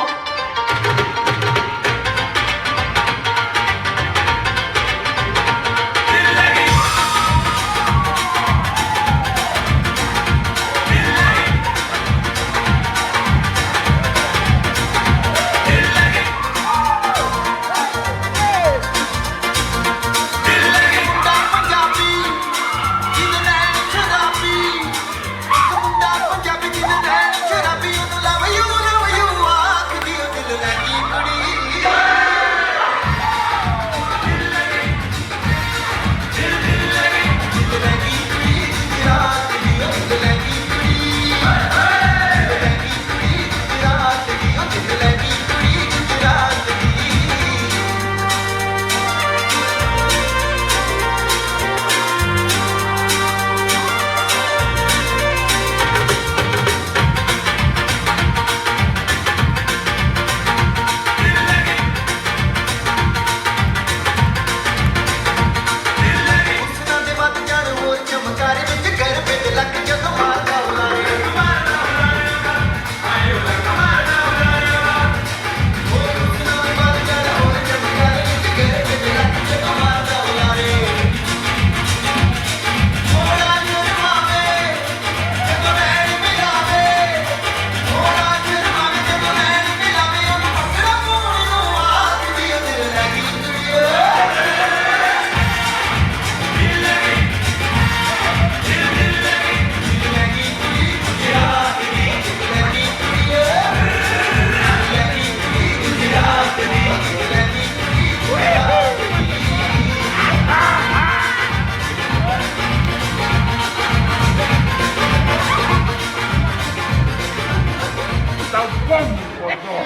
Tau pongi kotoa.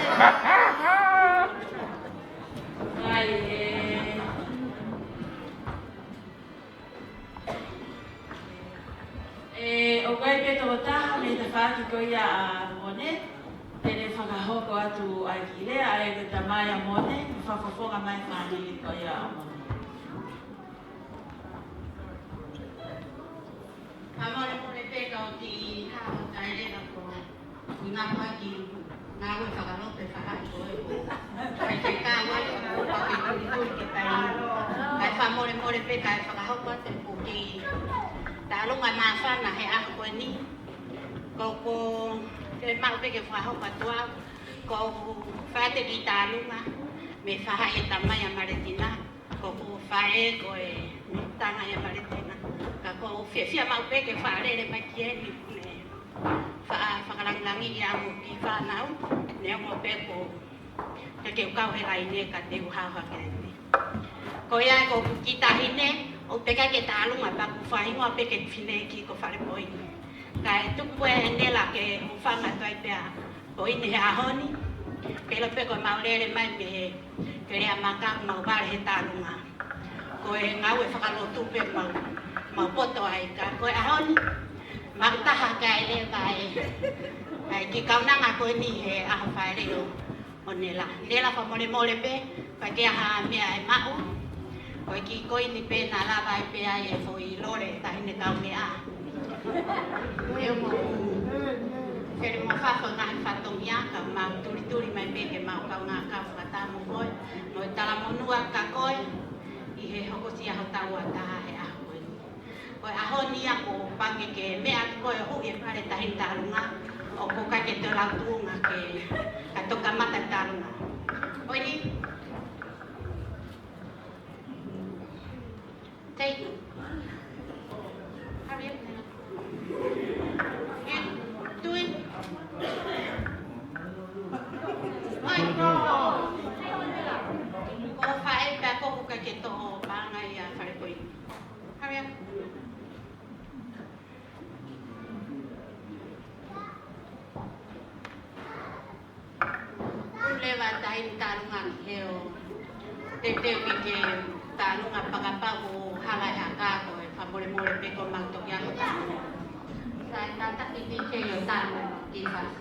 Ai, ē. Ē, ʻoku ʻi ai pē tokotaha mei he tafaʻaki ko ia ʻa Mone, te ne fakahoko atu ʻa e kiʻi lea, ʻa ia ko e tamai ʻa Mone, fakafofonga mai fāmili ko ia ʻa Mone. Fakamolemole pē ka u kiʻi hao taʻeleva ko e ngāue ki ngāue fakalope faʻahi ko ē. Kae ke kau ai, ʻo ke tuli tuli ke kai. Kae fakamolemole pē kae fakahoko atu e kiʻi tālunga māfana he ʻaho ko eni. Ko, ko, ke maʻu pē ke fakahoko atu au. Ko u fai atu e kiʻi tālunga mei he faʻē ʻa e tamai ʻa Maletina. Ko hoku faʻē ko e Mutanga ʻa Maletina. Ka ʻoku ou fiefia maʻu pē ke faʻa lele mai ki heni, ne fa-, fakalangilangiʻi ʻa hoku kiʻi fānau, neongo pē ko e ke u kau he laine ka te u hao hake ni. Ko ia ko hoku kiʻi taʻahine, ʻoku teʻeki ke tālunga pea ʻoku fai hingoa pē ki he fefine ko Falepoini. Kae tuku ʻe Nela ke u fanga tuai pea ko eni he ʻaho ni, ke ʻilo pē ko ʻemau lele mai mei he Feleʻamaka, mau vale he tālunga. Ko e ngāue fakalotu pē mau, mau poto ai ka ko e ʻaho ni, mau taha kae leva e, ʻa e kiʻi kaunanga ko eni he ʻaho faʻē leo ʻo Nela. Nela fakamolemole pē, ʻikai ke ʻi ai ha meʻa ʻe maʻu. Ko e kiʻi koini pē naʻa lava ai pē ai e foʻi lole taʻahine kaumeʻa. ʻE mo fele mo fafo ngaahi fatongia ka mau tulituli mai pē ke mau kaungā kau fakataha mo koe. Mo e talamonū atu kia koe ʻi he hokosia hotau ʻatā he ʻaho ko eni. Ko e ʻaho ni ia ʻoku ou pehē ke meʻa atu koe ʻo huʻi e fale taʻahine tālunga, ʻoku ʻikai ke toe lau tuʻunga ke, ka toki kamata tālunga. Ko eni. Take. Hurry up now. And do it. Taimi tālunga he ʻo teuteu ke ke tālunga, fakapapau ʻoku hala e haka, ko e fakamolemole pē kuo mau toki ako tālunga. Sai, kātaki D J ʻo tālunga ki fasi.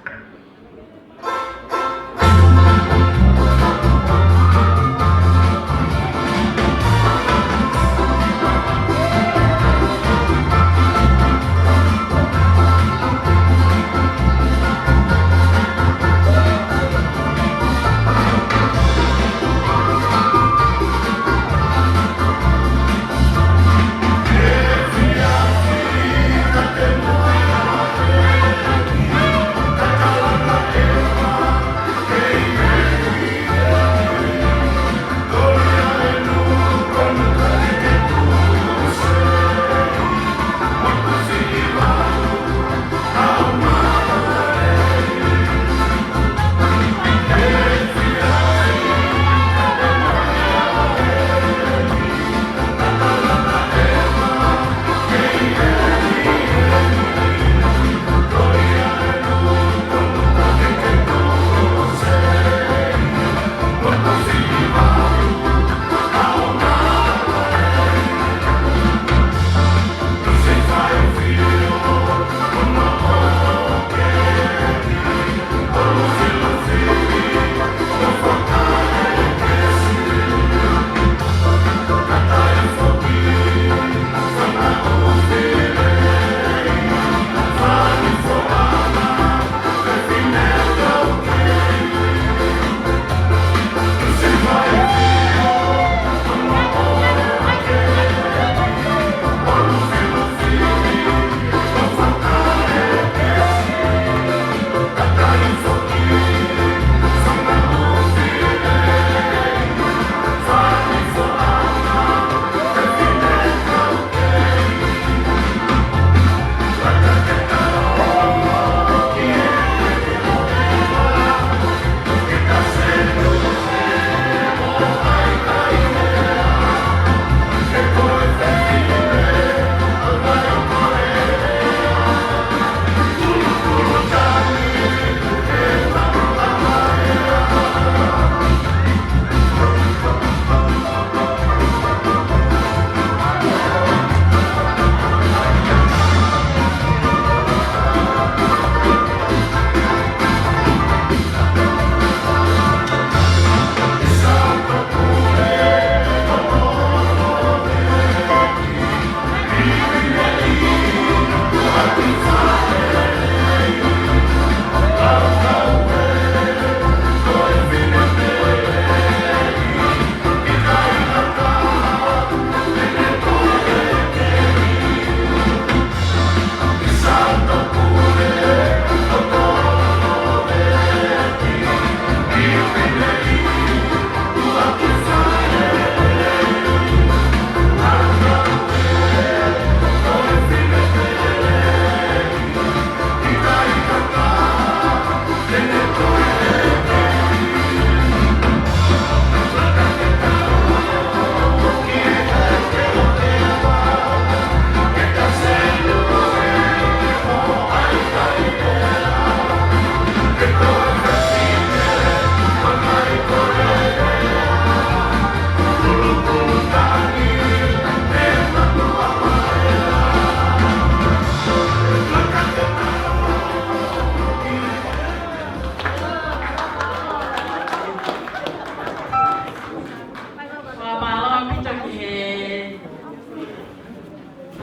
Fakamālō ʻaupito ki he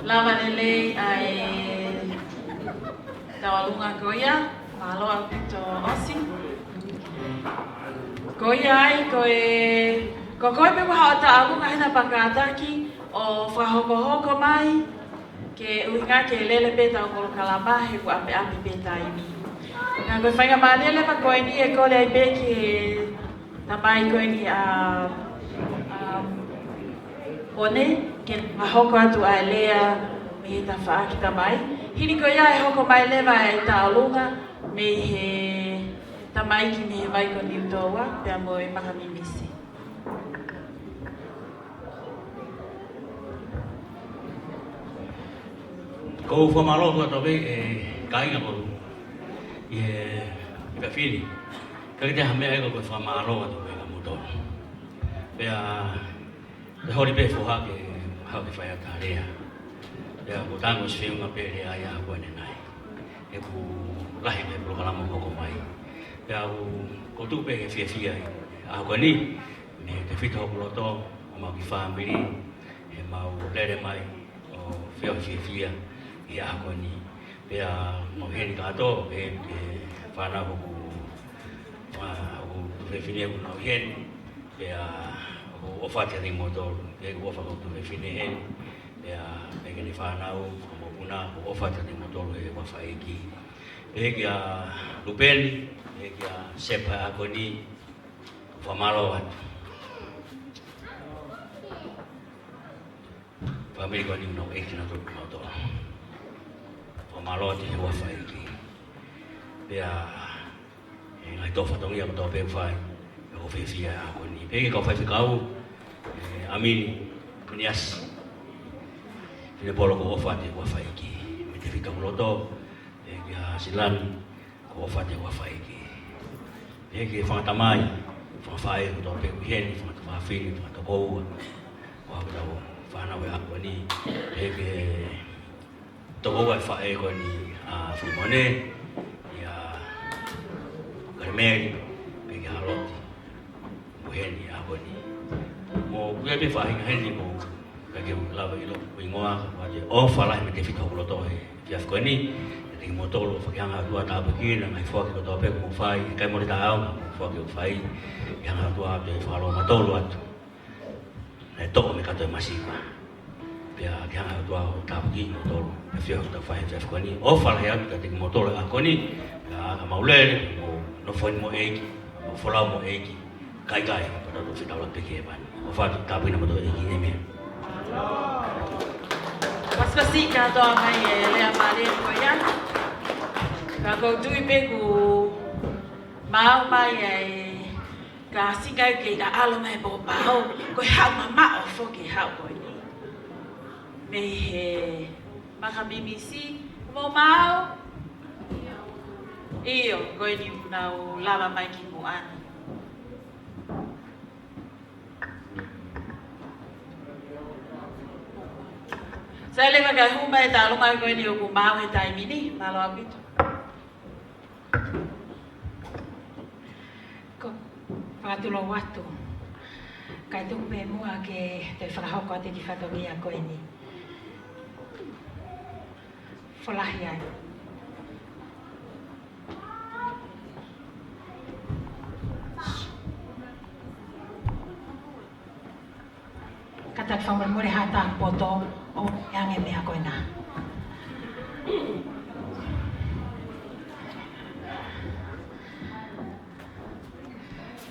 lava lelei ʻa e tauʻolunga ko ia. Mālō ʻaupito ʻosi. Ko ia ai, ko e, ko koe pē ʻoku haʻo tauʻolunga hena pea kātaki ʻo fakahokohoko mai, ke ʻuhinga ke lele pē ʻetau polokalama he ʻoku ʻapiʻapi pē taimi. Ka ko e faingamālie leva ko eni ʻe kole ai pē ki he tamai ko eni ʻa, ʻa Pone, ke fakahoko atu ʻa e lea mei he tafaʻaki tamai. Hili ko ia ʻe hoko mai leva e tauʻolunga mei he tamaiki mei he vai ko Niutoua, pea mo e Makamimisi. ʻOku ou fakamālō atu pē, ʻe kāinga, ʻi he, ʻi he fili. Pea kiate au ha meʻa ia ko e fakamālō atu pē kia moutolu. Pea, pea holi pē foha ke haʻu ke fai atu ha lea. Pea ko e tango si feunga pē lea ia ko eni nai. He ʻoku lahi pē polokalama ʻoku hoko mai. Pea ʻoku ou tuʻu pē ke fiefia ʻi he ʻaho ko eni, mei he tefito hoku loto, homau kiʻi fāmili, heʻemau lele mai ʻo feohi fiefia ʻi he ʻaho ko eni. Pea mau ʻi heni kātoa, pea ki he fānau hoku, ʻa, hoku tuofefine ʻoku nau ʻi heni, pea ʻoku ou ʻofa atu kiate kimoutolu, pea ʻoku ou ʻofa hoku tuofefine heni, pea, pea ki heʻene fānau, hoku mokopuna, ʻoku ou ʻofa atu kiate kimoutolu he huafa ʻo e ʻEiki. Pea kia Lupeni, pea kia Sepa ʻi he ʻaho ko eni, fakamālō atu. Fāmili ko eni ʻoku nau ʻeiki nautolu, nautolu. Fakamālō atu he huafa ʻo e ʻEiki. Pea, ʻi he ngaahi tō fatongia kotoa pē ʻoku fai, ʻoku ou fiefia he ʻaho ko eni. Pea ki he kau faifekau, ʻe, ʻAmini, Miniasi. Fine Polo, ʻoku ou ʻofa atu he huafa ʻo e ʻEiki. Mei he tefito hoku loto, pea kia Silani, ʻoku ou ʻofa atu he huafa ʻo e ʻEiki. Pea ki he fanga tamai, fanga faʻē kotoa pē ʻoku ʻi heni, fanga tuofefine, fanga tokoua. Ko hotau fānau he ʻaho ko eni. Pea ki he tokoua ʻo e faʻē ko eni, ʻa Filimone, ʻia Kalimeli, pea kia Haloti. Mo heni he ʻaho ko eni. Mo e kau faʻahinga heni mo ka ke lava ʻilo ko e hingoa, ka ko e ʻofa lahi mei he tefito hoku loto he efiafi ko eni. Kiate kimoutolu, ʻofa ke hanga ʻe he ʻOtua ʻo tāpuekina e ngaahi foaki kotoa pē ʻoku mou fai, ʻikai mole taʻeʻaonga e foaki ʻoku fai, ke hanga ʻe he ʻOtua ʻo toe fakalotolahi atu. Naʻe toʻo mei he kato ʻo e masiva. Pea ke hanga ʻe he ʻOtua ʻo tāpuekina kimoutolu he efiafi ʻoku tau fai he efiafi ko eni. ʻOfa lahi atu kiate kimoutolu he ʻaho ko eni. Pea ka mau lele, mou nofo heni mo e ʻEiki, mou folau mo e ʻEiki. Kaikai, pea tau toe fetaulaki pē ki hēvani. ʻOfa atu, tāpuekina kimoutolu ʻe he ʻEiki. ʻĒmeni. Pasipasi kātoa mai e lea mālie ko ia. Ka ʻoku ou tui pē kuo maau mai e kāsika ke ʻalu mai pō pao, ko e haʻu mamaʻo foki e haʻu ko eni. Mei he Makamimisi, mou maau? ʻIo, ko eni ʻoku nau lava mai ki muʻa ni. Sai leva kae hū mai e tālunga ko eni ʻoku maau he taimi ni, mālō ʻaupito. Ko, fakatulou atu. Kae tuku pē muʻa ke toe fakahoko atu e kiʻi fatongia ko eni. Folahi ai. Kātaki fakamolemole, haʻata poto ʻo e ange meʻa ko ena.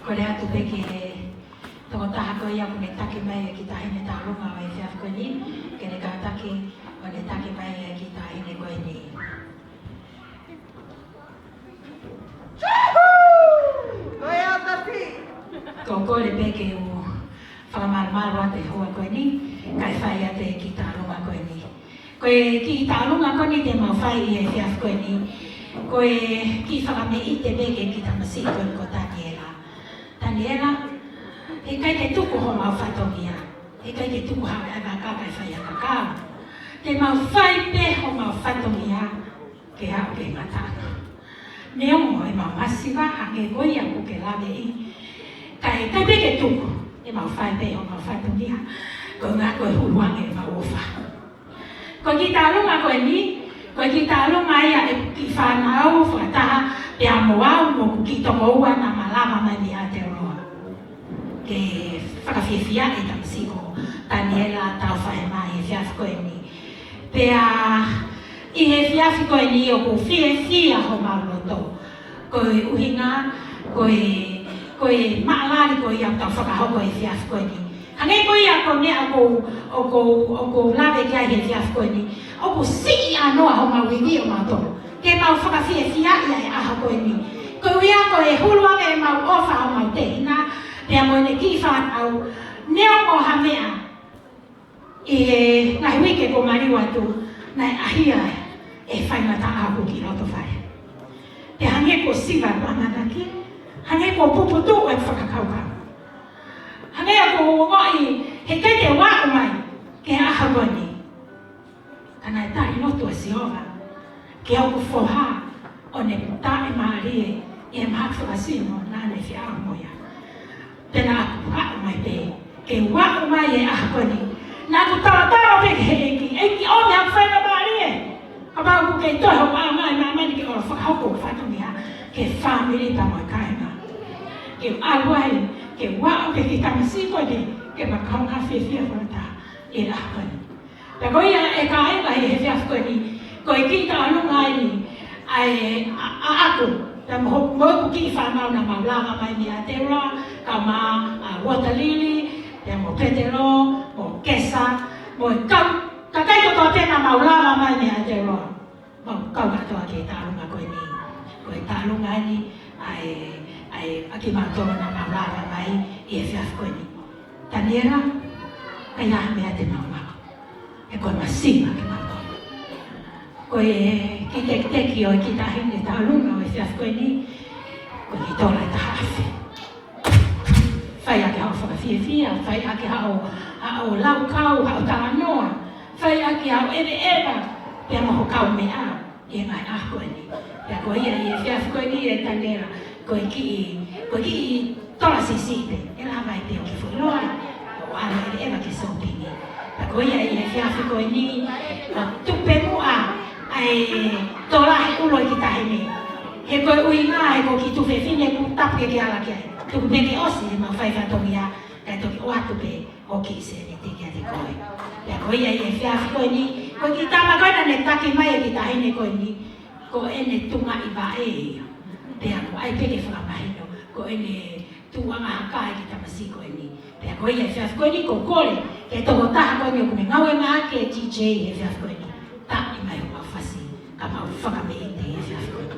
Kole atu pē ki he tokotaha ko ia ʻoku ne taki mai e kiʻi taʻahine tālunga ʻo e efiafi ko eni, ke ne kātaki ʻo ne taki mai e kiʻi taʻahine ko eni. Ko e ʻatasi. Ko e kole pē ke u fakamalumalu atu he houa ko eni, kae fai atu e kiʻi tālunga ko eni. Ko e kiʻi tālunga ko eni te mau fai ʻi he efiafi ko eni, ko e kiʻi fakameʻite pē ki he kiʻi tamasiʻi ko eni ko Taniela. Taniela, heʻikai ke tuku homau fatongia. Heʻikai ke tuku haʻo ʻai e vaka kae fai ha kakau. Te mau fai pē homau fatongia ke aʻu ki he ngataʻanga. Neongo ʻemau masiva hangē ko ia ʻoku ke laveʻi, kae ʻikai pē ke tuku, te mau fai pē homau fatongia. Ko e ʻuhinga ko e hulu ange ʻemau ʻofa. Ko e kiʻi tālunga ko eni, ko e kiʻi tālunga ia ʻeku kiʻi fānau fakataha pea mo au mo hoku kiʻi tokoua naʻa malava mai mei Aotearoa. Ke fakafiefiaʻi e tamasiʻi ko Taniela Taufaʻehemaʻa he efiafi ko eni. Pea ʻi he efiafi ko eni ʻoku fiefia homau loto. Ko e ʻuhinga, ko e, ko e maʻalali ko ia ʻoku tau fakahoko he efiafi ko eni. Hangē ko ia ko e meʻa ʻoku ou, ʻoku ou, ʻoku ou lave ki ai he efiafi ko eni. ʻOku siʻi ʻanoa homau ivi ʻomautolu ke mau fakafiefiaʻi ʻa e ʻaho ko eni. Koeʻuhi ko e hulu ange ʻemau ʻofa homau tehina, pea mo ʻene kiʻi fānau, neongo ha meʻa ʻi he ngaahi uike kuo maliu atu, naʻe ʻaʻahi e faingataʻa ʻoku ki loto fale. Pea hangē ko Siva ʻamanaki, Hangē kuo puputuʻu e fakakaukau. Hangē kuo u ongoʻi heʻikai te u aʻu mai ki he ʻaho ko eni. Ka naʻe tali lotu ʻa Sihova ki hoku foha ʻo ne taʻimālie ʻi he mahaki fakasino naʻa ne fie aʻu mo ia. Pea naʻa ku aʻu mai pē ke u aʻu mai he ʻaho ko eni. Naʻa ku talatala pē ki he ʻEiki, ʻEiki, ʻomi haʻaku faingamālie. Kapau ʻoku kei toe hoʻo ʻaonga ʻi māmani ke ʻoua fakahoko fatongia ki he fāmili pea mo e kāinga. Ke u ʻalu ai, ke u aʻu ki he kiʻi tamasiʻi ko eni, ke ma kaungā fiefia fakataha ʻi he ʻaho ko eni. Pea ko ia ʻe kāinga he efiafi ko eni, ko e kiʻi tālunga eni, ʻa e, ʻa, ʻaʻaku, pea mo, mo ʻeku kiʻi fānau naʻa mau lava mai mei Aotearoa, kau mai ʻa Water Lily, pea mo Petelo, mo Kesa, mo e kau, kakai kotoa pē naʻa mau lava mai mei Aotearoa. Mau kau kātoa ki he tālunga ko eni. Ko e tālunga eni, ʻa e, ʻa e, ʻa kimautolu naʻa mau lava mai ʻi he efiafi ko eni. Taniela, ʻikai ha meʻa te mau maʻu. He ko e masiva kimautolu. Ko e kiʻi tekiteki ʻo e kiʻi taʻahine tālunga ʻo e efiafi ko eni, ko e kiʻi tola ʻe taha afe. Fai ʻaki haʻo fakafiefia, fai ʻaki haʻo, haʻo laukau, haʻo talanoa, fai ʻaki haʻo ʻeveʻeva, pea mo ho kaumeʻa, ʻi he ngaahi ʻaho ko eni. Pea ko ia ʻi he efiafi ko eni ʻe Taniela, ko e kiʻi, ko e kiʻi tola siʻisiʻi pē, ʻe lava ai pē ʻo ke fuʻu loa, ʻo ʻalu ʻeveʻeva ke sōpingi. Pea ko ia ʻi he efiafi ko eni, ʻo tupe muʻa, ʻa e tola he ʻulu ʻo e kiʻi taʻahine. He ko e ʻuhinga, he ko e kiʻi tuofefine kuo tapu ke ke ala ki ai. Tuku pē ke ʻosi, he mau fai fatongia, kae toki ʻoatu pē ho kiʻi sēniti kiate koe. Pea ko ia ʻi he efiafi ko eni, ko e kiʻi tama ko ē naʻa ne taki mai e kiʻi taʻahine ko eni, ko ʻene tuʻunga ʻi vaʻe ia. Pea ko ʻai pē ke fakamahino, ko ʻene tuʻunga haka e kiʻi tamasiʻi ko eni. Pea ko ia ʻi he efiafi ko eni, ko e kole ki he tokotaha ko eni ʻoku ne ngāue maʻa e DJ he efiafi ko eni. Taʻi mai ho fasi, ka mau fakameʻite he efiafi ko eni.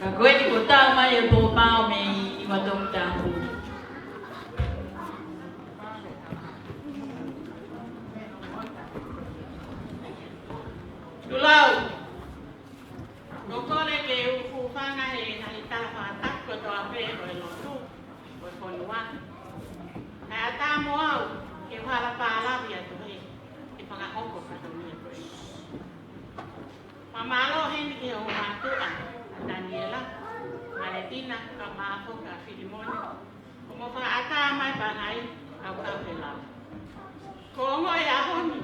Ko eni kuo tau mai e pōpao mei ʻIuatokutapu. Tulau. Ko e kole ke u hūfanga he ngaahi tala fakatapu kotoa pē ʻo e lotu ʻo e fonua. Kae ʻatā mo au ke u hala pālavi atu he, he fakahoko fatongia ko ē. Fakamālō heni ki hoʻo mātuʻa, ʻa Taniela, Maletina, ka mafo ka Filimone. Ko hoʻomou fakaʻatā mai pangai, au kau he lau. Ko e ongo e ʻaho ni,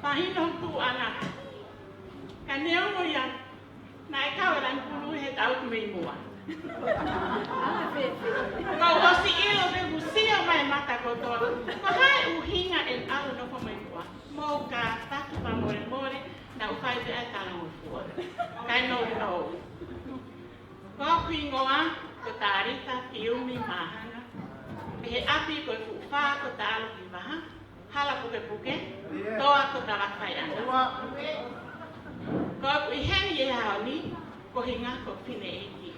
pahino tuʻu ʻana. Ka neongo ia, naʻe kau e lanu pulu he taʻu mei muʻa. Kuo u ʻosi ʻilo pē kuo sio mai mata kotoa. Ko e hā e ʻuhinga ʻene ʻalu nofo mai muʻa. Mou kātaki fakamolemole, naʻa ku fai pē ʻa e talangofua. Kae nounou. Ko hoku hingoa ko Talita Kiumi Mahana. Pehē ʻapi ko e fuʻu fā ko Talo ki Vaha. Hala pukepuke, toa ko Talafaiʻanga. Ko ʻeku ʻi heni he ʻaho ni, ko e hinga ko Fineʻeiki.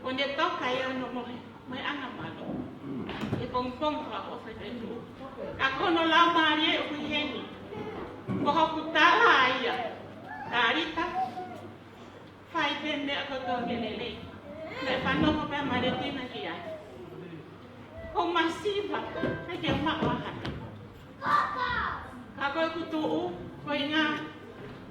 Kuo ne toka ia ʻo ne mohe, mohe ʻanga malu. ʻI he pongipongi ko ʻeku ʻofa ʻi he Tuʻi. Ka ko hono laumālie ʻoku ʻi heni. Ko hoku tala ia, Talita, fai pē meʻa kotoa ke lelei. Naʻe fanongo pē ʻa Maletina ki ai. Ko e masiva, ʻikai ke maʻu ha taha. Ka ko ʻeku tuʻu, ko e ʻuhinga,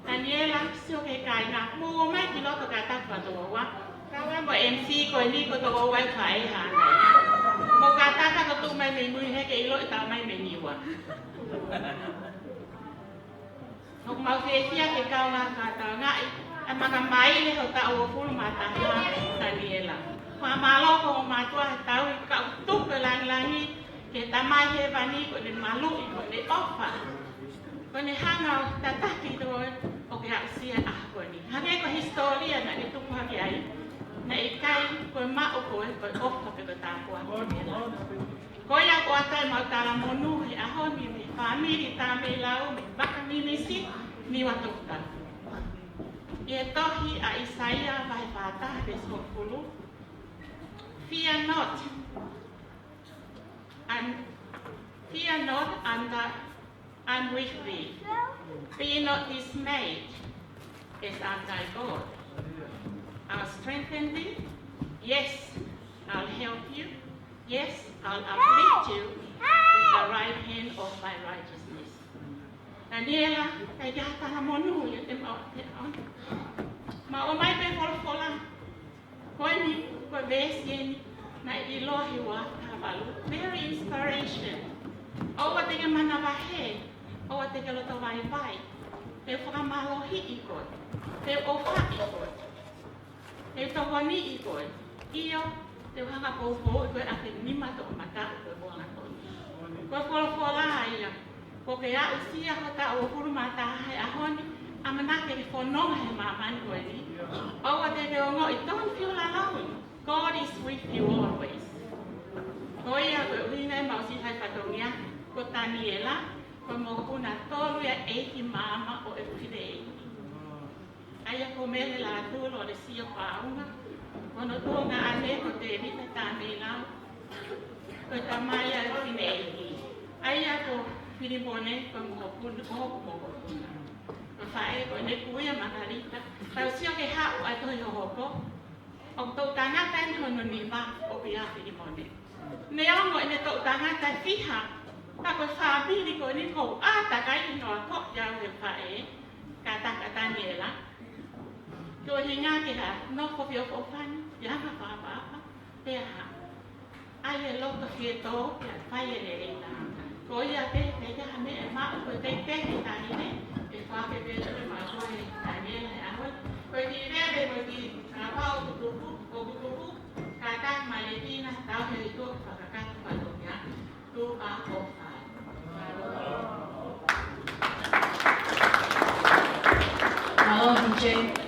Taniela, sio ki he kāinga, mou ō mai ki loto kātaki fakatonga ua. Kau ai mo e M C ko eni ko e tonga ua ʻi fai hana. Mou kātaki ka tuʻu mai mei mui he ke ʻilo ʻe tau mai mei Niua. ʻOku mau fiefia ke kau ngā kātau ngāʻi, ʻa e makamaile ho taʻu uofulu mā taha, Taniela. Fakamālō ko hoʻo mātuʻa he tauhi ka u tuku e langilangi, ki he Tamai Hēvani ko ʻene maluʻi, ko ʻene ʻofa, ko ʻene hanga ʻo tataki koe ʻo ke aʻusia ʻa e ʻaho ko eni. Hangē ko e hisitōlia naʻa ke tupu hake ai, naʻe ʻikai ko e maʻu ko e, ko e ʻofa pe ko e tāpuaki, Taniela. Ko ia ʻoku ʻoatu ai ʻemau talamonū he ʻaho ni mei he fāmili Tameilau mei Vakamimisi, Niuatokutapu. ʻI he tohi ʻa ʻAisea vahe fā taha veesi hongofulu. Fear not, and fear not, and, uh, I'm with thee. Be not dismayed, as I'm thy God. I'll strengthen thee. Yes, I'll help you. Yes, I'll uplift you with the right hand of my righteousness. Taniela, ʻikai ke ʻi ai ha talamonū ia te mau te au. Mau ō mai pē folofola. Ko eni, ko e veesi eni, naʻe ʻiloa he ua taha valu. Very inspiration. ʻOua te ke manavahē, ʻoua te ke loto vaivai. Te u fakamālohiʻi koe. Te u ʻofaʻi koe. Te u tokoniʻi koe. ʻIo, te u hanga ʻo poupouʻi koe ʻaki e nima toʻomataʻu ʻo e kuonga ko eni. Ko e folofola ia, kuo ke aʻusia ho taʻu uofulu mā taha he ʻaho ni, ʻamanaki ke fononga he māmani ko eni. ʻOua te ke ongoʻi, don't feel alone. God is with you always. Ko ia ko e ʻuhinga ʻemau siʻi hai fatongia, ko Taniela, ko e mokopuna tolu ia ʻeiki maama ʻo e fineʻeiki. ʻA ia ko Mele Lātū Lolesio Paunga, ko hono tuongaʻane ko Tēvita Tameilau, ko e tamai ia ʻo e fineʻeiki. ʻA ia ko Filimone, ko e mokopuna, ko hoku mokopuna. Ko e faʻē ko ʻEnekuia Makalita, tau sio ki he haʻu ʻa e tohi hohoko, ʻoku toʻu tangata eni hono nima ʻoku ʻia Filimone. Neongo ʻene toʻu tangata ʻe fiha, ka ko e fāmili ko eni ʻoku ʻātakai noa ko ia ʻe he faʻē, kātaki ʻa Taniela. Ko e ʻuhinga ke ha nofo fie ʻofaʻofani, ʻi he anga fakaʻapaʻapa, pea ha ʻai e loto fie tō, pea fai e lelei taha. Ko ia pē, ʻikai ha meʻa ʻe maʻu, ko e teitei he taʻahine, ʻe fake pē ʻe he mātuʻa ʻa Taniela he ʻaho ni. Ko e kiʻi lele, ko e kiʻi kapau kutuku, ko kutuku, kātaki Maletina, tau he itu, fakakakato fatongia. Two, four, five. Mālō, D J.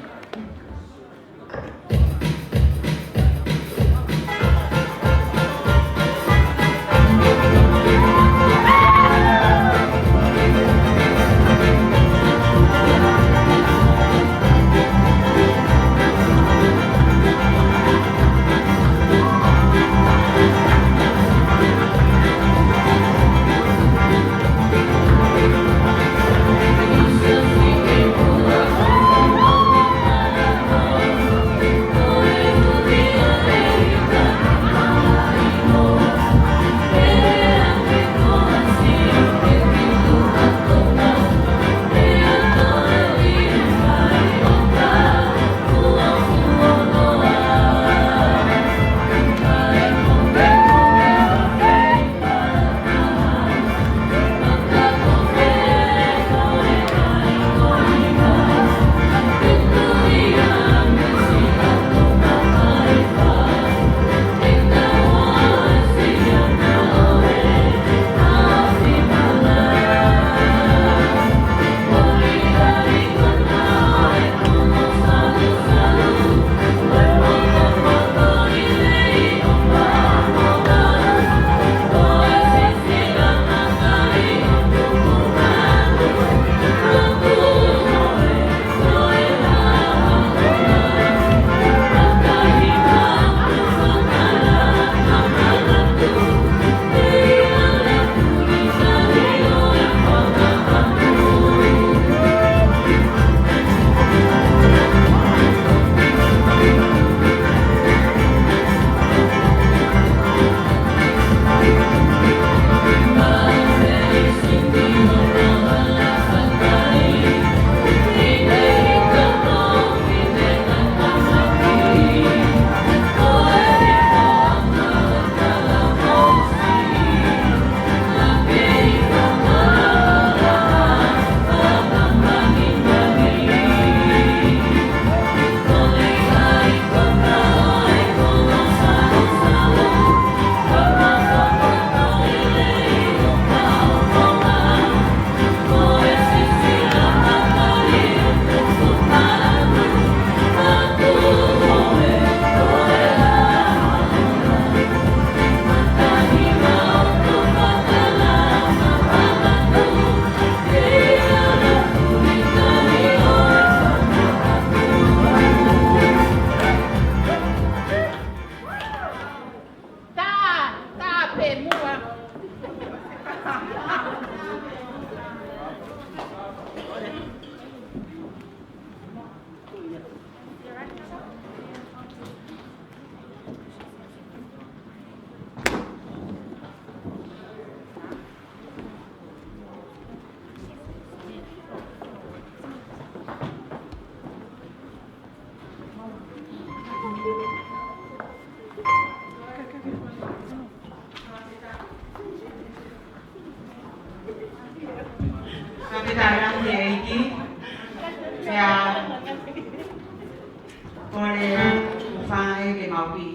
Kole atu ʻoku fai ke mau kiʻi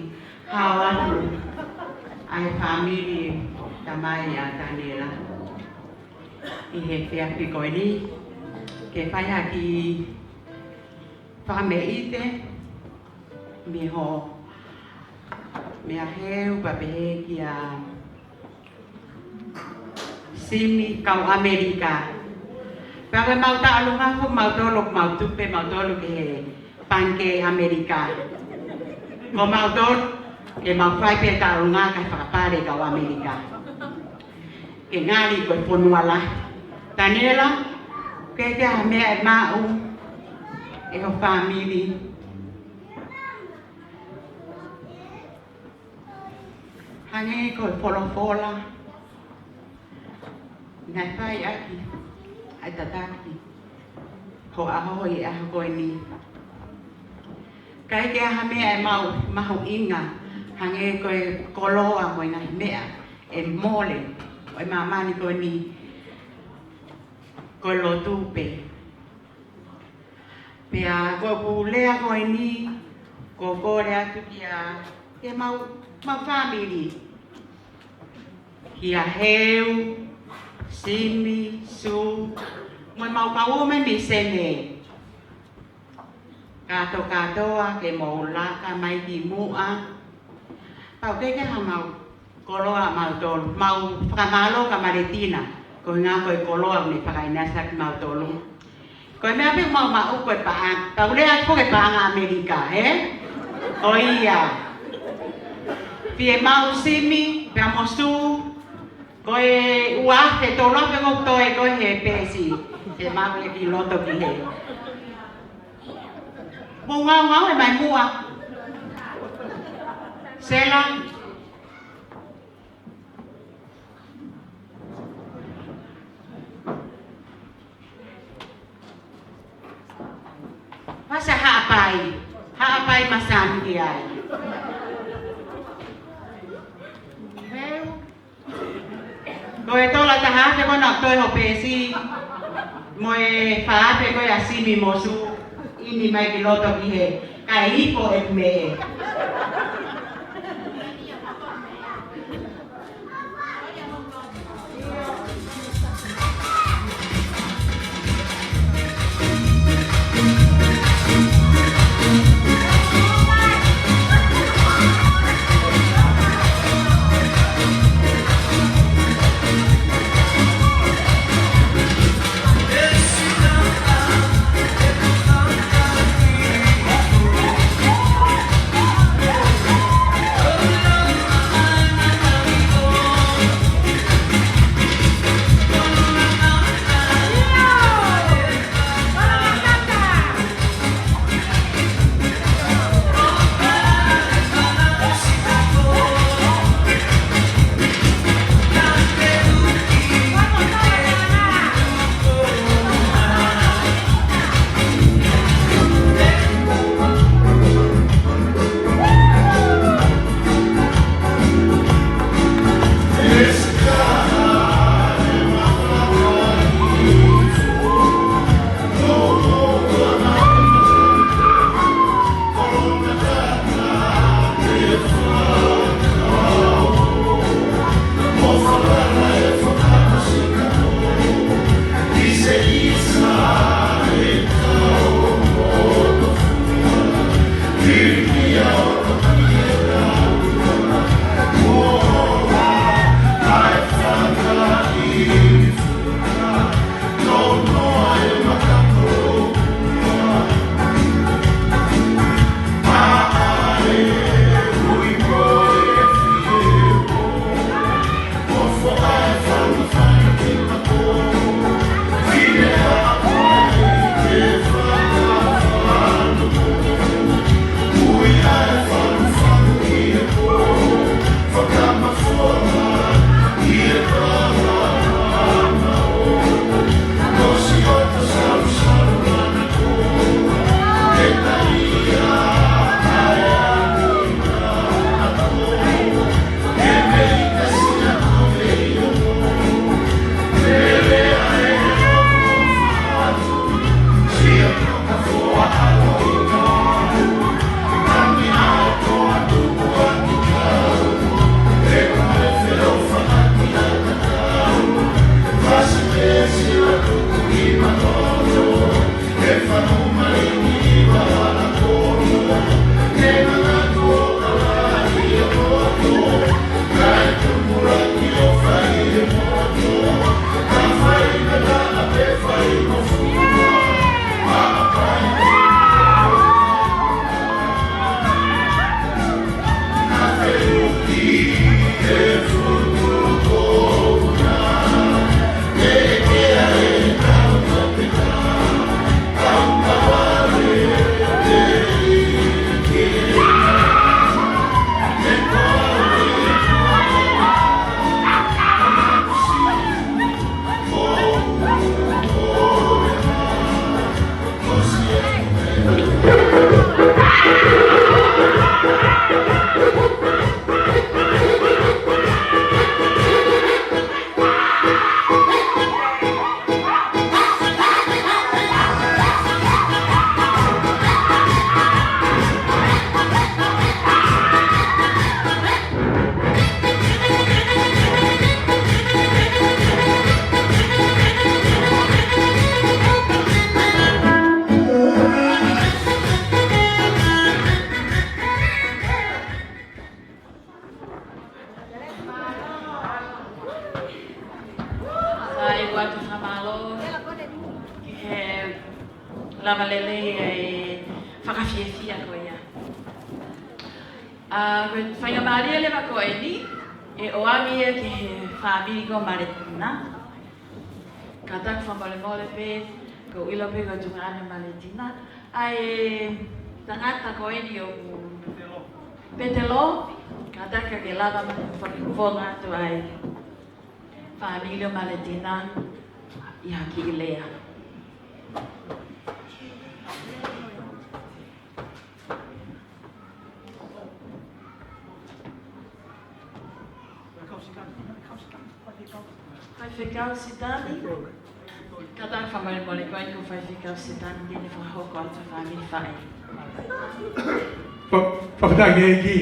hao atu ʻa e fāmili tamai ʻa Taniela ʻi he efiafi ko eni, ke fai ha kiʻi fakameʻite mei ho meʻa heu pea pehē kia Simi, kau ʻAmelika. Pea ko e mau taʻolunga ko mautolu, mau tupe mautolu ki he Pangikē ʻAmelika. Ko mautolu, ke mau fai pē taʻolunga kae fakapale kau ʻAmelika. Ke ngali ko e fonua lahi. Taniela, ʻoku ʻikai ke ʻi ai ha meʻa ʻe maʻu ʻe ho fāmili. Hangē ko e folofola naʻe fai ʻaki ʻa e tataki ho ʻaho ʻi he ʻaho ko eni. ʻIkai ke ʻi ai ha meʻa ʻe maʻu mahuʻinga hangē ko e koloa mo e ngaahi meʻa ʻe mole ʻo e māmani ko eni, ko e lotu pē. Pea ko ʻeku lea ko eni, ko e kole atu kia, kia mau, mau fāmili. Kia Heu, Simi, Su, mo e mau kau ō mai mei Sene. Kātokātoa ke mou laka mai ki muʻa. Pau ke ke ha mau koloa mautolu, mau fakamālō kia Maletina, ko e ʻuhinga ko e koloa ne fakaʻinasi ʻaki mautolu. Ko e meʻa pē mau maʻu ko e paʻanga, tau lea atu ko e paʻanga ʻAmelika, ē? ʻO ia. Fiemaʻu Simi, pea mo Su, ko e ua afe, tolu afe ko ē ʻoku toe ko ē he peesi, ke maʻu ia ki loto ki hē. Mou ngaungaue mai muʻa. Sela. Pasa Haʻapai. Haʻapai Masani ki ai. Ko e tola taha afe ko ena ʻoku toe ho peesi. Mo e fā afe ko ē ʻa Simi mo Su. ʻIni mai ki loto ki hē. Kae ipo e meʻe. ʻA, ko e faingamālie leva ko eni, ʻe ʻoange ia ki he fāmili ko Maletina. Kātaki fakamolemole pē, ko e ʻilo pē ko e tuongaʻane Maletina. ʻA e tangata ko eni ʻoku Petelo, kātaki ke lava mo fakafofonga atu ʻa e fāmili ʻo Maletina ʻi ha kiʻi lea. Faifekau Sitani. Kātaki fakamolemole ko eni ko Faifekau Sitani te ne fakahoko atu e fāmili faʻē. Fa-, fakafetaʻi ki he ʻEiki,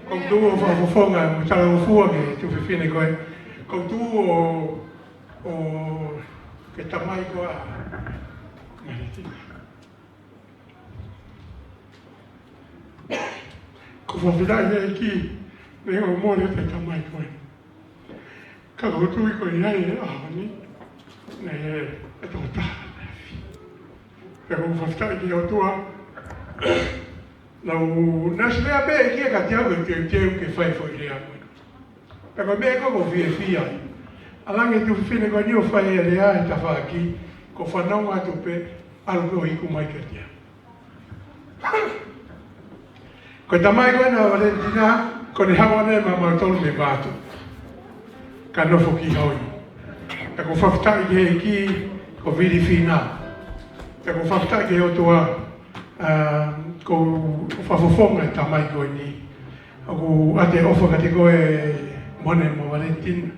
ʻoku ou tuʻu ʻo fakafofonga mo talangofua ki he tuofefine ko ē. ʻOku ou tuʻu ʻo, ʻo ki he tamai ko ē ʻa Maletina. ʻOku ou fakafetaʻi ki he ʻEiki, neongo ʻoku mole ʻa e tamai ko ē. Ka ʻoku ou tui ko ia ʻi he ʻaho ni, naʻe ʻi ai e tokotaha naʻe afi. Pea ʻoku ou fakafetaʻi ki he ʻOtua, naʻa ku, naʻe ʻosi lea pē ʻe he ʻEiki kiate au ʻe teuteu ke fai e foʻi lea ko ē. Pea ko e meʻa ko ē ʻoku ou fiefia ai. ʻAlu ange e tuofefine ko eni ʻo fai e lea he tafaʻaki, ko e fanongo atu pē, ʻalu pē ʻo iku mai kiate au. Ko e tamai ko ena ʻo Maletina, ko ʻene haʻu ʻana ia maʻamautolu mei Vaatu. Ka nofo ki Haʻapai. Pea ʻoku ou fakafetaʻi ki he ʻEiki, ko Vili Fina. Pea ʻoku ou fakafetaʻi ki he ʻOtua, ʻa, ʻoku ou fakafofonga e tamai ko eni. ʻOku ʻoatu e ʻofa kiate koe Mone mo Maletina.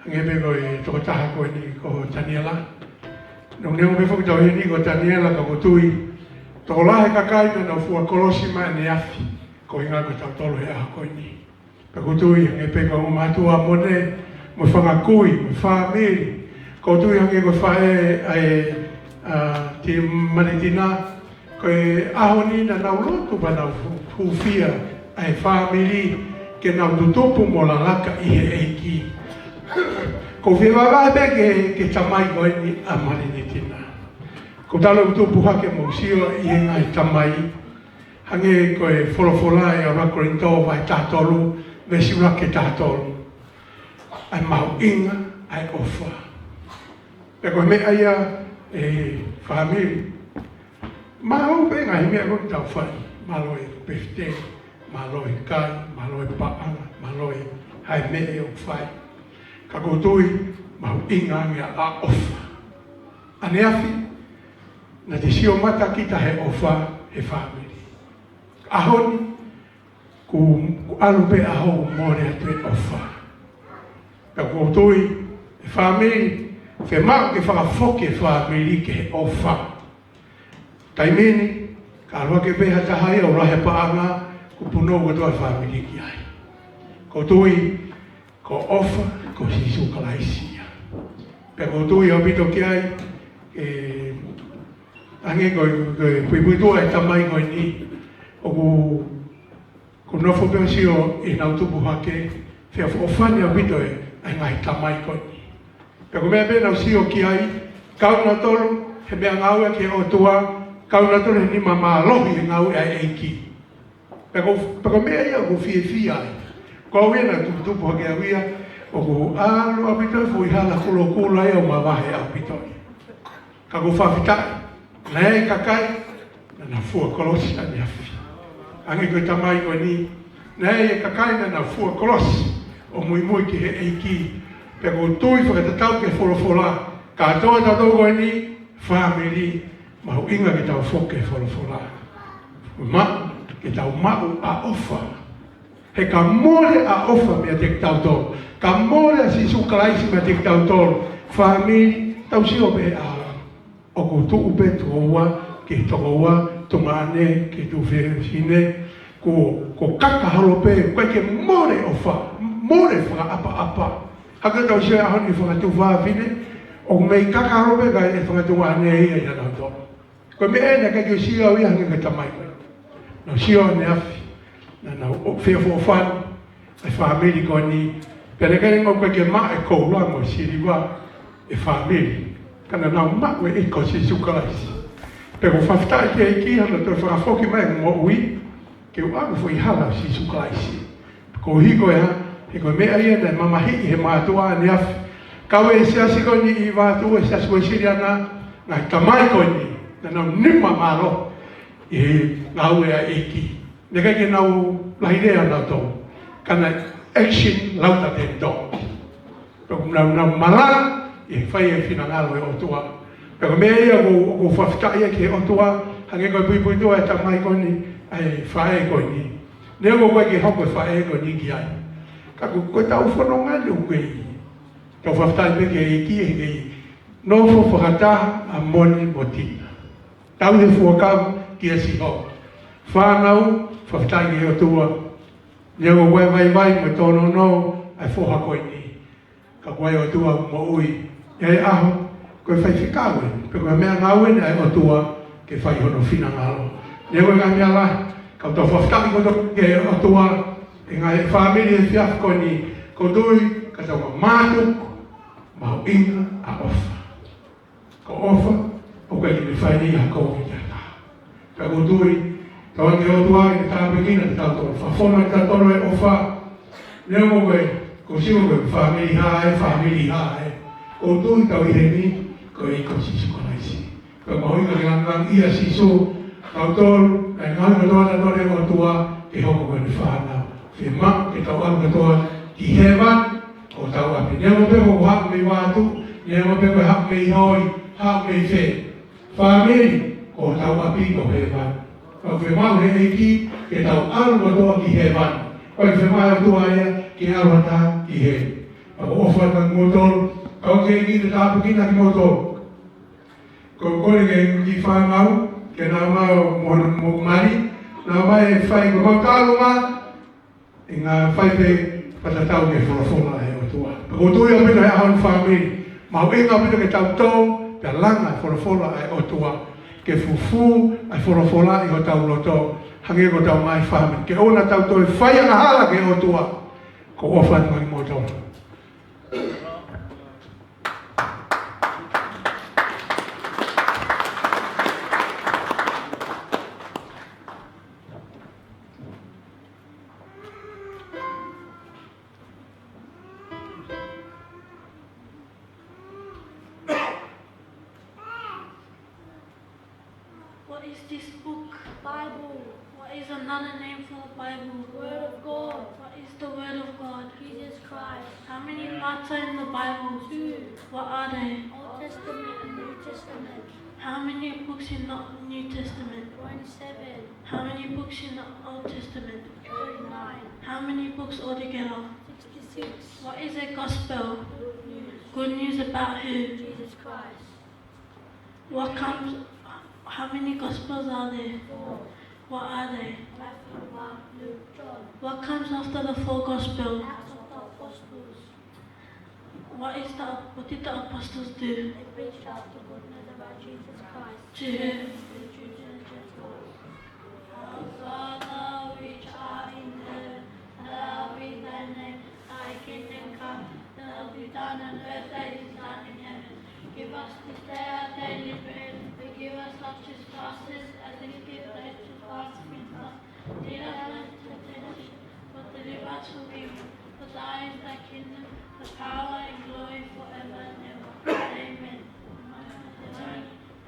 Hangē pē ko e tokotaha ko eni ko Taniela. Neongo pē foki ʻetau ʻi heni ko Taniela ka ʻoku ou tui. Tokolahi e kakai naʻa nau fua kolosi mai ʻaneafi. Ko e ʻuhinga ko kitautolu he ʻaho ko eni. Pea ʻoku ou tui hangē pē ko e ongo mātuʻa Mone, mo e fanga kui, mo e fāmili. ʻOku ou tui hangē ko e faʻē ʻa e, ʻa, Ti Maletina. Ko e ʻaho ni naʻa nau lotu pea nau hu-, hūfia ʻa e fāmili ke nau tutupu mo lalaka ʻi he ʻEiki. ʻOku ou fie vahevahe pē ki he, ki he tamai ko eni ʻa Maletina. Ko e talu ʻeku tupu hake mo sio ʻi he ngaahi tamai. Hangē ko e folofola ʻi he ʻuluaki Kolinitō vahe taha tolu, veesi ʻuluaki ki he taha tolu. ʻA e mahuʻinga ʻa e ʻofa. Pea ko e meʻa ia ʻe fāmili. Mālō pē ngaahi meʻa ko ē ʻoku tau fai. Mālō e pefitei, mālō e kai, mālō e paʻanga, mālō e hā e meʻa ʻoku fai. Ka ʻoku ou tui, mahuʻinga ange ʻa e ʻofa. ʻAneafi, naʻa te sio mata kita he ʻofa, he fāmili. ʻAho ni, ʻoku, ʻoku ʻalu pē ʻaho ʻoku mole atu e ʻofa. Pea ʻoku ou tui, e fāmili, fiemaʻu ke fakafoki e fāmili ki he ʻofa. Taimi ni, ka ʻalu hake pē ha taha ia ʻo lahi e paʻanga, kuo punou kotoa e fāmili ki ai. ʻOku ou tui, ko e ʻofa, ko Sīsū Kalaisi ia. Pea ʻoku ou tui ʻaupito ki ai, ʻe, hangē ko e, ko e puipuituʻa e tamai ko eni, ʻoku, ʻoku ou nofo pē ʻo sio ʻi heʻenau tupu hake, feʻofoʻofani ʻaupito e, ʻa e ngaahi tamai ko eni. Pea ko e meʻa pē ʻenau sio ki ai, kau nautolu, he meʻangāue ki he ʻOtua, kau nautolu he nima mālohi he ngāue ʻa e ʻEiki. Pea ko, pea ko e meʻa ia ʻoku ou fiefia ai. Ko au ia naʻa ku tupu hake au ia, ʻoku ʻalu ʻaupito e foʻi hala kulokula ia ʻo mavahe ʻaupito ia. Ka ʻoku ou fakafetaʻi, naʻe ʻi ai e kakai, naʻa nau fua kolosi ʻaneafi. Hangē ko e tamai ko eni, naʻe ʻi ai e kakai naʻa nau fua kolosi, ʻo muimui ki he ʻEiki. Pea ʻoku ou tui fakatatau ki he folofola, kātoa tautolu ko eni, fāmili, mahuʻinga ke tau foki ki he folofola. Maʻu, ke tau maʻu ʻa e ʻofa. He ka mole ʻa e ʻofa meiate kitautolu. Ka mole ʻa Sīsū Kalaisi meiate kitautolu. Fāmili, tau sio pē ʻa ʻoku tuʻu pē tokoua, ki he tokoua, tuongaʻane, ki he tuofefine. Ko, ko e kaka holo pē, ʻoku ʻikai ke mole ʻofa, mole fakaʻapaʻapa. Hangē ko ʻetau sio he ʻaho ni fanga tuofefine, ʻoku mei kaka holo pē kae fanga tuongaʻane ia ʻia nautolu. Ko e meʻa ena ʻikai ke u sio au ia hangē ko e tamai ko ē. Naʻa ku sio ʻaneafi, naʻa nau feʻofoʻofani, ʻa e fāmili ko eni, pea naʻe ʻikai ke nau ʻikai ke maʻu e koula mo e siliva, e fāmili. Ka naʻa nau maʻu e ʻEiki ko Sīsū Kalaisi. Pea ʻoku ou fakafetaʻi ki he ʻEiki hono toe fakafoki mai ʻeku moʻui ke u ʻalu ki he foʻi hala ʻo Sīsū Kalaisi. Ko e hā? He ko e meʻa ia naʻe mamahiʻi ʻe he mātuʻa ʻaneafi. Kau e siasi ko eni ʻi Vaʻa Tuʻu, e Siasi Uēsiliana, ngaahi tamai ko eni naʻa nau nima mālohi ʻi he ngāue ʻa e ʻEiki. Naʻe ʻikai ke nau lahi lea nautolu, ka naʻe action louder than talk. Pea ʻoku nau, nau malanga ʻi he fai e finangalo ʻo e ʻOtua. Pea ko e meʻa ia ʻoku, ʻoku ou fakafetaʻi ai ki he ʻOtua, hangē ko e puipuituʻa ʻa e tamai ko eni, ʻa e faʻē ko eni. Neongo ʻoku ʻikai ke hoko e faʻē ko eni ki ai, ka ko, ko ʻetau fononga ni ʻoku kei tau fakafetaʻi pē ki he ʻEiki he kei nofo fakataha ʻa moni mo tina. Tauhi e fuakava kia Sihova. Fānau, fakafetaʻi ki he ʻOtua. Neongo ʻoku ʻi ai e vaivai mo e tōnounou ʻa e foha ko eni, ka ko e ʻOtua moʻui. ʻI he ʻaho ko e faifekau ē, pe ko e meʻangāue eni ʻa e ʻOtua ke fai hono finangalo. Neongo e ngaahi meʻa lahi, ka tau fakafetaʻi kotoa ki he ʻOtua. ʻI he ngaahi fāmili he efiafi ko eni, ʻoku ou tui ka tau mātuku mahuʻinga ʻa e ʻofa. Ko e ʻofa ʻoku ʻikai ke ne fai ha kovi ki ha taha. Ka ʻoku ou tui, tauange ʻe he ʻOtua ke ne tāpuekina kitautolu, fakafonu kitautolu he ʻofa. Neongo ko e, ʻoku ou sio ko e fāmili hā ē, fāmili hā ē, ʻoku ou tui tau ʻi heni koeʻuhi ko Sīsū Kalaisi. Ko e mahuʻinga ke langilangiʻia ʻa Sīsū, tautolu, kae ngāue kotoa tautolu ʻi he ʻOtua, ke hoko ko ʻene fānau. Fiemaʻu ke tau ʻalu kotoa ki hēvani, ko hotau ʻapi. Neongo pē ko e haʻu mei Vaʻa Tuʻu, neongo pē ko e haʻu mei Hoi, haʻu mei fē. Fāmili, ko hotau ʻapi ko hēvani. Pea ʻoku fiemaʻu ʻe he ʻEiki ke tau ʻalu kotoa ki hēvani. Ko e fiemaʻu ʻa e ʻOtua ia ke ʻalu ha taha ki heli. Pea ʻoku ou ʻofa atu kiate kimoutolu, kau ki he ʻEiki ke tāpuekina kimoutolu. Ko e kole ki he kiʻi fānau, ke nau ō mai mo, mo mali, nau ō mai ʻo fai ko ʻemau tālunga, ʻi he ngaahi fai pē fakatatau ki he folofola ʻa e ʻOtua. Pea ʻoku ou tui ʻaupito he ʻaho ni fāmili, mahuʻinga ʻaupito ke tau tō pea langa e folofola ʻa e ʻOtua, ke fufū ʻa e folofola ʻi hotau loto, hangē ko hotau ngaahi fāmili. Ke ʻoua naʻa tau toe fai angahala ki he ʻOtua. ʻOku ou ʻofa atu kiate kimoutolu. What is this book? Bible. What is another name for the Bible? Word of God. What is the Word of God? Jesus Christ. How many parts are in the Bible? Two. What are they? Old Testament and New Testament. How many books in the New Testament? Twenty-seven. How many books in the Old Testament? Thirty-nine. How many books altogether? Sixty-six. What is a gospel? Good news. Good news about who? Jesus Christ. What comes, how many gospels are there? Four. What are they? Matthew, Mark, Luke, John. What comes after the four gospels? Acts of the Apostles. What is the, what did the apostles do? They preached out the good news about Jesus Christ. To whom? To the Jews and the Gentiles. Our Father which art in heaven, hallowed be thy name. Thy kingdom come, thy will be done on earth as it is done in heaven. Give us this day our daily bread. Forgive us our trespasses as we forgive those who trespass against us. Lead us not into temptation, but deliver us from evil. For thine is the kingdom, the power and glory forever and ever. Amen.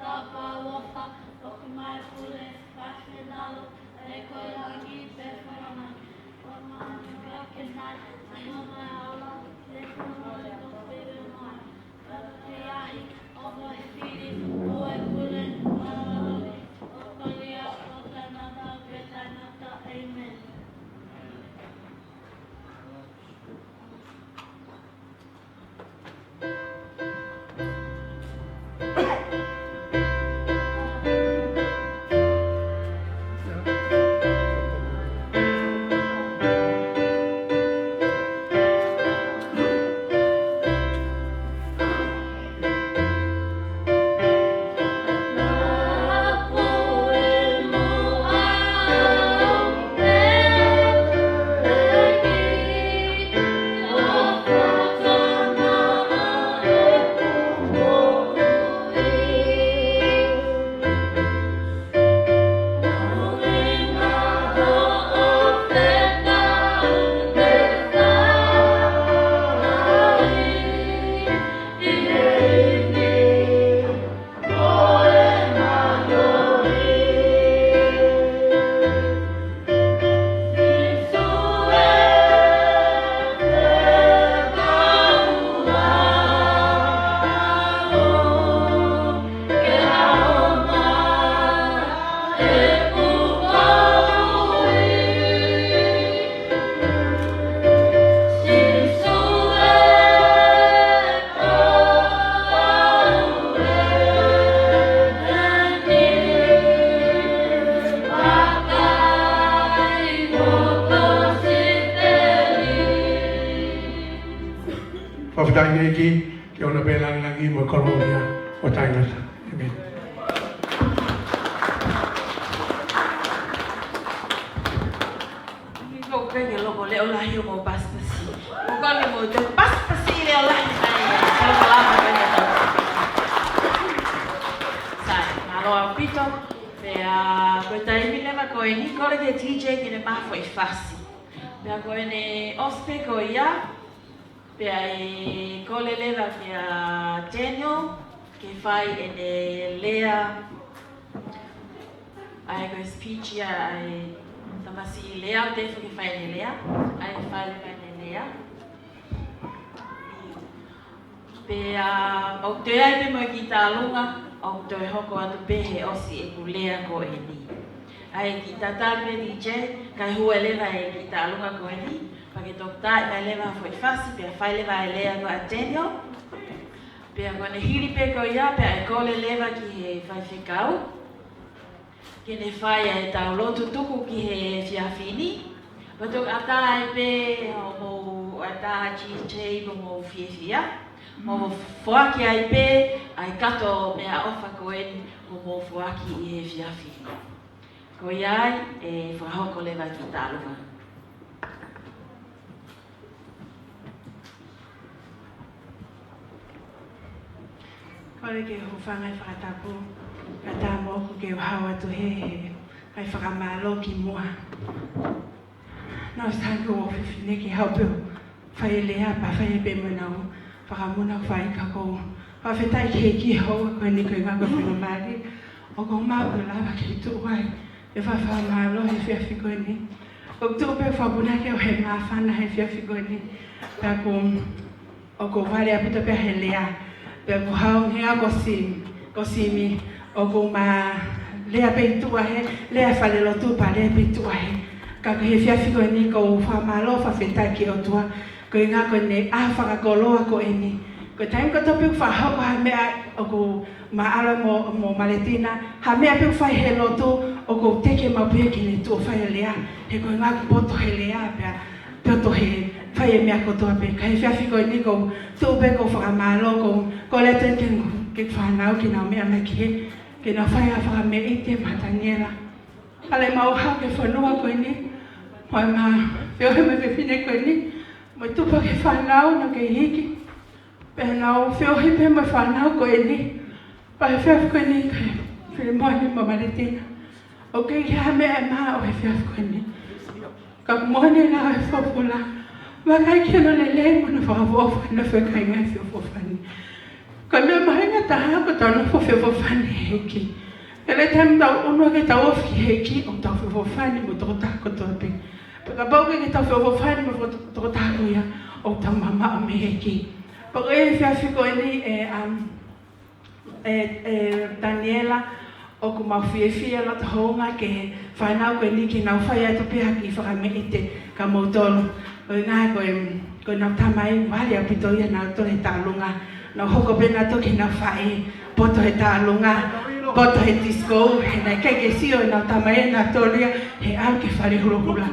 Tāpuaki, ʻofa, ʻoku mai pule, fai finangalo, ʻa ia ko e langi pea mo e ʻamanaki. Ko e manuka ke nai, ʻa ia ko e maʻu ʻa e ʻOtua, ʻa ia ko e moʻui ʻoku pehē mai. Pea ko e ʻahiʻahi ʻo e fili, ʻo e pule, ʻo e ʻamanaki, ʻo e kolia, ʻo taʻengata pea taʻengata. Amen. Tainga ʻEiki, ke ʻoua pē langilangi mo e kolōlia ʻo taʻengata. ʻĒmeni. Ko e kiʻi loko leʻo lahi ʻo mo pasipasi. Ko e kiʻi mo te pasipasi leʻo lahi mai. Ko e loko lava ko eni. Sai, mālō ʻaupito. Pea ko e taimi leva ko eni, kole ki he D J ke ne maʻu ha foʻi fasi. Pea ko ʻene ʻosi pē ko ia, pea ʻe kole leva kia Daniel ke fai ʻene lea, ʻa e ko e speech ia, ʻa e tamasiʻi lea, ʻoku teʻeki ke fai ʻene lea, ʻa e fai leva ʻene lea. Pea ʻoku toe ʻi ai pē mo e kiʻi tālunga, ʻoku toe hoko atu pē he ʻosi ʻeku lea ko eni. ʻA e kiʻi tatali pē D J, kae hū leva e kiʻi tālunga ko eni, pea ke toki taaʻi mai leva ha foʻi fasi, pea fai leva e lea ko ia ʻa Daniel. Pea ko ʻene hili pē ko ia, pea ʻe kole leva ki he faifekau ke ne fai ʻa e tau lotu tuku ki he efiafi ni. Pea toki ʻatā ai pē hoʻomou ʻatā G J mo hoʻomou fiefia. Mo foaki ai pē ʻa e kato meʻaʻofa ko eni ʻoku mou foaki ʻi he efiafi ni. Ko ia ai, ʻe fakahoko leva e kiʻi tālunga. Kole ke u hūfanga he fakatapu, kae ʻatā moʻoku ke u hao atu he, he ngaahi fakamālō kimuʻa. Naʻe ʻosi hangē ʻoku ou fefine ke haʻu pē ʻo fai e lea pea fai pē mo ʻenau fakamoʻoni ʻoku fai ka ʻoku ou fakafetaʻi ki he ʻEiki he houa ko eni ko e ngaahi faingamālie ʻoku ou maʻu ke lava ke tuʻu ai e fakamālō he efiafi ko eni. ʻOku tuʻu pē fakapunake ʻo e māfana he efiafi ko eni. Pea ʻoku, ʻoku ou vale ʻaupito pē he lea. Pea ʻoku ou hao ange au ko Simi, ko Simi, ʻoku ma lea pē ʻi tuʻa he, lea falelotu pea lea pē ʻi tuʻa he. Ka ko e efiafi ko eni ʻoku ou fakamālō fakafetaʻi ki he ʻOtua. Ko e ʻuhinga ko ʻene ʻaho fakakoloa ko eni. Ko e taimi kotoa pē ʻoku fakahoko ha meʻa ʻoku ma ʻalu mo, mo Maletina, ha meʻa pē ʻoku fai he lotu ʻoku ou teke maʻu pē ke ne tuʻu ʻo fai e lea. He ko e ʻuhinga ʻoku poto he lea pea, poto he fai e meʻa kotoa pē. Ka he efiafi ko eni ʻoku ou tuʻu pē ʻoku ou fakamālō, ʻoku ou kole atu ke, ke fānau ke nau meʻa mai ki hē, ke nau fai ha fakameʻite maʻa Taniela. Kae ʻoua mau hao ki he fonua ko eni, mo ʻema feohi mo e fefine ko eni, mo e tupu ki he fānau naʻa ke hiki. Pea nau feohi pē mo e fānau ko eni, pea he efiafi ko eni kae fili moʻoni mo Maletina. ʻOku ʻikai ha meʻa ʻe maʻa ʻo e efiafi ko eni. Ka ʻoku moʻoni ʻa e folofola. Vakai ki hono lelei mo hono fakaʻofoʻofa ʻene fekau e ngaahi feʻofoʻofani. Ko e meʻa mahuʻinga taha ko ʻetau nofo feʻofoʻofani he ʻEiki. He lele taimi ʻoku tau ʻunu ai ke tau ofi ki he ʻEiki ʻoku tau feʻofoʻofani mo e tokotaha kotoa pē. Pea kapau ʻoku ʻikai ke tau feʻofoʻofani mo e tokotaha ko ia ʻoku tau mamaʻo mei he ʻEiki. Pea ko e efiafi ko eni ʻe, um, ʻe, ʻe Taniela, ʻoku mau fiefia loto hounga ki he fānau ko eni ke nau fai atu pē ha kiʻi fakameʻite kia moutolu. Ko e ʻuhinga ko e, ko ʻenau tamai, vale ʻaupito ia nautolu he taʻalunga. Nau hoko pē nautolu ki heʻenau faʻē, poto he taʻalunga, poto he disco, he naʻe ʻikai ke sio ʻenau tamai ʻe nautolu ia he ʻalu ki he fale hulohula.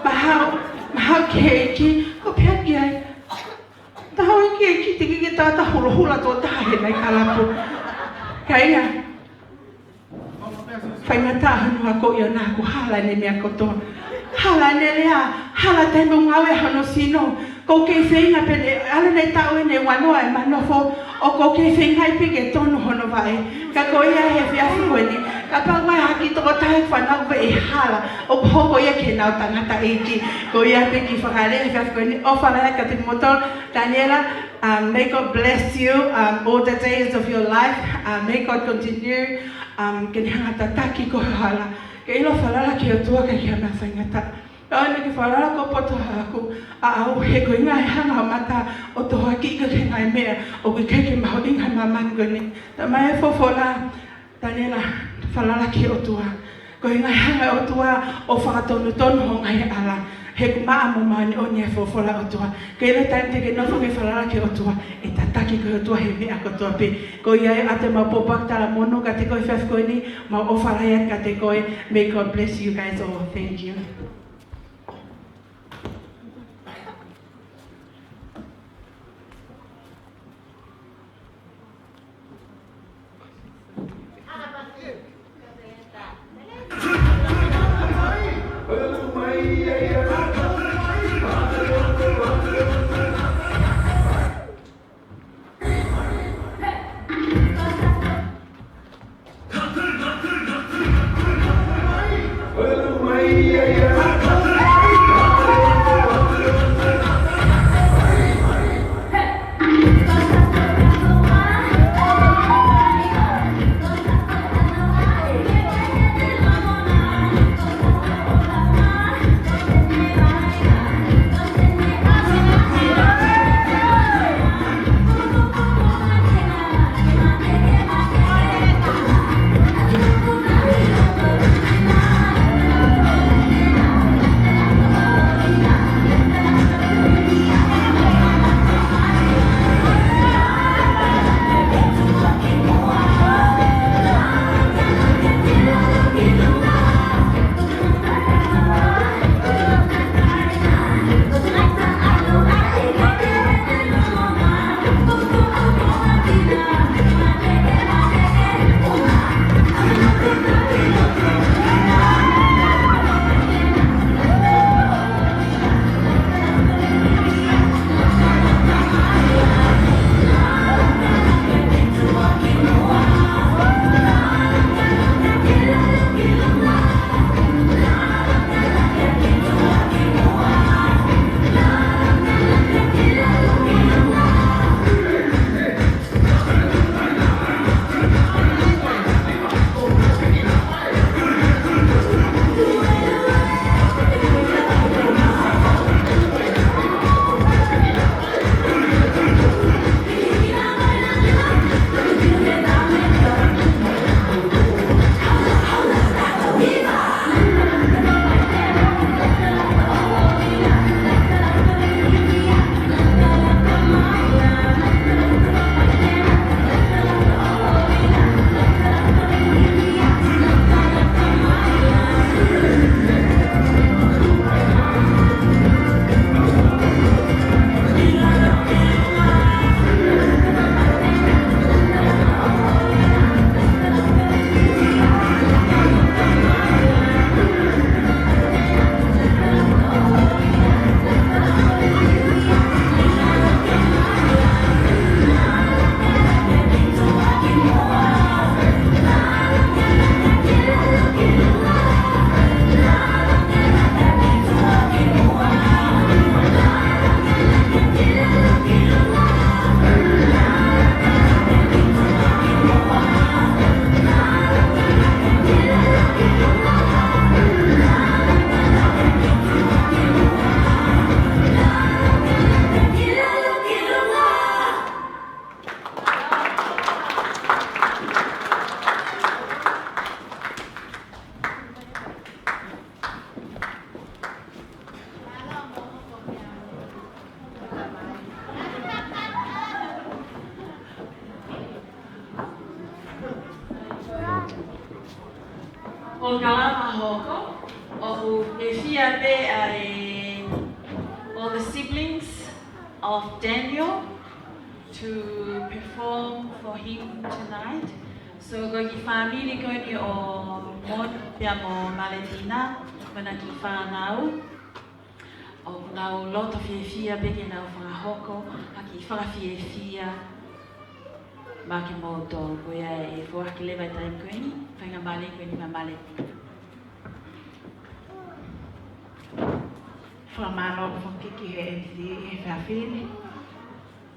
Mahalo, mahalo ki he ʻEiki, ko e pehē ki ai. Taha ʻo e ʻEiki, ʻEiki, teʻeki ke tau tau hulohula tō taha he naʻe kalapu. Kāinga, faingataʻa hono akoʻi ʻo naʻa ku hala ʻene meʻa kotoa. Hala ʻene lea, hala taimi ʻoku ngāue hono sino. ʻOku ou kei feinga pē ʻene, ʻalu ʻene taʻu ʻene ua noa ʻema nofo, ʻoku ou kei feinga ai pē ke tonu hono vaʻe. Ka ko ia he efiafi ko eni, kapau ʻoku ʻi ai ha kiʻi tokotaha ʻi he fānau pē ʻe hala, ʻoku hoko ia ki heʻenau tangataʻeiki. Ko ia pē kiʻi fakalea he efiafi ko eni, ʻofa lahi atu kiate kimoutolu, Taniela, um, may God bless you, um, all the days of your life. Um, may God continue, um, ke ne hanga ʻo tataki koe he hala. Ke ʻilo, falala ki he ʻOtua ʻikai ke ʻi ai ha meʻa faingataʻa. Ka ʻoua naʻa ke falala koe ʻo poto hake ʻaʻau, he ko e ʻuhinga he hanga ʻo e mata ʻo tohoakiʻi koe ki he ngaahi meʻa ʻoku ʻikai ke mahuʻinga he māmani ko eni. Talamai ʻe he folofola, Taniela, falala ki he ʻOtua. Ko e ʻuhinga he hanga ʻe he ʻOtua ʻo fakatonutonu hoʻo ngaahi hala. He ʻoku maʻa mo māʻoniʻoni ʻa e folofola ʻa e ʻOtua. Ke ʻilo, taimi te ke nofo ke falala ki he ʻOtua, ʻe tataki koe ʻe he ʻOtua he meʻa kotoa pē. Ko ia ai ʻa ʻemau pōpoaki talamonū kiate koe he efiafi ko eni, mau ʻofa lahi atu kiate koe. May God bless you guys all. Thank you. Kalama hoko, ʻoku fiefia pē ʻa e, all the siblings of Daniel to perform for him tonight. So ko e kiʻi fāmili ko eni ʻo Mon pea mo Maletina, mo ʻena kiʻi fānau. ʻOku nau loto fiefia pē ke nau fakahoko ha kiʻi fakafiefia maʻa kimoutolu. Ko ia ʻe foaki leva e taimi ko eni, faingamālie ko eni maʻa Maletina. Fakamālō foki ki he M C he efiafi ni.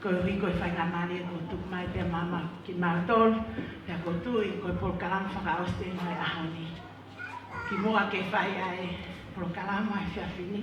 Koeʻuhi ko e faingamālie kuo tuku mai pē maʻa kimautolu, pea ʻoku ou tui ko e polokalama fakaʻosi eni ʻo e ʻaho ni. Kimuʻa ke fai ʻa e polokalama he efiafi ni,